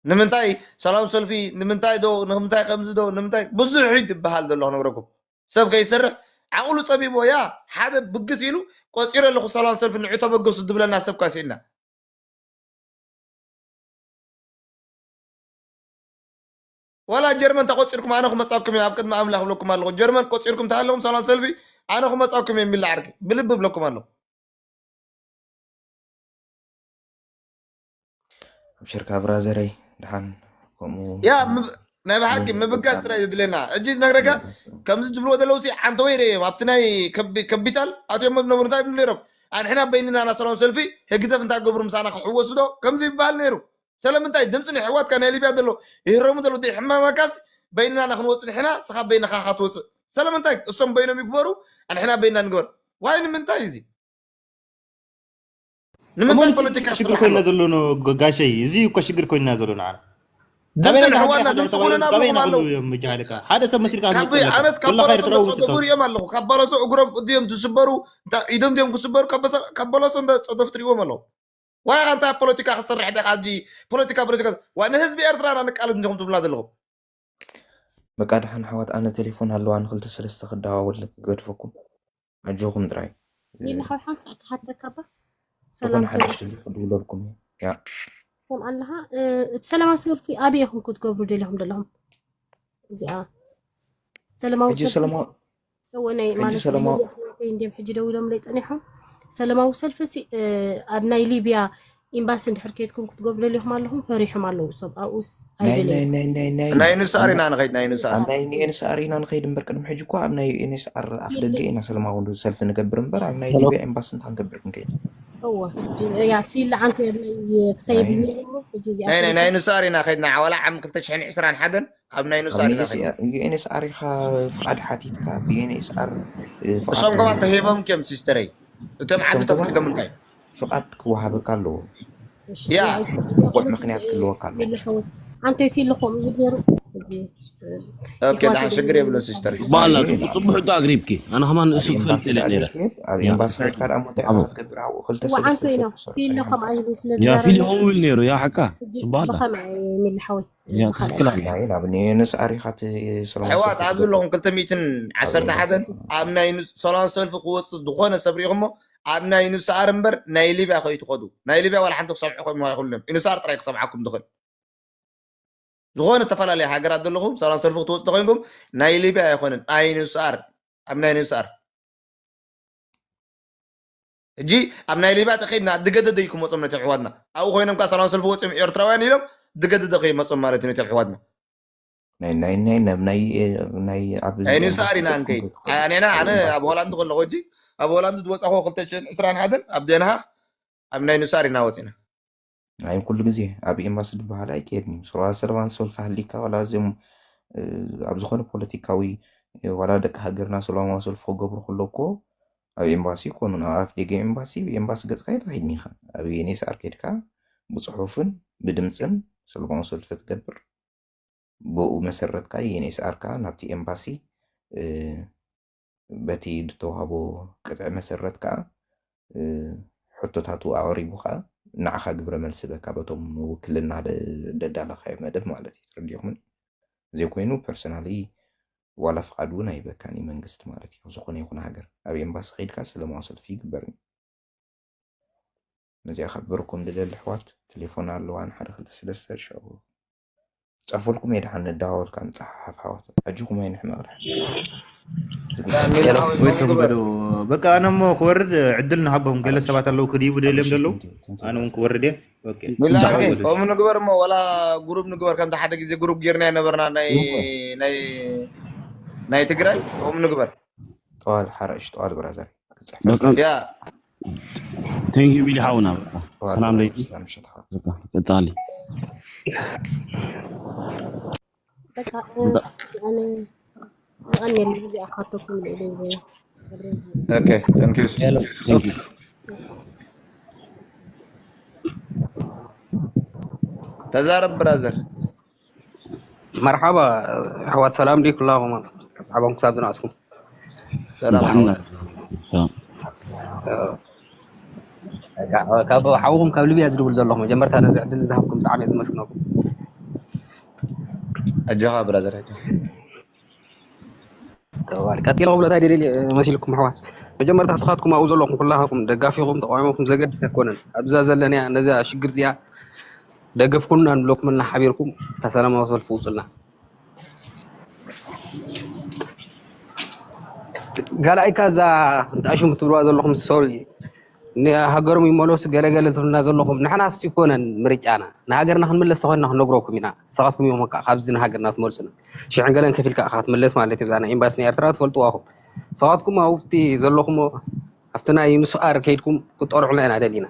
ንምንታይ ሰላም ሰልፊ ንምንታይ ዶ ንምንታይ ከምዚ ዶ ንምንታይ ብዙሕ እዩ ዝበሃል ዘሎ ክነግረኩም ሰብ ከይሰርሕ ዓቕሉ ፀቢቦ ያ ሓደ ብግስ ኢሉ ቆፂረ ኣለኹ ሰላም ሰልፊ ንዑ ተበገሱ ዝብለና ሰብ ካሲእና ዋላ ጀርመን ተቆፂርኩም ኣነ ክመፃኩም እየ ኣብ ቅድሚ ኣምላኽ ብለኩም ኣለኹ ጀርመን ቆፂርኩም ተሃለኹም ሰላም ሰልፊ ኣነ ክመፃኩም እየ የሚላ ዓርኪ ብልቢ ብለኩም ኣለኹ ኣብሽርካ ብራዘረይ ድሓን ከምኡ ያ ናይ ብሓቂ ምብጋስ ጥራይ ዘድለና እጂ ነግረካ ከምዚ ዝብልዎ ዘለዉ ሲ ዓንተወይ ርእዮም ኣብቲ ናይ ከቢታል ኣትዮሞ ዝነብሩ እንታይ ይብሉ ነይሮም ኣንሕና በይንና ናሰላም ሰልፊ ህግደፍ እንታይ ገብሩ ምሳና ክሕወሱ ዶ ከምዚ ይበሃል ነይሩ ስለምንታይ ድምፂ ናይ ሕዋትካ ናይ ሊብያ ዘሎ ይህረሙ ዘሎ ዘይሕማማካስ በይንና ንክንወፅእ ንሕና ስኻ በይንኻ ካትወፅእ ስለምንታይ እሶም በይኖም ይግበሩ ኣንሕና በይንና ንግበር ዋይ ንምንታይ እዚ ንምንታይ ፖለቲካ ሽግር ኮይና ዘሎ ጋሸይ እዚ እኮ ሽግር ኮይና ዘሎ ንዓና ካበይ ናይ ተሃዲኻ ተወይሮም ካበይ ናቕሉ እዮም መጃሃልካ ሓደ ሰብ መስልካ ምፅለካ ወላ ካይርትረው ምፅለካ ሪኦም ኣለኹ ካብ ባለሶ እግሮም እዮም ዝስበሩ ኢዶም ድዮም ክስበሩ ካብ ባለሶ እንዳ ፀደፍ ትሪእዎም ኣለኹ ዋይ ኻ እንታይ ፖለቲካ ክሰርሕ ደ ካዚ ፖለቲካ ፖለቲካ ዋይ ንህዝቢ ኤርትራ ና ንቃለስ እንዲኹም ትብላ ዘለኹም በቃ ድሓን ኣሕዋት ኣነ ቴሌፎን ኣለዋ ንክልተ ሰለስተ ክደዋወል ክገድፈኩም ኣጆኹም ጥራይ ሌላ ካብ ሓንሳእ ክሓተካ ባ ዝኾነ ሓድሽ ተሊፉ ክድውለልኩም እዩ ያ። ከም ኣለኻ፣ እ፣ እቲ ሰላማዊ ሰልፊ ኣበይ ኢኹም ክትገብሩ ደሊኹም ዘለኹም? እዚኣ ሰላማዊ ሕጂ ሰልፊ ሰላማዊ እወ፣ ናይ ሕጂ ማለት ናይ ሰላማዊ ሊብያ ሓለፈይ እንዲዮም ሕጂ ደው ኢሎምለይ ጸኒሖም። ሰላማዊ ሰልፊ ሲ፣ እ፣ ኣብ ናይ ሊብያ ኤምባሲ እንድሕር ከይድኩም ክትገብሩ ደሊኹም ኣለኹም፣ ፈሪሖም ኣለዉ እሶም። ኣብኡስ ናይ፣ ኣይደለዩ። ናይ፣ ናይ፣ ናይ፣ ናይ ናይ ንስኣር ኢና ንኸይድ፣ ናይ ንስኣር። ኣብ ናይ ኤንኤስኣር ኢና ንኸይድ እምበር፣ ቅድሚ ሕጂ እኮ ኣብ ናይ ኤንኤስኣር ኣፍ ደገ ኢና ሰላማዊ ሰልፊ ንገብር እምበር፣ ኣብ ናይ ሊብያ ኤምባሲ እንታይ ክንገብር ክንከይድ? እወ፣ ሕጂ፣ ያ፣ ፊል ዓንተ ኣብ ናይ ክሳይ ናይ ይብል ነይሩ እሞ፣ ሕጂ እዚኣ ናይ፣ ናይ፣ ናይ ንስኣር ኢና ኸይድና፣ ዋላ ዓም ክልተ ሽሕን ዕስራን ሓደን ኣብ ናይ ኣብ ንስኣር ኢና ኸይድና። ዩኤንኤስኣር ኢኻ ፍቓድ ሓቲትካ፣ ብዩኤንኤስኣር፣ እ፣ ፍቓድ እሶም ከማን ተሂቦም እዮም፣ ሲስተረይ። እቶም እሶም ዓዲ ከማን ተፈቂዶምልካ እዮም። ፍቓድ ክወሃበካ ኣለዎ። እሺ፣ ያ። ያ፣ ምስ ብቑዕ ምኽንያት ክህልወካ ኣለዎ። ሚሊ ሓወይ። ኣንተ ፊልኹም ይገርስ ሕጂ። ኦኬ፣ ይግባእ ዳን ሽግር የብሉን፣ ሲስተር። ባላ፣ ኣይ፣ ጽቡሕ፣ ጽቡሕ ሕቶ ኣግሪብኪ። ኣነ ከማን እሱ ኣብ ክፈልጥ ኤምባሲ ኢለ ነይረ። ዘይትሄድ፣ ኣብ ያ። ኤምባሲ ከድካ ደኣ እሞ እንታይ ኢኻ ኣቦ። ክትገብር ኣብኡ ክልተ እዋ፣ ሰለስተ ኣንተ ኢና። ሰብ ቁጽሪ ፊልኹም ሓቲትካ። ኣይሉ ስለ ያ፣ ዝዛረብ ፊልም ነይሩ። እውን ነይሩ፣ ያ፣ ሓቃ። ሕጂ ባላ። ብኸመይ ሚሊ ሓወይ? ያ፣ ብኸመይ? ትክክል ኣለ። ናይ ናብ ንኤንኤስኣር ኢኻ ት-፣ ሰላማዊ ኣሕዋት፣ ሰልፊ ኣብዚ ኣለኹም ክልተ ሚእትን ዓሰርተ ሓደን ኣብ ናይ ን-፣ ሰላማዊ ሰልፊ ክወጽእ ዝኾነ ሰብ ሪኢኹሞ፣ ኣብ ናይ ንስኣር እምበር ናይ ሊብያ ከይትኸዱ። ናይ ሊብያ ዋላ ሓንቲ ክሰምዑ ከም ኣይኽእሉን እዮም። ንስኣር ጥራይ ክሰምዓኩም ዝኽእል። ዝኾነ ዝተፈላለየ ሃገራት ዘለኹም ሰላም ሰልፊ ክትወፁ ተኮይንኩም ናይ ሊብያ ኣይኮነን፣ ኣይ ንስኣር፣ ኣብ ናይ ንስኣር። ሕጂ ኣብ ናይ ሊብያ ተኸይድና ድገደደ እዩ ክመፆም ነቲ ኣሕዋትና። ኣብኡ ኮይኖም ከኣ ሰላም ሰልፊ ወፂኦም ኤርትራውያን ኢሎም ድገደደ ከይመፆም ማለት እዩ ነቲ ኣሕዋትና። ናይ፣ ናይ፣ ናይ፣ ናብ ናይ፣ ናይ ኣብ ናይ ንስኣር ኢና ኤምባሲ እንከይድ። ክትኮኑ ኣይ፣ ኣነና፣ ኣብ ኣነ ኤምባሲ ኣብ ሆላንድ ክትኮኑ። ከለኹ ሕጂ፣ ኣብ ሆላንድ ዝወፃኹ ክልተ ሽሕን ዕስራን ሓደን ኣብ ደንሃክ ኣብ ናይ ንስኣር ኢና ወፂና። ኣይ፣ ኩሉ ግዜ ኣብ ኤምባሲ ዝበሃል ኣይከየድን እዩ። ስለ ሰላማዊ ሰልፊ ሃሊካ ዋላ እዚኦም፣ እ፣ ኣብ ዝኾነ ፖለቲካዊ፣ እ፣ ዋላ ደቂ ሃገርና ሰላማዊ ሰልፊ ክገብሩ ከሎ እኮ ኣብ ኤምባሲ ይኮኑን፣ ኣብ ኣፍ ደገ ኤምባሲ፣ ብኤምባሲ ገጽካ ኣይትኸይድን ኢኻ። ኣብ ዩኤንኤስኣር ከይድካ ብጽሑፍን ብድምጽን ሰላማዊ ሰልፊ ትገብር። ብኡ መሰረት ከኣ ዩኤንኤስኣር ከኣ ናብቲ ኤምባሲ፣ እ፣ በቲ ዝተዋህቦ ቅጥዒ መሰረት ከኣ፣ እ፣ ሕቶታቱ ኣቕሪቡ ከኣ ንዓኻ ግብረ መልሲ በካ በቶም ውክልና ደ-፣ ደዳለኻዮ መደብ ማለት እዩ። ተረዲእኩምን? ዘይኮይኑ ፐርሰናሊ ዋላ ፍቓድ እውን ኣይበካን እዩ መንግስቲ ማለት እዩ። ኣብ ዝኾነ ይኹን ሃገር ኣብ ኤምባሲ ከይድካ ሰላማዊ ሰልፊ ይግበርን እዩ። ነዚኣ ከብረኩም ዝደሊ ኣሕዋት፣ ቴሌፎን ኣለዋ፣ ንሓደ ክልተ ሰለስተ ሽዑ ጸፈልኩም እየ፣ ደሓን ንደዋወል፣ ከኣ ንጸሓሓፍ ኣሕዋት። ኣጆኹም ኣይንሕመቕ ደሓን። ሄሎ፣ ወይ ሰብ በሉ። በቃ ኣነ እሞ ክወርድ ዕድል ንሃቦም። ገለ ሰባት ኣለዉ ክድይቡ ደልዮም ዘለዉ። ኣነ እውን ክወርድ እየ። ኦኬ። ሚላ፣ ኦኬ፣ ከምኡ ንግበር እሞ፣ ዋላ ግሩፕ ንግበር፣ ከምቲ ሓደ ግዜ ግሩፕ ጌርና ነበርና፣ ናይ፣ ናይ፣ ናይ ትግራይ፣ ከምኡ ንግበር። ጠዋል ሓረሽ፣ ጠዋል ብራዘር። ክጽሕፍ በቃ። ያ። Thank you ሚሊ ሓውና፣ በቃ። ጠዋል ሰላም ብራዘር፣ ለይኪ። ሰላም ምሸት ሓወት። በቃ፣ ቀጣሊ። በቃ፣ እ፣ በቃ። ኣነ የቐንየለይ፣ እዚኣ ካቶኩም ልእለይ። ኦኬ፣ thank you። Thank you። ተዛረብ ብራዘር። መርሓባ ኣሕዋት፣ ሰላም ድዩ ኩላኹም? መርሓባም ክሳብ ዝነኣስኩም። ሰላም። ሰላም። ካብ ሓውኹም ካብ ሊብያ ዝድውል ዘለኹ፣ መጀመርታ ነዚ ዕድል ዝሃብኩም ብጣዕሚ እየ ዝመስግነኩም። ኣጆኻ ብራዘር፣ ኣጆኻ። ተባል ቀጢለ ክብሎ እንታይ ደልየ መሲልኩም ኣሕዋት? መጀመርታ ንስኻትኩም ኣብኡ ዘለኹም ኩላኹም ደጋፊኹም ተቃዋሚኹም ዘገድስ ኣይኮነን። ኣብዛ ዘለናያ ነዛ ሽግር እዚኣ ደገፍኩና ንብለኩም እና ሓቢርኩም እታ ሰላማዊ ሰልፊ ውጹልና። ጋልኣይካ እዛ እንታይ ሽሙ ትብልዋ ዘለኹም ሶሪ ንሃገሮም ይመለሱ ገለገለ ትብልና ዘለኹም ንሕናስ ይኮነን ምርጫና ንሃገርና ክንምለስ ተኮይንና ክንነግረኩም ኢና። ንስኻትኩም ኢኹም ከዓ ካብዚ ንሃገርና ትመልሱና። ሽሕን ገለን ከፊልካ ኢኻ ክትምለስ ማለት እዩ። እዛ ናይ ኤምባሲ ናይ ኤርትራ ትፈልጥዋ ኢኹም። ንስኻትኩም ኣብቲ ዘለኹም ኣብቲ ናይ ኤምኤስኣር ከይድኩም ክትጠርዑና ኢና ደሊና።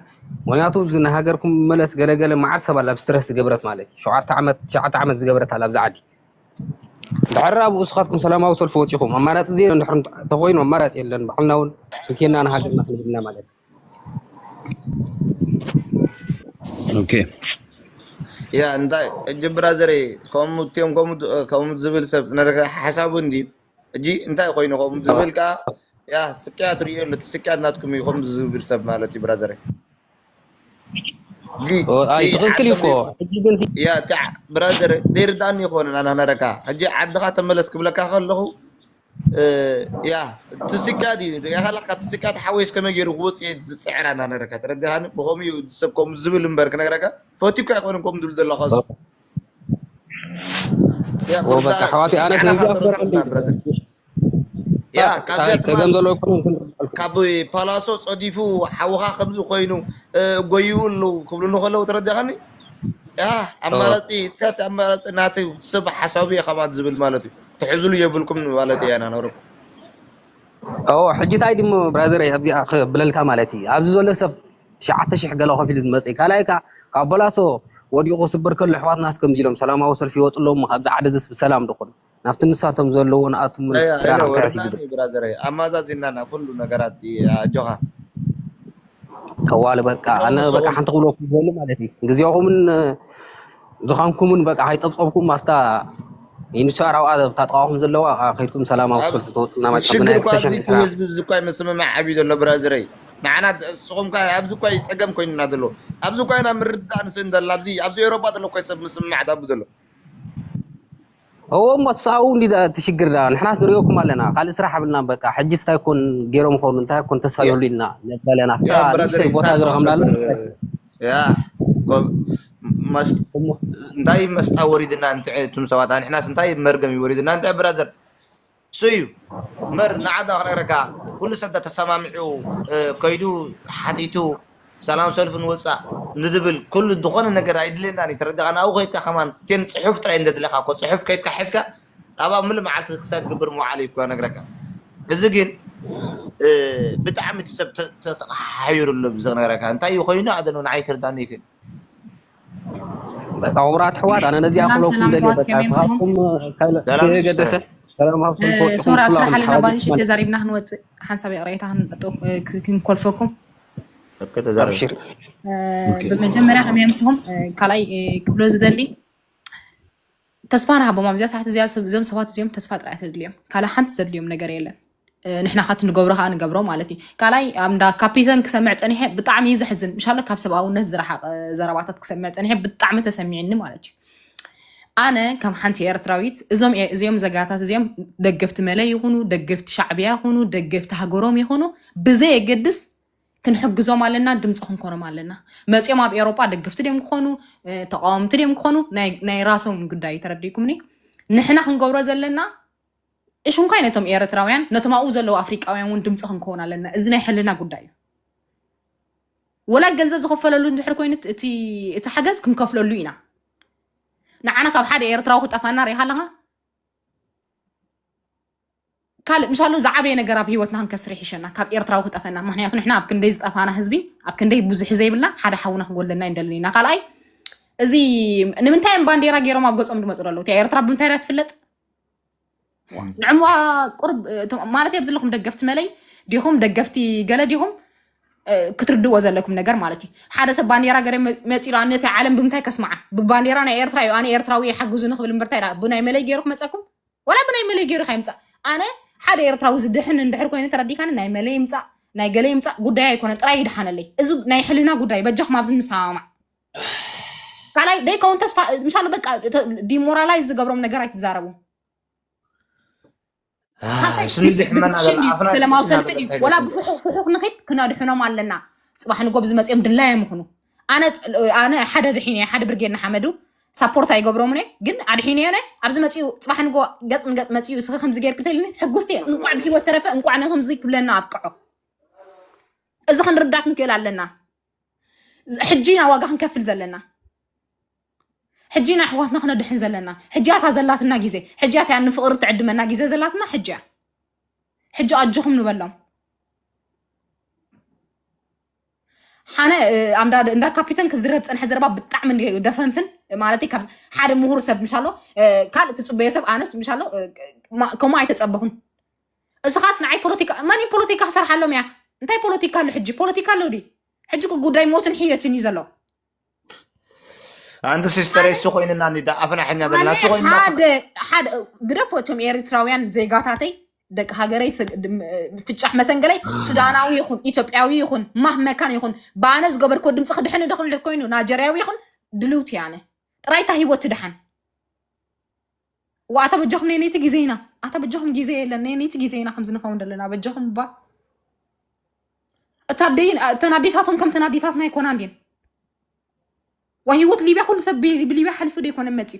ምክንያቱ እዚ ንሃገርኩም መለስ ገለገለ መዓት ሰብ ኣላ ብስትረስ ዝገብረት ማለት እዩ። ሸውዓተ ዓመት፣ ትሽዓተ ዓመት ዝገበረት ኣላ ኣብዚ ዓዲ። ድሕሪ ኣብኡ ንስኻትኩም ሰላማዊ ሰልፊ ወፂኹም ኣማራፂ ዘየለን ድሕሪ እንተ-፣ እንተኾይኑ ኣማራፂ የለን። ባዕልና እውን ክንኬና ንሃገርና ክንህብና ማለት እዩ። ኦኬ። ያ፣ እንታይ፣ ሕጂ ብራዘረይ፣ ከምኡ እትዮም፣ ከምኡ፣ ከምኡ ዝብል ሰብ፣ ነረከ ሓሳቡ እንዲ፣ ሕጂ እንታይ ኮይኑ ከምኡ ዝብል ከኣ፣ ያ፣ ስቅያት ርእየሉ፣ እቲ ስቅያት ናትኩም እዩ፣ ከምኡ ዝብል ሰብ ማለት እዩ፣ ብራዘረይ። ጂ-፣ ኦ፣ ኣይ፣ ጂ-፣ ትኽክል እዩ እኮ። ዓቅሚ፣ ሕጂ ግን ሲ- ያ፣ እቲ ዓ-፣ ብራዘር፣ ዘይርዳእኒ ይኾነ፣ ኣነ ክነረካ። ሕጂ ዓድኻ ተመለስ ክብለካ ከለኹ፣ እ፣ ያ፣ እቲ ስቃ ድዩ? ሪኣኻ ኣለኻ፣ ካብቲ ስቃ ተሓወይስ ከመይ ገይሩ ክወፅእ እየ ዝፅዕር ኣና ነረካ። ተረዲኻኒ? ብኸምኡ እዩ ሰብ ከምኡ ዝብል እምበር ክነግረካ፣ ፈትዩ እኮ ኣይኮነን ከምኡ ዝብል ዘሎ ከሱ። ያ፣ ኦ፣ ብርዛ-፣ በቃ፣ ኣሕዋተይ፣ ኣነስ ንሕና ነዚኣ ካብ እምበር ተረድኡና፣ ኣለይ። ብራዘር። ያ፣ ታ-፣ ካብዚኣ ታይ፣ ጸገም ትማል-፣ ዘለዎ ኣይኮነን፣ ክንረዳልኩም። ካብ ፓላሶ ጸዲፉ ሓውኻ ከምዚ ኮይኑ፣ እ፣ ጎይኡ ኣለዉ ክብሉኒ ከለዉ ተረዲኻኒ? ያ፣ ኦ። ኣማራጺ፣ ሰት ኣማራጺ ናተይ ሰብ ሓሳቡ እየ ከማን ዝብል ማለት እዩ። ትሕዝሉ የብልኩም ማለት እየ፣ ኣና ነውረኩም። ኦ፣ ሕጂ ታይ ድሞ ብራዘረይ ኣብዚኣ ክብለልካ ማለት እዩ። ኣብዚ ዘሎ ሰብ ትሽዓተ ሽሕ ገለ ከፊሉ ዝመጽእ። ካልኣይ ከኣ ካብ ፓላሶ ወዲቑ ክስበር ከሎ ኣሕዋትናስ ከምዚ ኢሎም ሰላማዊ ሰልፊ ይወጹ ኣለዉ እሞ ካብዚ ዓዲ እዚስ ብሰላም ዶ ኮኑ? ናብቲ ንሳቶም ዘለዎ ንኣቱም ኣያ፣ ስድራ ሄሎ፣ ክትሕስ እዩ ወርዳኒ ዝብል። ብራዘረይ፣ ኣማዛዚና ና ኩሉ ነገራት ይ-፣ ኣጆኻ። ተዋለ በቃ፣ እቶም ኣነ በቃ ንስኹም ሓንቲ ክብለኩም ዝደሊ ማለት እዩ። ግዜኹምን ዝኾንኩምን በቃ ኣይጸብጸብኩም ኣብታ ኢንሻራ ኣብኣ ኣብታ ጥቓኹም ዘለዋ ከይድኩም ሰላማዊ ኣብ ሰልፊ ተወጽና ማለት ሽግር ብናይ እኳ ኣብዚ እቲ ክተሸንግራ። ህዝቢ ኣብዚ እኳ ይምስምማዕ ዓብዩ ዘሎ ብራዘረይ። ንዓና ድ-፣ ንስኹም ከ ኣብዚ እኳ እዩ ጸገም ኮይኑና ዘሎ። ኣብዚ እኳ ኢና ምርዳእ ንስእን ዘለና። ኣብዚ፣ ኣብዚ ኤውሮጳ ዘሎ እኳ እዩ ሰብ ምስምማዕ ዳቡ ዘሎ። እዎ እሞ እሱ ኣብኡ እንዲ እቲ ሽግር ዳ፣ ንሕናስ ንሪኦኩም ኣለና። ካልእ ስራሕ ኣብልና በቃ። ሕጂስ እንታይ ኮን ገይሮም ኾኑ፣ እንታይ ኮን ተስፋ ያ። ይህሉ ኢልና ነብለና። ያ፣ ኣብታ ብራዘር፣ ንእሽተይ ቦታ እንታይ ዝረኸብናሉ። ዝገብር? ያ፣ ኮ-፣ መስ-፣ እሞ እንታይ መስጣ ወሪድና እንተ እቱም ሰባት፣ ኣንሕናስ እንታይ መርገም እዩ ወሪድና እንተ ብራዘር? እሱ እዩ። መር ንዓዳ ክነግረካ፣ ኩሉ ሰብ ዳ ተሰማሚዑ፣ እ፣ ከይዱ ሓቲቱ፣ ሰላም ሰልፊ ንወጻእ ንድብል፣ ኩሉ ዝኾነ ነገር ኣይድልየናን እዩ። ተረዲኻ? ናብኡ ከይድካ ከማን፣ ቴን ጽሑፍ ጥራይ እንደ ድለኻ እኮ፣ ጽሑፍ ከይድካ ሒዝካ፣ ኣብኣ ምሉእ መዓልቲ ክሳይ ትገብር መውዓሊ እኮ ነግረካ። እዚ ግን፣ እ፣ ብጣዕሚ እቲ ሰብ ተ-፣ ተ-፣ ተቐሓሒሩ ኣሎ ብዚ ክነግረካ። እንታይ እዩ ኮይኑ? ኣደኖ ንዓይ ክርዳኒ ይክእል። በቃ፣ ክቡራት ኣሕዋት፣ ኣነ ነዚኣ ሰላም፣ ክብለኩም ሰላም ደልየ፣ ኣሕዋት፣ በቃ፣ ከመይ ንስኹም? ንስኻትኩም፣ ካለ-፣ ሰላም ከየገደሰ፣ ሲስተር። ሰላም ኣብ እ፣ ሰልፊ ወጥኹም ሶራ፣ ኣብ ኩሉ ሰሓልና ሓላፍነት ባንሽ ተዛሪብና ክንወጽእ፣ ሓንሳብ ይቕሬታ ክን-፣ እ፣ ክ-፣ ክንኮልፈኩም። ኦኬ፣ ተዛረብ። ኣብሽር። እ፣ ኦኬ። ብመጀመርያ ከመይ ንስኹም? እ፣ ካልኣይ፣ እ፣ ክብሎ ዝደሊ፣ ተስፋ ንሃቦም። ኣብዚኣ ሰዓት እዚኣ ሰብ-፣ እዞም ሰባት እዚኦም ተስፋ ጥራይ ተድልዮም። ካልእ ሓንቲ ዘድልዮም ነገር የለን። እ፣ ንሕና ካት ንገብሮ ከኣ ንገብሮ ማለት እዩ። ካልኣይ፣ ኣብ እንዳ ካፒተን ክሰምዕ ጸኒሐ፣ ብጣዕሚ እዩ ዘሕዝን። ምሻሎ ካብ ሰብኣውነት ዝረሓቐ ዘረባታት ክሰምዕ ጸኒሐ፣ ብጣዕሚ ተሰሚዕኒ ማለት እዩ። ኣነ ከም ሓንቲ ኤርትራዊት፣ እዞም ኤ-፣ እዚኦም ዘጋታት እዚኦም ደገፍቲ መለይ ይኹኑ፣ ደገፍቲ ሻዕብያ ይኹኑ፣ ደገፍቲ ሃገሮም ይኹኑ፣ ብዘየገድስ ክንሕግዞም ኣለና፣ ድምፂ ክንኮኖም ኣለና። መፂኦም ኣብ ኤውሮጳ ደገፍቲ ድዮም ክኾኑ፣ እ፣ ተቃወምቲ ድዮም ክኾኑ፣ ናይ፣ ናይ ራሶም ጉዳይ ተረዲእኩምኒ። ንሕና ክንገብሮ ዘለና፣ እሽንኳይ ነቶም ኤርትራውያን፣ ነቶም ኣብኡ ዘለዉ ኣፍሪቃውያን እውን ድምፂ ክንከውን ኣለና። እዚ ናይ ሕልና ጉዳይ እዩ። ወላ ገንዘብ ዝኸፈለሉ እንድሕር ኮይኑ፣ እቲ፣ እቲ ሓገዝ ክንከፍለሉ ኢና። ንዓና ካብ ሓደ ኤርትራዊ ክጠፋና ሪኢኻ ኣለኻ? ካልእ፣ ምሻሉ ዝዓበየ ነገር ኣብ ህይወትና ክንከስር ይሕሸና፣ ካብ ኤርትራዊ ክጠፈና። ምኽንያቱ ንሕና ኣብ ክንደይ ዝጠፋና ህዝቢ፣ ኣብ ክንደይ ብዙሕ ዘይብልና፣ ሓደ ሓውና ክጎለና ይንደልን ኢና። ካልኣይ፣ እዚ ንምንታይ እዮም ባንዴራ ገይሮም ኣብ ገጾም ዝመጹ ዘለዉ? እቲኣ ኤርትራ ብምንታይ እያ ትፍለጥ? ንዕምዋ ቁርብ፣ እ፣ እቶም፣ ማለት፣ ኣብዚ ዘለኹም ደገፍቲ መለይ ዲኹም፣ ደገፍቲ ገለ ዲኹም፣ እ፣ ክትርድእዎ ዘለኩም ነገር ማለት እዩ። ሓደ ሰብ ባንዴራ ገይሩ መ-፣ መጺኡ፣ ነቲ ዓለም ብምንታይ ከስምዓ? ብባንዴራ ናይ ኤርትራ እዩ፣ ኣነ ኤርትራዊ እየ፣ ሓግዙኒ ክብል እምበር፣ እንታይ ደኣ ብናይ መለይ ገይሩ ክመጸኩም? ዋላ ብናይ መለይ ገይሩ ከይምጻእ። ኣነ ሓደ ኤርትራዊ ዝድሕን እንድሕር ኮይኑ ተረዲካኒ፣ ናይ መለይ ይምጻእ፣ ናይ ገለ ይምጻእ፣ ጉዳይ ኣይኮነን፣ ጥራይ ይድሓነለይ። እዚ ናይ ሕልና ጉዳይ፣ በጃኹም ኣብዚ ንሰማማዕ። ካልኣይ፣ ደይከውን ተስፋ፣ ምሻሉ በቃ፣ ተ-፣ ዲሞራላይዝ ዝገብሮም ነገር ኣይትዛረቡ። ኣህ፣ ሳልሳይ፣ ስኒ ፒቲሽን፣ ድሕመና ፒቲሽን ዘላ ድዩ? ኣፍና ሰላማዊ ድሕመና ሰልፊ ዘላ ድዩ? እንታይ ወላ ገይሩ? ብፍሑ-፣ ፍሑኽ ንኺድ ክነድሕኖም ኣለና። ጽባሕ ንጎ ብዝመጽኦም ድላዮም ይኹኑ። ኣነ ጽ-፣ ኣነ ሓደ ድሒነ፣ ሓደ ብርጌድ ንሓመዱ ሳፖርት ኣይገብሮምን እየ፣ ግን ኣድሒነ እየ። ኣብዚ መጺኡ ጽባሕ ንጎ ገጽ ንገጽ መጺኡ እስኺ ከምዚ ጌርኪ ተልኒ ሕጉስቲ እየ። እንቋዕ ብህይወት ተረፈ፣ እንቋዕ ንከምዚ ክብለና ኣብቅዖ። እዚ ክንርዳእ ክንክእል ኣለና። ዝ-፣ ሕጂ ኢና ዋጋ ክንከፍል ዘለና። ሕጂ ኢና ኣሕዋትና ክነድሕን ዘለና። ሕጂ እያ እታ ዘላትና ግዜ። ሕጂ እያ እታ ንፍቕሪ ትዕድመና ግዜ ዘላትና ሕጂ እያ። ሕጂ ኣጆኹም ንበሎም። ሓነ፣ እ፣ ኣምዳ-፣ እንዳ ካፒተን ክዝረብ ዝጸንሐ ዘረባ ብጣዕሚ እንዲ ደፈንፍን፣ ማለተይ ካብ ሓደ ምሁር ሰብ ምሻሎ፣ እ፣ ካልእ ትጽበዮ ሰብ ኣነስ ምሻሎ፣ እ፣ ማ-፣ ከምኡ ኣይተጸበኹን። እስኻስ ንዓይ ፖለቲካ፣ መን እዩ ፖለቲካ ክሰርሓሎም እያ? እንታይ ፖለቲካ ኣሎ ሕጂ? ፖለቲካ ኣሎ ድዩ? ሕጂ እኮ ጉዳይ ሞትን ሕየትን እዩ ዘሎ። ኣንቲ ሲስተር፣ እሱ ኮይንና እንዲ ኣፍና ሕኛ ዘለና፣ ኣነ እሱ ኮይንና ሓደ፣ ሓደ፣ ግደፎ እቶም ኤርትራውያን ዜጋታተይ፣ ደቂ ሃገረይ፣ ስ-፣ ድም-፣ ፍጫሕ መሰንገለይ፣ ሱዳናዊ ይኹን፣ ኢትዮጵያዊ ይኹን፣ ማህ መካን ይኹን፣ ብኣነ ዝገበርክዎ ድምፂ ክድሕን ድኽእል እንድሕር ኮይኑ፣ ናይጀርያዊ ይኹን፣ ድልውቲ ኣነ። ጥራይ እታ ህይወት ትድሓን። እዋ ኣታ በጃኹም ነይ ነይቲ ግዜ ኢና ኣታ በጃኹም ግዜ የለን ነይ ነይቲ ግዜ ኢና ከምዚ ንኸውን ዘለና በጃኹም እባ እታ ኣደይ እተን ኣዴታቶም ከምተን ኣዴታትና ኣይኮና እንድን ዋ ህይወት ሊብያ ኩሉ ሰብ ብሊብያ ሓሊፉ ዶ ይኮነ መፅዩ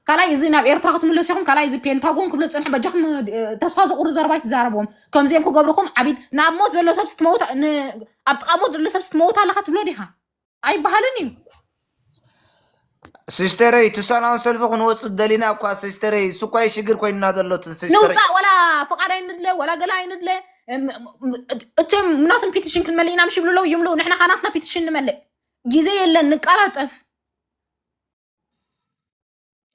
ካልኣይ እዚ ናብ ኤርትራ ክትምለሱ ኢኹም ካልኣይ እዚ ፔንታጎን ክብሎ ዝፀንሐ በጃኹም ተስፋ ዘቑርፅ ዘረባ ኣይትዛረብዎም ከምዚኦም ክገብርኹም ዓቢድ ናብ ሞት ዘሎ ሰብ ስትመውት ኣብ ጥቓ ሞት ዘሎ ሰብ ስትመውት ኣለኻ ትብሎ ዲኻ ኣይበሃልን እዩ ሲስተረይ እቲ ሰላም ሰልፊ ክንወፅእ ደሊና እኳ ሲስተረይ እሱ እኳ ሽግር ኮይንና ዘሎ እቲ ሲስተረይ ንውፃእ ወላ ፍቓድ ኣይንድለ ወላ ገላ ኣይንድለ እም- እም- እም- እም- እቶም ናቶም ፒቲሽን ክንመልእ ኢና ምሽ ይብሉ ኣለዉ ይምልኡ ንሕና ካ ናትና ፒቲሽን ንመልእ ግዜ የለን ንቃላጠፍ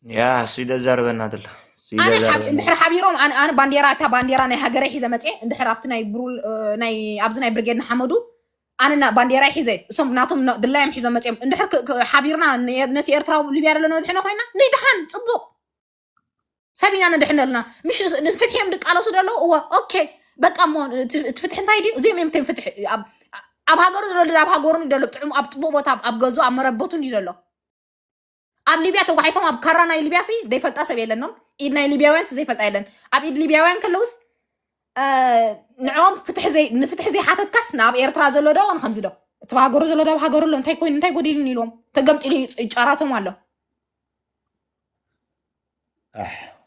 ያ እሱ ይደዛርበና ደሎ እሱ ኣነ ይደዛርበና እንድሕር ሓቢሮም ኣነ ኣነ ባንዴራ እታ ባንዴራ ናይ ሃገረይ ሒዘ መፅየ እንድሕር ኣብቲ ናይ ብሩል እ፣ ናይ ኣብዚ ናይ ብርጌድ ንሓመዱ ኣነ ና- ባንዴራይ ሒዘ እሶም ናቶም ና- ድላዮም ሒዞም መፅዮም እንድሕር ክ- ክ- ሓቢርና ነ- ነቲ ኤርትራዊ ሊብያ ደሎ ነድሕኖ ኮይና ንድሓን ፅቡቅ ሰብ ኢና ነድሕን ዘለና ምሽ ንፍትሒ እዮም ድቃለሱ ደለዉ እወ ኦኬ በቃ እሞ እቲ እቲ ፍትሒ እንታይ ድዩ እዚኦም እዮም እቶም ፍትሒ ኣብ ኣብ ሃገሩ ዘሎ ኣብ ሃገሩን እዩ ደሎ ጥዑም ኣብ ጥቡቅ ቦታ ኣብ ገዙ ኣብ መረበቱን እዩ ደሎ ኣብ ሊብያ ተጓሒፎም ኣብ ካራ ናይ ሊብያ ሲ ዘይፈልጣ ሰብ የለኖም ኢድ ናይ ሊብያውያን ሲ ዘይፈልጣ የለን ኣብ ኢድ ሊብያውያን ከለውስ ንዕኦም ፍትሒ ዘይ ንፍትሒ ዘይሓተትካስ ንኣብ ኤርትራ ዘሎ ዶ ንከምዚ ዶ እቲ ሃገሩ ዘሎ ዶ ኣብ ሃገሩ ኣሎ እንታይ ኮይኑ እንታይ ጎዲሉን ኢልዎም ተገምጢሉ ይጫራቶም ኣሎ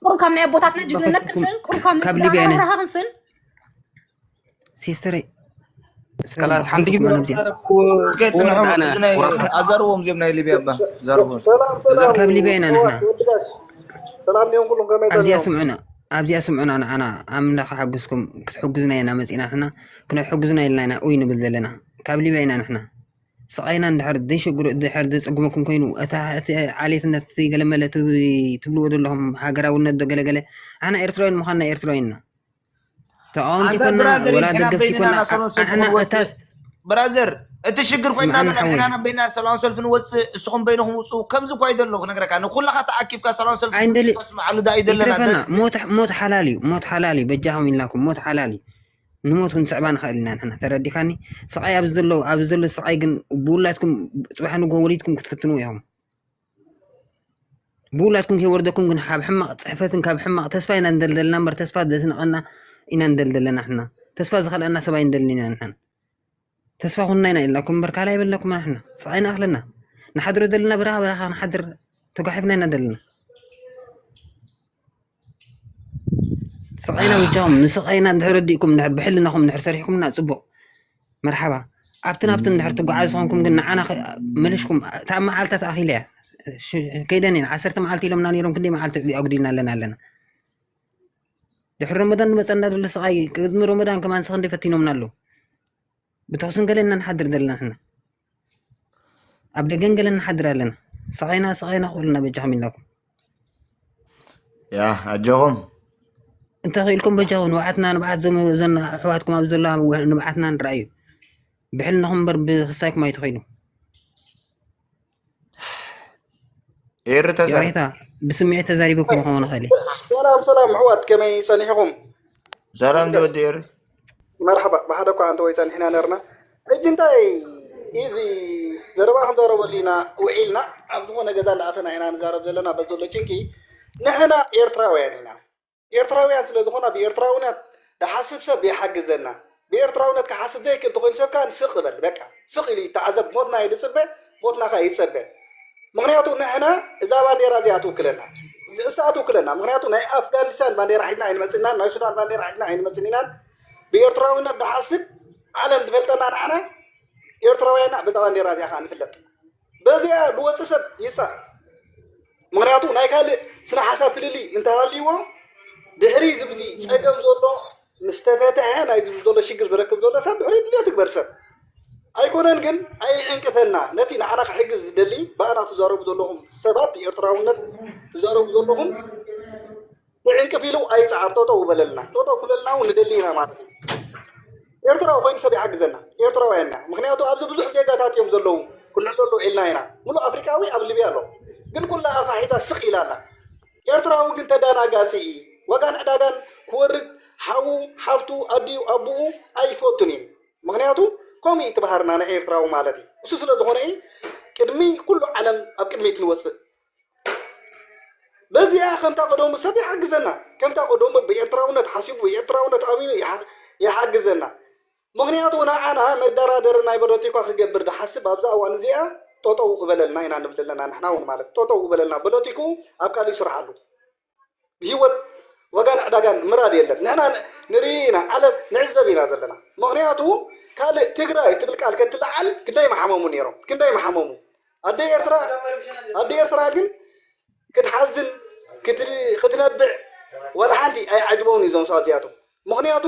ቁሩብ ካብ ናይ ኣቦታትና ጅግንነት ክንስን ቁሩብ ካብ ናይ ስድራና ርህራሀ ክንስን ሲስተረይ ከላስ ሓንቲ ግዜ ኣዘርዎም እዚኦም ናይ ሊብያ ባ ዘርዎም ካብ ሊብያ ኢና ንሕና ሰላም ዲዮም ኩሉም ከመይ ኣብዚኣ ስምዑና ኣብዚኣ ስምዑና ንዓና ኣምላኽ ሓግዝኩም ክትሕግዙና ኢና መፂና ንሕና ክነሕግዙና ኢልና ኢና ኡይ ንብል ዘለና ካብ ሊብያ ኢና ንሕና ስቓይና እንድሕር ዘይሸግሮ እንድሕር ዘፀግመኩም ኮይኑ እታ እቲ ዓሌትነት ገለመለ ትብልዎ ዘለኹም ሃገራውነት ዶ ገለገለ ኣሕና ኤርትራውያን ምዃንና ኤርትራውያን ኢና ተቃወምቲ ኮና ወላ ደገፍቲ ኮና ኣሕና እታ ብራዘር እቲ ሽግር ኮይና ንሕና በይና ሰላም ሰልፊ ንወፅእ እስኹም በይንኹም ውፁ ከምዚ እኳ ይደሎ ክነግረካ ንኩላካ ተኣኪብካ ሰላም ሰልፊ ስማዕሉ ዳ ይደለና ሞት ሓላል እዩ ሞት ሓላል እዩ በጃኹም ኢልናኩም ሞት ሓላል እዩ ንሞት ክንስዕባ ንኽእል ኢና ንሕና ተረዲኻኒ ስቓይ ኣብዚ ዘሎ ኣብዚ ዘሎ ስቓይ ግን ብውላድኩም ፅባሕ ንግሆ ወሊድኩም ክትፍትንዎ ኢኹም ብውላድኩም ከይወርደኩም ግን ካብ ሕማቕ ፅሕፈትን ካብ ሕማቕ ተስፋ ኢና ንደልደልና እምበር ተስፋ ዘስንቐና ኢና ንደልደለና ንሕና ተስፋ ዝኸልኣና ሰብ ኣይንደልን ኢና ንሕና ተስፋ ኩንና ኢና ኢልናኩም እምበር ካልእ ኣይበልናኩም ንሕና ስቓይ ንኣኽለና ንሓድሮ ዘለና በረኻ በረኻ ንሓድር ተጓሒፍና ኢና ዘለና ስቓይና በጃኹም ንስቓይና እንድሕር ረዲእኩም እንድሕር ብሕልናኹም እንድሕር ሰሪሕኩምና ፅቡቕ መርሓባ ኣብቲ ናብቲ እንድሕር ትጓዓዝ ዝኾንኩም ግን ንዓና መሊሽኩም እታ መዓልታ ተኣኺለ እያ ከይደን እየን ዓሰርተ መዓልቲ ኢሎምና ነይሮም ክንደይ መዓልቲ ዕድል ኣጉዲልና ኣለና ኣለና ድሕሪ ረመዳን ዝመፀና ዘሎ ስቓይ ቅድሚ ረመዳን ከማን ስኽንደይ ፈቲኖምና ኣለዉ ብተኹስን ገለ ኢና ንሓድር ዘለና ንሕና ኣብ ደገን ገለን ንሓድር ኣለና። ስቓይና ስቓይና ክብሉና በጃኹም ኢልናኩም። ያ ኣጆኹም እንተኽኢልኩም በጃኹም ንብዓትና ንብዓት ዘም- ዘን ኣሕዋትኩም ኣብ ዘለዋ ንብዓትና ንረኣዩ። ብሕልናኹም እምበር ብክሳይኩም ኣይትኸይዱ። ኤሪ ተዛ ይቕሬታ ብስምዒት ተዛሪበኩም ክኸውን ይኽእል እዩ። ሰላም ሰላም ኣሕዋት ከመይ ጸኒሕኹም? ሰላም ዲ ወዲ ኤሪ መርሓባ ብሓደ እኳ ኣንተ ወይ ጸኒሕና ነርና። ሕጂ እንታይ እዚ ዘረባ ክንዛረበሉ ኢና ውዒልና ኣብ ዝኾነ ገዛ እንዳኣተና ኢና ንዛረብ ዘለና በዚ ዘሎ ጭንቂ ንሕና ኤርትራውያን ኢና። ኤርትራውያን ስለ ዝኾና ብኤርትራውነት ዝሓስብ ሰብ ይሓግዘና። ብኤርትራውነት ክሓስብ ዘይክእል ተኾይኑ ሰብ ከኣ ስቕ በል በቃ ስቕ ኢሉ ይተዓዘብ። ሞትና እዩ ዝጽበ፣ ሞትና ከኣ ይጸበ። ምኽንያቱ ንሕና እዛ ባንዴራ እዚኣ ትውክለና፣ እሳ ትውክለና። ምኽንያቱ ናይ ኣፍጋኒስታን ባንዴራ ሒዝና ኣይንመጽእናን፣ ናይ ሱዳን ባንዴራ ሒዝና ኣይንመጽእን ኢናን። ብኤርትራውነት ዝሓስብ ዓለም ዝፈልጠና ንዓና ኤርትራውያንና በዛ ባንዴራ እዚኣ ከኣ ንፍለጥ። በዚኣ ዝወፅእ ሰብ ይፃእ። ምኽንያቱ ናይ ካልእ ስነ ሓሳብ ፍልልይ እንተሃልይዎ ድሕሪ ዝብዚ ፀገም ዘሎ ምስ ተፈትሐ ናይ ዝብዚ ዘሎ ሽግር ዝረክብ ዘሎ ሰብ ድሕሪ ድልዮ ትግበር ሰብ ኣይኮነን ግን ኣይዕንቅፈና ነቲ ንዓና ክሕግዝ ዝደሊ ብኣና ትዛረቡ ዘለኹም ሰባት ብኤርትራውነት ትዛረቡ ዘለኹም ብዕንቅፍ ኢሉ ኣይፀዓር ጠጠው በለልና ጠጠው ክብለልና እውን ንደሊ ኢና ማለት እዩ ኤርትራዊ ኮይኑ ሰብ ይሓግዘና ኤርትራውያንና ምክንያቱ ኣብዚ ብዙሕ ዜጋታት እዮም ዘለዉ ክንዕለሉ ኢልና ኢና ሙሉእ ኣፍሪቃዊ ኣብ ሊብያ ኣሎ ግን ኩላ ኣፋሒታ ስቕ ኢላ ኣላ ኤርትራዊ ግን ተዳናጋፂ እዩ ዋጋ ንዕዳጋን ክወርድ ሓዉ ሓፍቱ ኣዲኡ ኣቡኡ ኣይፈቱን እዩ ምክንያቱ ከምኡ እዩ እቲ ባህርና ናይ ኤርትራዊ ማለት እዩ እሱ ስለ ዝኾነ እዩ ቅድሚ ኩሉ ዓለም ኣብ ቅድሚት ንወፅእ። በዚኣ ከምታ ቀደሙ ሰብ ይሓግዘና፣ ከምታ ቀደሙ ብኤርትራውነት ሓሲቡ ብኤርትራውነት ኣሚኑ ይሓ- ይሓግዘና። ምኽንያቱ ንዓና መደራደሪ ናይ በለቲኳ ክገብር ድሓስብ ኣብዛ እዋን እዚኣ ጠጠው እበለልና ኢና ንብል ኣለና። ንሕና እውን ማለት ጠጠው እበለልና፣ በለቲኩ ኣብ ካልእ ይስርሓሉ። ህይወት ዋጋን ዕዳጋን ምራድ የለን። ንሕና ንርኢ ኢና፣ ዓለም ንዕዘብ ኢና ዘለና። ምኽንያቱ ካልእ ትግራይ ትብል ቃል ከትለዓል ክንደይ መሓመሙ ነይሮም፣ ክንደይ መሓመሙ። ኣደ ኤርትራ ኣደ ኤርትራ ግን ክትሓዝን ክትነብዕ ዋላ ሓንቲ ኣይዓጅቦምን እዩ እዞም ሰባት እዚኣቶም። ምኽንያቱ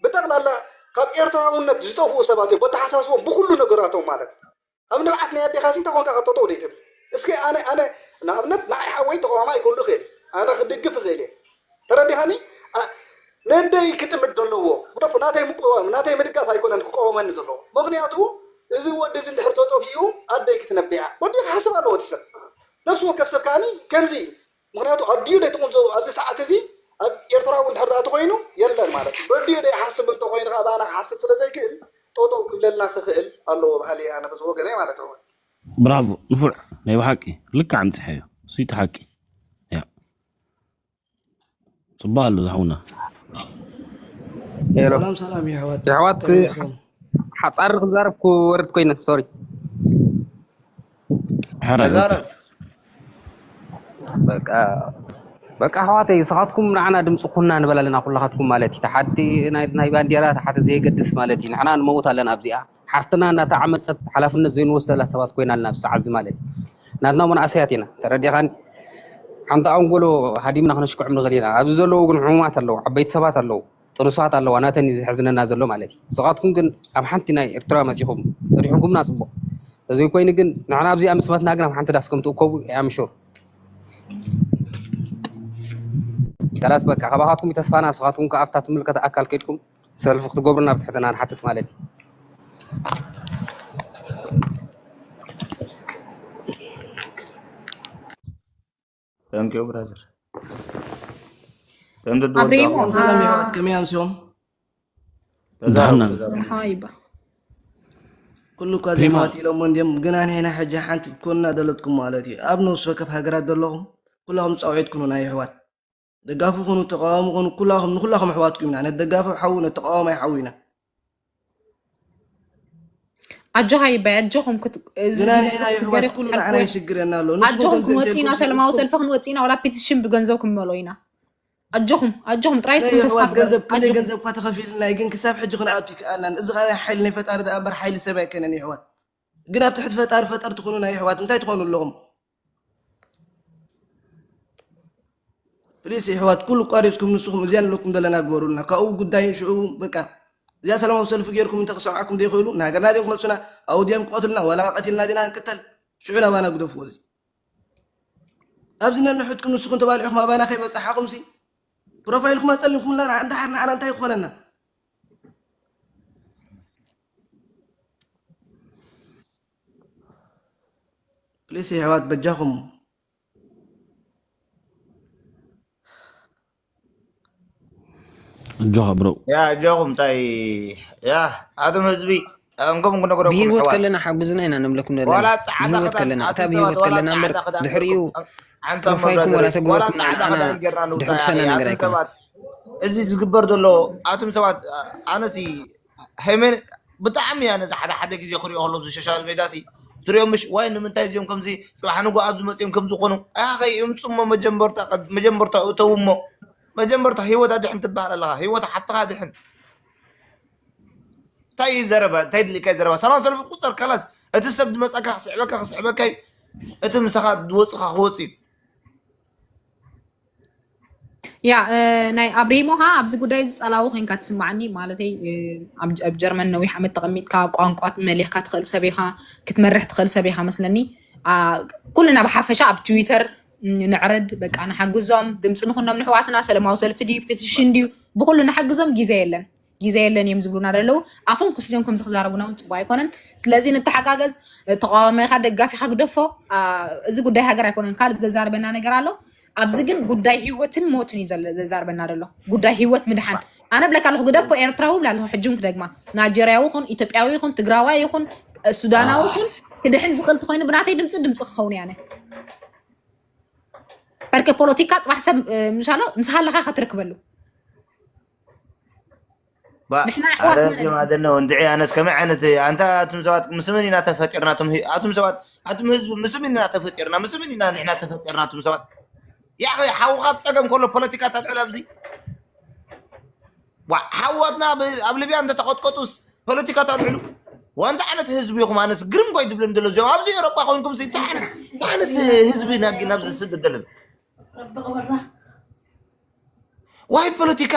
ብጠቕላላ ካብ ኤርትራውነት ዝጠፍኡ ሰባት እዮም፣ በተሓሳስቦም ብኩሉ ነገራቶም ማለት። ኣብ ንብዓት ናይ ኣዴኻ ሲ እንተኾንካ ክትጠጠው ደይትብል። እስኪ ኣነ ኣነ ንኣብነት ንዓይ ሓወይ ተቃዋማይ ክህሉ ይኽእል እዩ። ኣነ ክድግፍ ይኽእል እየ። ተረዲኻኒ? ነደይ ክጥምት ዘለዎ ግደፎ። ናተይ ምቅዋም ናተይ ምድጋፍ ኣይኮነን ክቀወመኒ ዘለዎ። ምኽንያቱ እዚ ወዲ እዚ እንድሕር ተጠፊኡ ኣደይ ክትነብያ ወዲ ክሓስብ ኣለዎ እቲ ሰብ። ነፍሲ ወከፍ ሰብ ከዓኒ ከምዚ እዩ። ምኽንያቱ ኣዲኡ ደይ ትኹን ኣብዚ ሰዓት እዚ ኣብ ኤርትራ እውን ድሕር ደኣ ተኮይኑ የለን ማለት እዩ። በዲኡ ደይ ሓስብ እንተኮይኑ ከዓ ብኣና ክሓስብ ስለ ዘይክእል ጠጠው ክብለልና ክኽእል ኣለዎ በሃሊ ኣነ በዚ ወገነይ ማለት እዩ። ብራቮ ንፉዕ ናይ ብሓቂ ልክዕ ኣምፅሐዮ። እሱይ እቲ ሓቂ። ያ ፅቡቅ ኣሎ ዝሓውና። ሰላም ሰላም የሕዋት የሕዋት። ሓፃር ክዛረብ ክወርድ ኮይነ ሶሪ። ሕራይ በቃ በቃ ኣሕዋተይ ንስኻትኩም ንዓና ድምፂ ኩና ንበል ኣለና ኩላኻትኩም ማለት እዩ። ተሓቲ ናይ ባንዴራ ተሓቲ ዘየገድስ ማለት እዩ። ንሕና ንመውት ኣለና ኣብዚኣ ሓፍትና እናተዓመፀት ሓላፍነት ዘይንወስደላ ሰባት ኮይና ኣለና ብሰዓት እዚ ማለት እዩ። ናትና መናእሰያት ኢና ተረዲኻኒ። ሓንቲ ኣንጎሎ ሃዲምና ክነሽክዖም ንኽእል ኢና። ኣብዚ ዘለዉ ግን ሕሙማት ኣለዉ፣ ዓበይቲ ሰባት ኣለዉ፣ ጥኑሳት ኣለዋ። ናተን እዩ ዝሕዝነና ዘሎ ማለት እዩ። ንስኻትኩም ግን ኣብ ሓንቲ ናይ ኤርትራ መፂኹም ተሪሕንኩምና ፅቡቕ። ተዘይኮይኑ ግን ንሕና ኣብዚኣ ምስ መትና ግን ኣብ ሓንቲ ዳስ ከም ትእከቡ እየ ኣምሹር። ከላስ በቃ ካባኻትኩም ተስፋና። ንስኻትኩም ከኣ ኣብታ ትምልከት ኣካል ከይድኩም ሰልፊ ክትገብሩና ብትሕትና ንሓትት ማለት እዩ። Thank you brother። ከምቲ ኣብሪሞ ዝወዳኹም ሰላም የሕዋት ከመይ ኣምስዮም? ተዛረቡ ዳህና ተዛረቡ። ሓይባ ኩሉ እኳ ፕሪማ ዜማት ኢሎሞ እንድዮም ግና ንሕና ሕጂ ሓንቲ ክትኮኑና ዘለትኩም ማለት እዩ። ኣብ ነፍሲ ወከፍ ሃገራት ዘለኹም ኩላኹም ፃውዒት ኩኑና የሕዋት። ደጋፊ ኩኑ ተቃዋሚ ኩኑ ኩላኹም ንኩላኹም ኣሕዋትኩም ኢና። ነቲ ደጋፊ ሓዉ ነቲ ተቃዋማይ ሓዉ ኢና። ኣጆኻ ይባይ ኣጆኹም ክት- እዚ ግና ግዜ ንሕና ክትስገር የሕዋት ይኹን ኩሉ ሓልፎ ንዓና እዩ። ይሽግረና ኣሎ። ንስኹም ኣጆኹም ከምዚ ክንወፅእ ኢና እንተልኩም ሰለማዊ ንስኹም ሰልፊ ክንወፅእ ኢና ዋላ ፒቲሽን ብገንዘብ ክንመሎ ኢና። ኣጆኹም ኣጆኹም ጥራይ ናይ ንስኹም ተስፋ የሕዋት ግበሩ ገንዘብ ክንደይ ኣጆኹም። ገንዘብ እኳ ተኸፊልና እዩ ግን ክሳብ ሕጂ ክንኣቱ ይከኣልናን። እዚ ኸ ናይ ሓይሊ ናይ ፈጣሪ ደኣ እምበር ሓይሊ ሰብ ኣይከነን የሕዋት። ግን ኣብቲ ትሕቲ ፈጣሪ ፈጠርቲ ኩኑ ናይ የሕዋት እንታይ ትኾኑ ኣለኹም? ፕሊስ የሕዋት ኩሉ ቋሪፅኩም ንስኹም እዚኣ ንለኩም ዘለና ግበሩልና ካብኡ ጉዳይ ሽዑ በቃ። እዚኣ ሰላማዊ ሰልፊ ገይርኩም እንተ ክሰምዓኩም ዘይኽእሉ ንሃገርና ድዮም ክመፁና ኣብኡ ድዮም ክቐትሉና ዋላ ቀቲልና ዲና ንቅተል ሽዑ ናባና ግደፍዎ እዚ። ኣብዚ ነንሕድኩም ንስኹም ተባሊዕኹም ኣባና ከይበፃሓኹም ሲ ፕሮፋይልኩም ኣፀሊምኩምና ንዓ- ንድሓር ንዓና እንታይ ክኾነና? ፕሊስ የሕዋት በጃኹም። ኣጆኻ ብሮ ያ እጃኹም እንታይ ያ ኣቶም ህዝቢ እንኩም ክነግረኩም ብህይወት ኣሕዋት ከለና ሓጉዝና ኢና ንብለኩም ዘለና ዋላ ፃዕዳ ብህይወት ክዳን ከለና እታ ኣቱም ብህይወት ሰባት ዋላ ከለና እምበር ፃዕዳ ክዳን ድሕሪኡ ገይርኩም ዓንሳብ ፕሮፋይልኩም መብረገ ዋላ ዋላ ተግበርኩምና ፃዕዳ ንዓና ክዳን ገይርና ንውፃእ ዘሕጉሰና እያ ነገር ኣቱም ኣይኮነ ሰባት እዚ ዝግበር ዘሎ ኣቱም ሰባት ኣነሲ ሃይመን ብጣዕሚ እያ ነዚ ሓደ ሓደ ግዜ ክሪኦ ከሎ ኣብዚ ሶሻል ሜዳ ሲ ትሪኦ ምሽ ዋይ ንምንታይ እዚኦም ከምዚ ፅባሕ ንጎ ኣብዚ መፅኦም ከምዚ ኮኑ ኣኸ ይምፁሞ መጀመርታ መጀመርታ እተውሞ መጀመርታ ህይወት ኣድሕን ትበሃል ኣለኻ ህይወት ሓብትኻ ኣድሕን እንታይ እዩ ዘረባ እንታይ ድልካ እዩ ዘረባ ሰላም ሰልፊ ቁፀር ካላስ እቲ ሰብ ዝመፀካ ክስዕበካ ክስዕበካ እዩ እቲ ምሳኻ ዝወፅኻ ክወፅ እዩ ያ እ፣ ናይ ኣብሪሞኻ ኣብዚ ጉዳይ እዚ ጸላዊ ኮንካ ትስማዓኒ ማለተይ እ፣ ኣብ ጀ- ኣብ ጀርመን ነዊሕ ዓመት ተቐሚጥካ ቋንቋ መሊኽካ ትኽእል ሰብ ኢኻ ክትመርሕ ትኽእል ሰብ ኢኻ መስለኒ ኣ፣ ኩልና ብሓፈሻ ኣብ ትዊተር ም፣ ንዕረድ በቃ ንሓግዞም ድምፂ ንኹኖም ንሕዋትና ሰለማዊ ሰልፊ ድዩ ፔቲሽን ድዩ ብኩሉ ንሓግዞም ግዜ የለን ግዜ የለን እዮም ዝብሉና ዘለዉ ኣፎም ክስሪዮም ከምዚ ክዛረቡና እውን ፅቡቅ ኣይኮነን ስለዚ ንተሓጋገዝ ተቃዋማይካ ደጋፊካ ግደፎ ኣ፣ እዚ ጉዳይ ሃገር ኣይኮነን ካልእ ዘዛርበና ነገር ኣሎ ኣብዚ ግን ጉዳይ ህይወትን ሞትን እዩ ዘለ- ዘዛርበና ዘሎ ጉዳይ ህይወት ምድሓን ኣነ ብለካ ኣለኩ ግደፎ ኤርትራዊ ብላ ኣለኩ ሕጂ እውን ክደግማ ናይጀርያዊ ይኹን ኢትዮጵያዊ ይኹን ትግራዋይ ይኹን ሱዳናዊ ይኹን ድሕን ዝኽእል ተኾይኑ ብናተይ ድምፂ ድምፂ ክኸውን እያ። ኣነ በርከ ፖለቲካ ፅባሕ ሰብ ምሻሎ ምስ ሃለኻ ከትርክበሉ። ንሕና ኣሕዋት ኣደነ እንድዒ ኣነስ ከመይ ዓይነት ኣንታ ኣቱም ሰባት ምስ ምን ኢና ተፈጢርና? ኣቱም ሰባት ኣቱም ህዝቢ ምስ ምን ኢና ተፈጢርና? ምስ ምን ኢና ንሕና ተፈጢርና? ኣቱም ሰባት ያ ሓውኻ ብፀገም ከሎ ፖለቲካ ታልዕል ኣብዚ ሓዋትና ኣብ ሊብያ እንተተቐጥቀጡስ ፖለቲካ ታልዕሉ ዋንታ ዓይነት ህዝቢ ይኹም ኣነስ ግርም ጓይ ድብለን ደሎ እዚኦም ኣብዚ ኤሮጳ ኮይንኩም እንታይ ዓይነት ህዝቢ ናብዚ ስደት ደለን ዋይ ፖለቲካ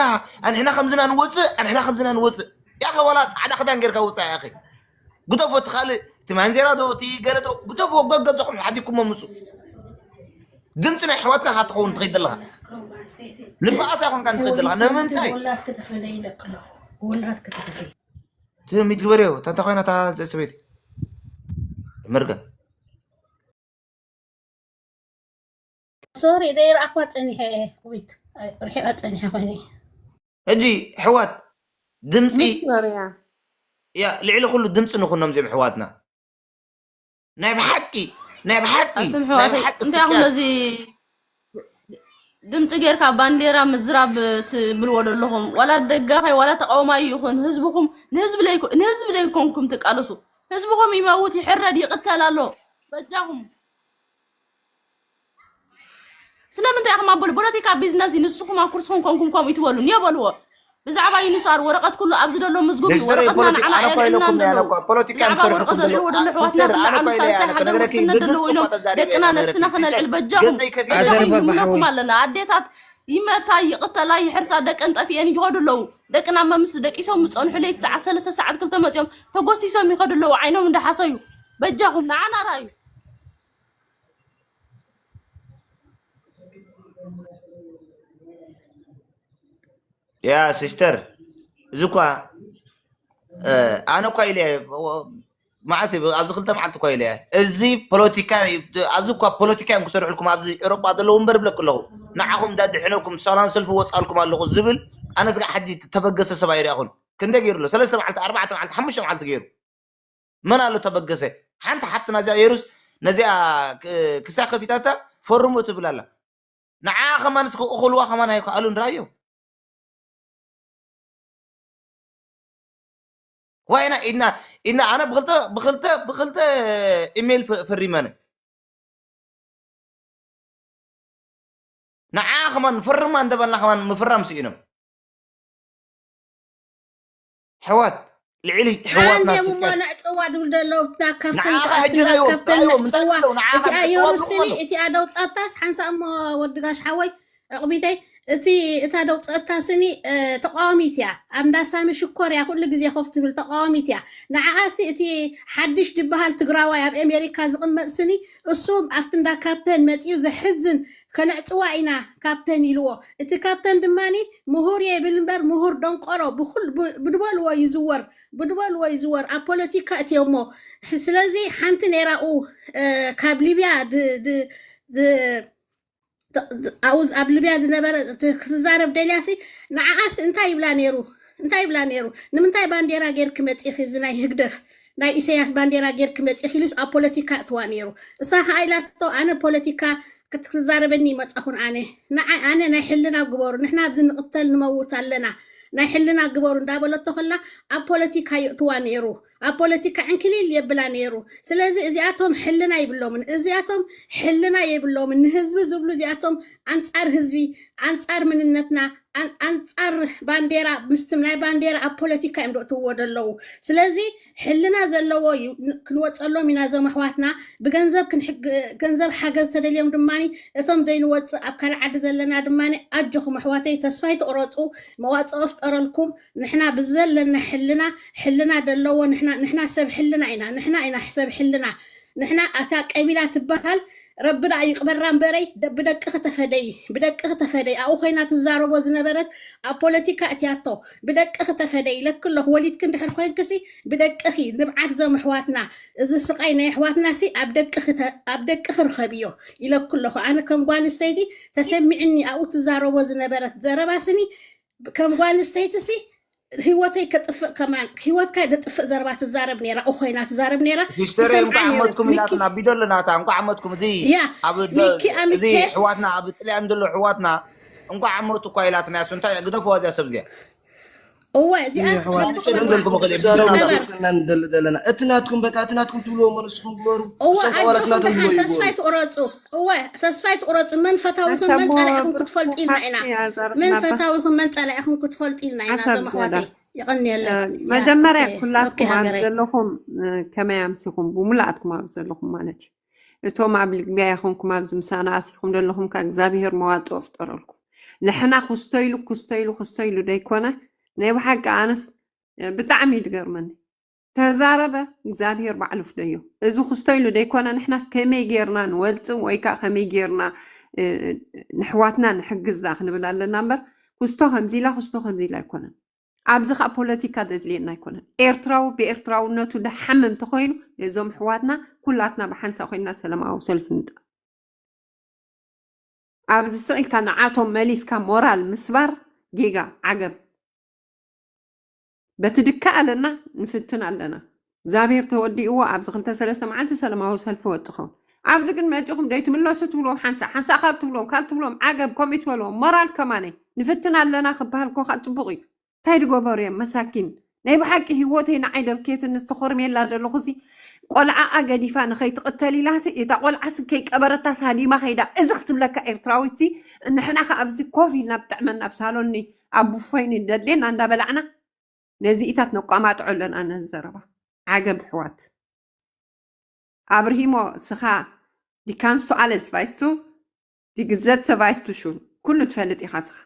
ኣንሕና ከምዝና ንወፅእ ኣንሕና ከምዝና ንወፅእ ያኸ ዋላ ፃዕዳ ክዳን ጌርካ ውፃእ ያኸ ግደፎ እቲ ካልእ እቲ ማንዜራ ዶ እቲ ገለ ዶ ግደፎ ገገዘኹም ሓዲኩም መምፁ ድምፂ ናይ ኣሕዋትካ ካትኸውን ትኸይድ ዘለኻ ንበኣሳ ይኮንካ ንትኸይድ ዘለኻ ንምንታይ ትህሚት ግበርዮ ታንታ ኮይና እታ ሰበይቲ መርገን ሶሪ ደይረኣኽዋ ፀኒሐ እየ። ወይት ርሒቐ ፀኒሐ ኮይነ። ሕጂ ኣሕዋት ድምፂ ቪክቶሪያ ያ ልዕሊ ኩሉ ድምፂ ንኹኖም እዚኦም ኣሕዋትና ናይ ብሓቂ ናይ ብሓቂ ኣቱም ናይ ኣሕዋተይ ብሓቂ እንታይ ኣኹም ስቅያት ነዚ ድምፂ ጌርካ ባንዴራ ምዝራብ ትብልዎ ዘለኹም ዋላ ደጋፋይ ዋላ ተቃዋማይ ይኹን ህዝብኹም ንህዝቢ ለይኮ- ንህዝቢ ለይኮንኩም ትቃለሱ ህዝብኹም ይመውት ይሕረድ ይቕተል ኣሎ በጃኹም ስለምንታይ ኢኹም ኣብ ፖለቲካ ቢዝነስ እዩ ንስኹም ኣብ ኩርስኹም ኮንኩም ከምኡ ይትበሉ እኒዮ በልዎ ብዛዕባ ዩኒሳር ወረቀት ኩሉ ኣብዚ ዘሎ ምዝጉብ እዩ ወረቀትና ንዓና ኣየልዕልናን ዘለዉ ብዛዕባ ወረቀት ዘልዕልዎ ደሎ ኣሕዋትና ክለዓሉ ሳልሳይ ሃገር ክስነድ ደለዎ ኢሎም ደቅና ነብስና ክነልዕል በጃኹም ይምለኩም ኣለና ኣዴታት ይመታ ይቅተላ ይሕርሳ ደቀን ጠፊኤን ይኸዱ ኣለዉ ደቅና መምስ ደቂሶም ዝፀንሑ ለይቲ ሰዓት ሰለስተ ሰዓት ክልተ መፂኦም ተጎሲሶም ይኸዱ ኣለዉ ዓይኖም እንዳሓሰዩ በጃኹም ንዓና ራዩ ያ ሲስተር እዚ እኳ ኣነ እኳ ኢለ መዓስ ኣብዚ ክልተ መዓልቲ እኳ ኢለ እዚ ፖለቲካ ኣብዚ እኳ ፖለቲካ እዮም ክሰርሕልኩም ኣብዚ ኤሮጳ ዘለዉ እምበር ብለክ ኣለኹ ንዓኹም እንዳድሕነኩም ሰላም ሰልፊ ወፃልኩም ኣለኹ ዝብል ኣነ ስጋ ሓጂ ተበገሰ ሰብኣይ ሪኣኹን ክንደ ገይሩ ኣሎ ሰለስተ መዓልቲ ኣርባዕተ መዓልቲ ሓሙሽተ መዓልቲ ገይሩ መን ኣሎ ተበገሰ ሓንቲ ሓብትና እዚኣ የሩስ ነዚኣ ክሳ ከፊታታ ፈርሙ ትብል ኣላ ንዓ ከማን እስኪ እኹልዋ ከማን ኣይከኣሉን ራዮ ዋይና ኢድና ኢድና ኣነ ብክልተ ብክልተ ብክልተ ኢሜይል ፈሪመነ ንዓ ከማን ንፈርማ እንደበልና ከማን ምፍራም ስኢኖም ሕዋት ልዕሊ ሕዋትና ስቀት ነዕፅዋ ዝብል ዘሎ ካብተን ካብተን ነዕፅዋ እቲኣ የሩስኒ እቲኣ ደውፃታስ ሓንሳ እሞ ወድጋሽ ሓወይ ዕቕቢተይ እቲ እታ ደውፀእታ ስኒ ተቃዋሚት እያ ኣብ እንዳሳሚ ሽኮር እያ ኩሉ ግዜ ኮፍ ትብል ተቃዋሚት እያ ንዓኣሲ እቲ ሓድሽ ዝበሃል ትግራዋይ ኣብ ኣሜሪካ ዝቕመጥ ስኒ እሱ ኣብቲ እንዳ ካፕተን መፂኡ ዘሕዝን ከነዕፅዋ ኢና ካፕተን ኢልዎ እቲ ካፕተን ድማኒ ምሁር የብል እምበር ምሁር ደንቆሮ ብድበልዎ ይዝወር ብድበልዎ ይዝወር ኣብ ፖለቲካ እትዮሞ ስለዚ ሓንቲ ነይራኡ ካብ ሊብያ ኣብ ሊብያ ዝነበረ ክትዛረብ ደልያሲ ንዓኣስ እንታይ ይብላ ነይሩ እንታይ ይብላ ነይሩ ንምንታይ ባንዴራ ጌርኪ መፂኺ እዚ ናይ ህግደፍ ናይ ኢሰያስ ባንዴራ ጌርኪ መፂኺ ኢሉስ ኣብ ፖለቲካ እትዋ ነይሩ እሳ ከዓ ኢላቶ ኣነ ፖለቲካ ክትዛረበኒ ይመፃኹን ኣነ ንዓይ ኣነ ናይ ሕልና ግበሩ ንሕና ኣብዚ ንቕተል ንመውት ኣለና ናይ ሕልና ግበሩ እንዳበለቶ ከላ ኣብ ፖለቲካ የእትዋ ነይሩ ኣብ ፖለቲካ ዕንክሊል የብላ ነይሩ ስለዚ እዚኣቶም ሕልና ይብሎምን እዚኣቶም ሕልና የብሎምን ንህዝቢ ዝብሉ እዚኣቶም ኣንፃር ህዝቢ ኣንፃር ምንነትና ኣንፃር ባንዴራ ምስቲ ናይ ባንዴራ ኣብ ፖለቲካ እዮም ደእትዎ ደለዉ ስለዚ ሕልና ዘለዎ እዩ ክንወፀሎም ኢና እዞም ኣሕዋትና ብገንዘብ ክንሕግ ገንዘብ ሓገዝ ተደልዮም ድማ እቶም ዘይንወፅእ ኣብ ካልእ ዓዲ ዘለና ድማ ኣጆኹም ኣሕዋተይ ተስፋ ይትቕረፁ መዋፅኦ ፍጠረልኩም ንሕና ብዘለና ሕልና ሕልና ደለዎ ንሕና ሰብ ሕልና ኢና ንሕና ኢና ሰብ ሕልና ንሕና ኣታ ቀቢላ ትበሃል ረቢ ደኣ ይቕበራ እምበረይ ብደቅኺ ተፈደዪ ብደቅኺ ተፈደዪ ኣብኡ ኮይና ትዛረቦ ዝነበረት ኣብ ፖለቲካ እትያቶ ብደቅኺ ተፈደዪ ኢለኪ ኣለኹ ወሊድኪ እንድሕር ኮይንክሲ ብደቅኺ ንብዓት ዞም ኣሕዋትና እዚ ስቓይ ናይ ኣሕዋትና ሲ ኣብ ደቅኺ ርኸብዮ ኢለኪ ኣለኹ ኣነ ከም ጓል ኣንስተይቲ ተሰሚዕኒ ኣብኡ ትዛረቦ ዝነበረት ዘረባ ስኒ ከም ጓል ኣንስተይቲ ሲ ህይወተይ ከጥፍእ ከማን፣ ህይወትካ ደጥፍእ ዘረባ ትዛረብ ነይራ፣ እኾይና ትዛረብ ነይራ። ሲስተር፣ እንኳዕ ዓመትኩም ኢላትና። ቢደሎ ናታ፣ እንኳዕ ዓመትኩም። እዚ ያ፣ ኣብ ደ- ሚኪ እዚ ኣምቼ ኣሕዋትና ኣብ ጥልያን ዘሎ ኣሕዋትና እንኳዕ ዓመቱ እኳ ኢላትና። እሱ እንታይ ግደፍዋ እዚኣ ሰብ እዚኣ። እወ፣ እዚኣ ትዛረቡ ነበር ትኽእሉ ዘለና እንደሊ ዘለና። እቲ ናትኩም በቃ፣ እቲ ናትኩም ትብልዎ እሞ ንስኹም ግበሩ። እወ፣ እሶም ጠዋላት ኣጆኹም ናቶም ትብልዎ ደሓን ይግበሩ። ተስፋ ኣይትቑረፁ። እወ፣ ተስፋ ኣይትቑረፁ። መን ፈታዊኹም መን ጸላኢኹም ክትፈልጡ ኢልና ኢና። መን ፈታዊኹም መን ጸላኢኹም ክትፈልጡ ኢልና ኢና። ዘመኽዋተይ የቐንየለይ። መጀመርያ ኦኬ፣ ኩላትኩም ኣብ ሃገረይ። ዘለኹም ከመይ ኣምሲኹም፣ ብሙላኣትኩም ኣብ ዘለኹም ማለት እዩ። እቶም ኣብ ሊቢያ ይኹንኩም ኣብዚ ምሳና ኣቲኹም ዘለኹም ካብ እግዚኣብሔር መዋፅኦ ፍጠረልኩም። ንሕና ክስቶ ኢሉ ክስቶ ኢሉ ክስቶ ኢሉ ደይኮነ፣ ናይ ብሓቂ ኣነስ ብጣዕሚ እዩ ዝገርመኒ። ተዛረበ እግዚኣብሔር ባዕሉ ፍደዮ። እዚ ክስቶ ኢሉ ደይኮነ፣ ንሕናስ ከመይ ጌርና ንወልጽ ወይ ከዓ ከመይ ጌርና ንሕዋትና ንሕግዝና ክንብል ኣለና እምበር፣ ክስቶ ከምዚ ኢላ ክስቶ ከምዚ ኢላ ኣይኮነን። ኣብዚ ከዓ ፖለቲካ ዘድልየና ኣይኮነን። ኤርትራዊ ብኤርትራውነቱ ደሓምም ተኮይኑ፣ ነዞም ኣሕዋትና ኩላትና ብሓንሳ ኮይንና ሰላማዊ ሰልፊ ንጣ። ኣብዚ ስቕ ኢልካ ንዓቶም መሊስካ ሞራል ምስባር ጌጋ፣ ዓገብ። በቲ ድካ ኣለና ንፍትን ኣለና። እግዚኣብሔር ተወዲእዎ ኣብዚ ክልተ ሰለስተ መዓልቲ ሰላማዊ ሰልፊ ወጥኸው። ኣብዚ ግን መፂኹም ደይትምለሱ ትብልዎም ሓንሳ ሓንሳ ካብ ትብልዎም ካብ ትብልዎም ዓገብ ከምኡ ትበልዎም ሞራል ከማነይ ንፍትን ኣለና ክበሃል ኮ ከዓ ፅቡቅ እዩ። እንታይ ዝገበሩ እዮም መሳኪን? ናይ ብሓቂ ህይወተይ ንዓይ ደብኬትኒ ዝተኾርሜላ ዘለኹ ሲ ቆልዓኣ ገዲፋ ንኸይትቕተል ኢላ ሲ እታ ቆልዓ ሲ ከይቀበረታ ሳዲማ ከይዳ እዚ ክትብለካ ኤርትራዊት ሲ ንሕና ከ ኣብዚ ኮፍ ኢልና ብጥዕመና ኣብ ሳሎኒ ኣብ ቡፎይኒ ደድሌና እንዳበላዕና ነዚ ኢታት ነቋማጥዖ ኣለና ነዚ ዘረባ ዓገብ ኣሕዋት ኣብርሂሞ ስኻ ዲካንስቱ ኣለስ ቫይስቱ ዲግዘት ሰቫይስቱ ሹን ኩሉ ትፈልጥ ኢኻ ስኻ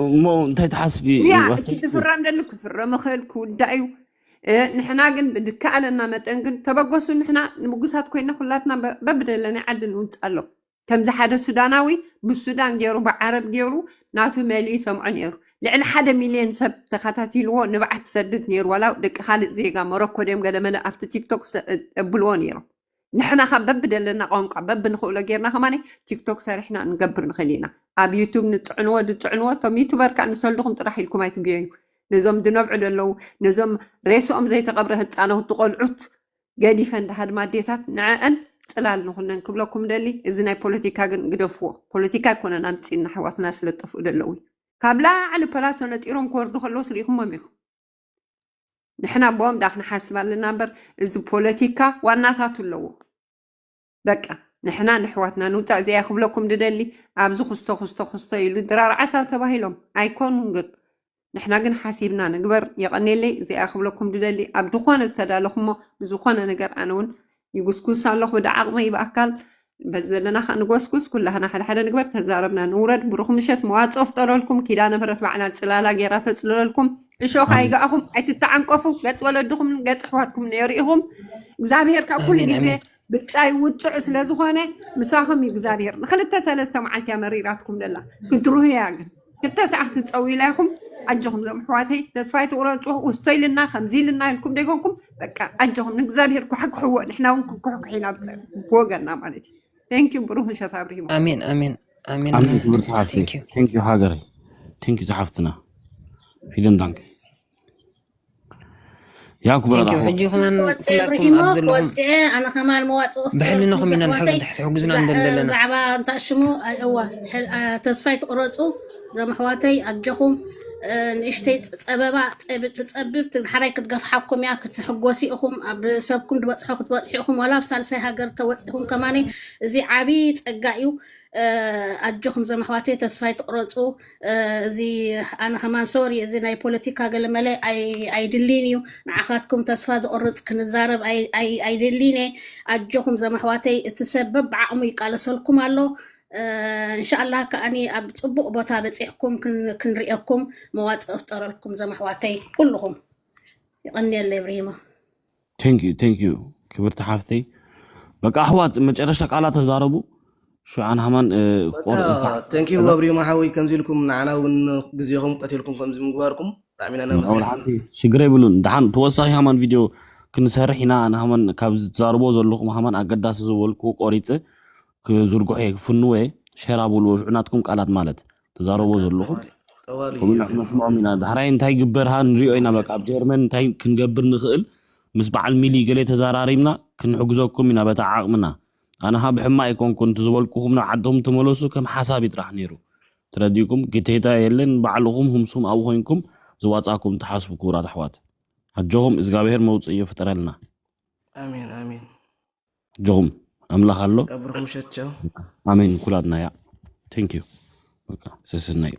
እሞ እንታይ ትሓስቢ ያ እቲ ዝፍረም ደሉ ክፍረም ይኽእል ክውዳእ እዩ ንሕና ግን ብድከኣለና መጠን ግን ተበገሱ ንሕና ንምጉሳት ኮይና ኩላትና በብደለና ዓዲ ንውፅእ ኣሎ ከምዚ ሓደ ሱዳናዊ ብሱዳን ገይሩ ብዓረብ ገይሩ ናቱ መሊኡ ይሰምዖ ነይሩ ልዕሊ ሓደ ሚልዮን ሰብ ተኸታቲልዎ ንብዓት ትሰድድ ነይሩ ዋላ ደቂ ካልእ ዜጋ መረኮ ድዮም ገለመለ ኣብቲ ቲክቶክ የብልዎ ነይሮም ንሕና ካብ በብደለና ቋንቋ በብንኽእሎ ጌርና ከማኒ ቲክቶክ ሰሪሕና ንገብር ንኽእል ኢና ኣብ ዩቱብ ንፅዕንዎ ድፅዕንዎ እቶም ዩቱበር ከዓ ንሰልድኹም ጥራሕ ኢልኩም ኣይትገዩ ነዞም ድነብዑ ደለዉ ነዞም ሬስኦም ዘይተቐብረ ህፃነውቲ ቆልዑት ገዲፈን ደሃድማ ኣዴታት ንዐአን ፅላል ንኹነን ክብለኩም ደሊ እዚ ናይ ፖለቲካ ግን ግደፍዎ ፖለቲካ ኣይኮነን ኣምፂና ኣሕዋትና ስለጠፍኡ ደለዉ ካብ ላዕሊ ፐላሶ ነጢሮም ክወርዱ ከለዉ ስሪኢኹሞም ኢኹም ንሕና ቦም ዳ ክንሓስብ ኣለና እምበር እዚ ፖለቲካ ዋናታቱ ኣለዎ በቃ ንሕና ንሕዋትና ንውፃእ እዚኣ ክብለኩም ድደሊ ኣብዚ ክስቶ ክስቶ ክስቶ ኢሉ ድራር ዓሳ ተባሂሎም ኣይኮኑን ግን ንሕና ግን ሓሲብና ንግበር የቐኔለይ እዚኣ ክብለኩም ድደሊ ኣብ ዝኾነ ዝተዳለኹሞ ብዝኾነ ነገር ኣነ እውን ይጉስጉስ ኣለኹ ብዳ ዓቕመይ ብኣካል በዚ ዘለና ከዓ ንጎስጉስ ኩላህና ሓደ ሓደ ንግበር ተዛረብና ንውረድ ብሩኽ ምሸት መዋፅኦ ፍጠረልኩም ኪዳነ ምሕረት ባዕላ ፅላላ ገይራ ተፅልለልኩም እሾኽ ኣይጋእኹም ኣይትተዓንቀፉ ገፅ ወለድኹም ገፅ ኣሕዋትኩም ነይሩ ኢኹም እግዚኣብሔር ካብ ኩሉ ግዜ ብፃይ ውፅዑ ስለ ዝኾነ ምሳኹም እዩ እግዚኣብሔር ንክልተ ሰለስተ መዓልቲ እያ መሪራትኩም ደላ ክትርህያ ግን ክልተ ሰዓት ትፀውይላ ኢኹም ኣጆኹም ዞም ኣሕዋተይ ተስፋ ኣይትቁረፁ ውስቶ ኢልና ከምዚ ኢልና ኢልኩም ደይኮንኩም በቃ ኣጆኹም ንእግዚኣብሔር ኩሕኩሕዎ ንሕና እውን ክኩሕኩሕ ኢና ብወገንና ማለት እዩ thank you ብሩህ ምሸት ኣብሪሂሞ ኣሜን ኣሜን ኣሜን ኣሜን ክብርቲ ሓፍቲ thank you thank you ሃገረይ thank you ዝሓፍትና ፊደን ዳንክ ያኩ thank you ብራዳ ሕጂ ኩመን ክወፅእ ኩላትኩም ኣብርሂሞ ኣብ ዘለኹም ክወፅእ ኣነ ከማን መዋፅኦ ብሕልንኹም ኢና ንሕዘን ትሕቲ ሕጉዝና እንደለና ብዛዕባ እንታይ ሽሙ እዋ ተስፋ ኣይትቁረፁ ዘም ኣሕዋተይ ኣጆኹም ንእሽተይ ፀበባ ትፀብብ ሓራይ ክትገፍሓኩም እያ ክትሕጎሲ ኢኹም ኣብ ሰብኩም ዝበፅሖ ክትበፅሑ ኢኹም ዋላ ኣብ ሳልሳይ ሃገር ተወፂኹም ከማኒ እዚ ዓብዪ ፀጋ እዩ ኣጆኹም ዘም ኣሕዋተይ ተስፋ ኣይትቁረፁ እዚ ኣነ ከማን ሶሪ እዚ ናይ ፖለቲካ ገለመለ ኣይድልን እዩ ንዓኻትኩም ተስፋ ዝቁርፅ ክንዛረብ ኣይድልን እየ ኣጆኹም ዘም ኣሕዋተይ እቲ ሰብ በብዓቕሙ ይቃለሰልኩም ኣሎ እንሻኣላህ ከኣኒ ኣብ ፅቡቅ ቦታ በፂሕኩም ክንሪአኩም መዋፅእ ፍጠረልኩም ዘም ኣሕዋተይ ኩልኹም ይቀንየለይ ብሪማ thank you thank you ክብርቲ ሓፍተይ በቃ ኣሕዋት መጨረሽታ ቃላት ተዛረቡ ሽዓን ሃማን ክቆርጥ thank you ኣብሪማ ሓወይ ከምዚ ኢልኩም ንዓና እውን ግዜኹም ቀቲልኩም ከምዚ ምግባርኩም ብጣዕሚ ኢና ወላ ሓንቲ ሽግር የብሉን ደሓን ተወሳኺ ሃማን ቪድዮ ክንሰርሕ ኢና ንሃማን ካብ ትዛረቦ ዘለኹም ሃማን ኣገዳሲ ዝበልኩ ቆሪፅ ክዝርግሖ እየ ክፍንዎ እየ ሸር ኣብልዎ ሽዑ ናትኩም ቃላት ማለት ትዛረቦ ዘለኹም ጠዋል እዩ ከምኡ ኢና ክነስምዖም ኢና። ዳሕራይ እንታይ ግበርሃ ንሪኦ ኢና። በቃ ኣብ ጀርመን እንታይ ክንገብር ንኽእል ምስ በዓል ሚሊ ገለ ተዘራሪብና ክንሕግዘኩም ኢና በታ ዓቕምና። ኣነ ኻ ብሕማቕ ኣይኮንኩን፣ እቲ ዝበልኩኹም ናብ ዓድኹም ተመለሱ ከም ሓሳብ እዩ ጥራሕ ነይሩ። ተረዲእኩም? ግዴታ የለን። ባዕልኹም ህምሱም ኣብኡ ኮይንኩም ዝዋፃኩም ትሓስቡ ክቡራት ኣሕዋት። ኣጆኹም፣ እግዚኣብሔር መውፅእ ይፍጠረልና። ኣሜን ኣሜን። ኣጆኹም፣ ኣምላኽ ኣሎ። ቀብርኩም ሸቸው ኣሜን። ኩላትና እያ። Thank you። በቃ ሰስናይ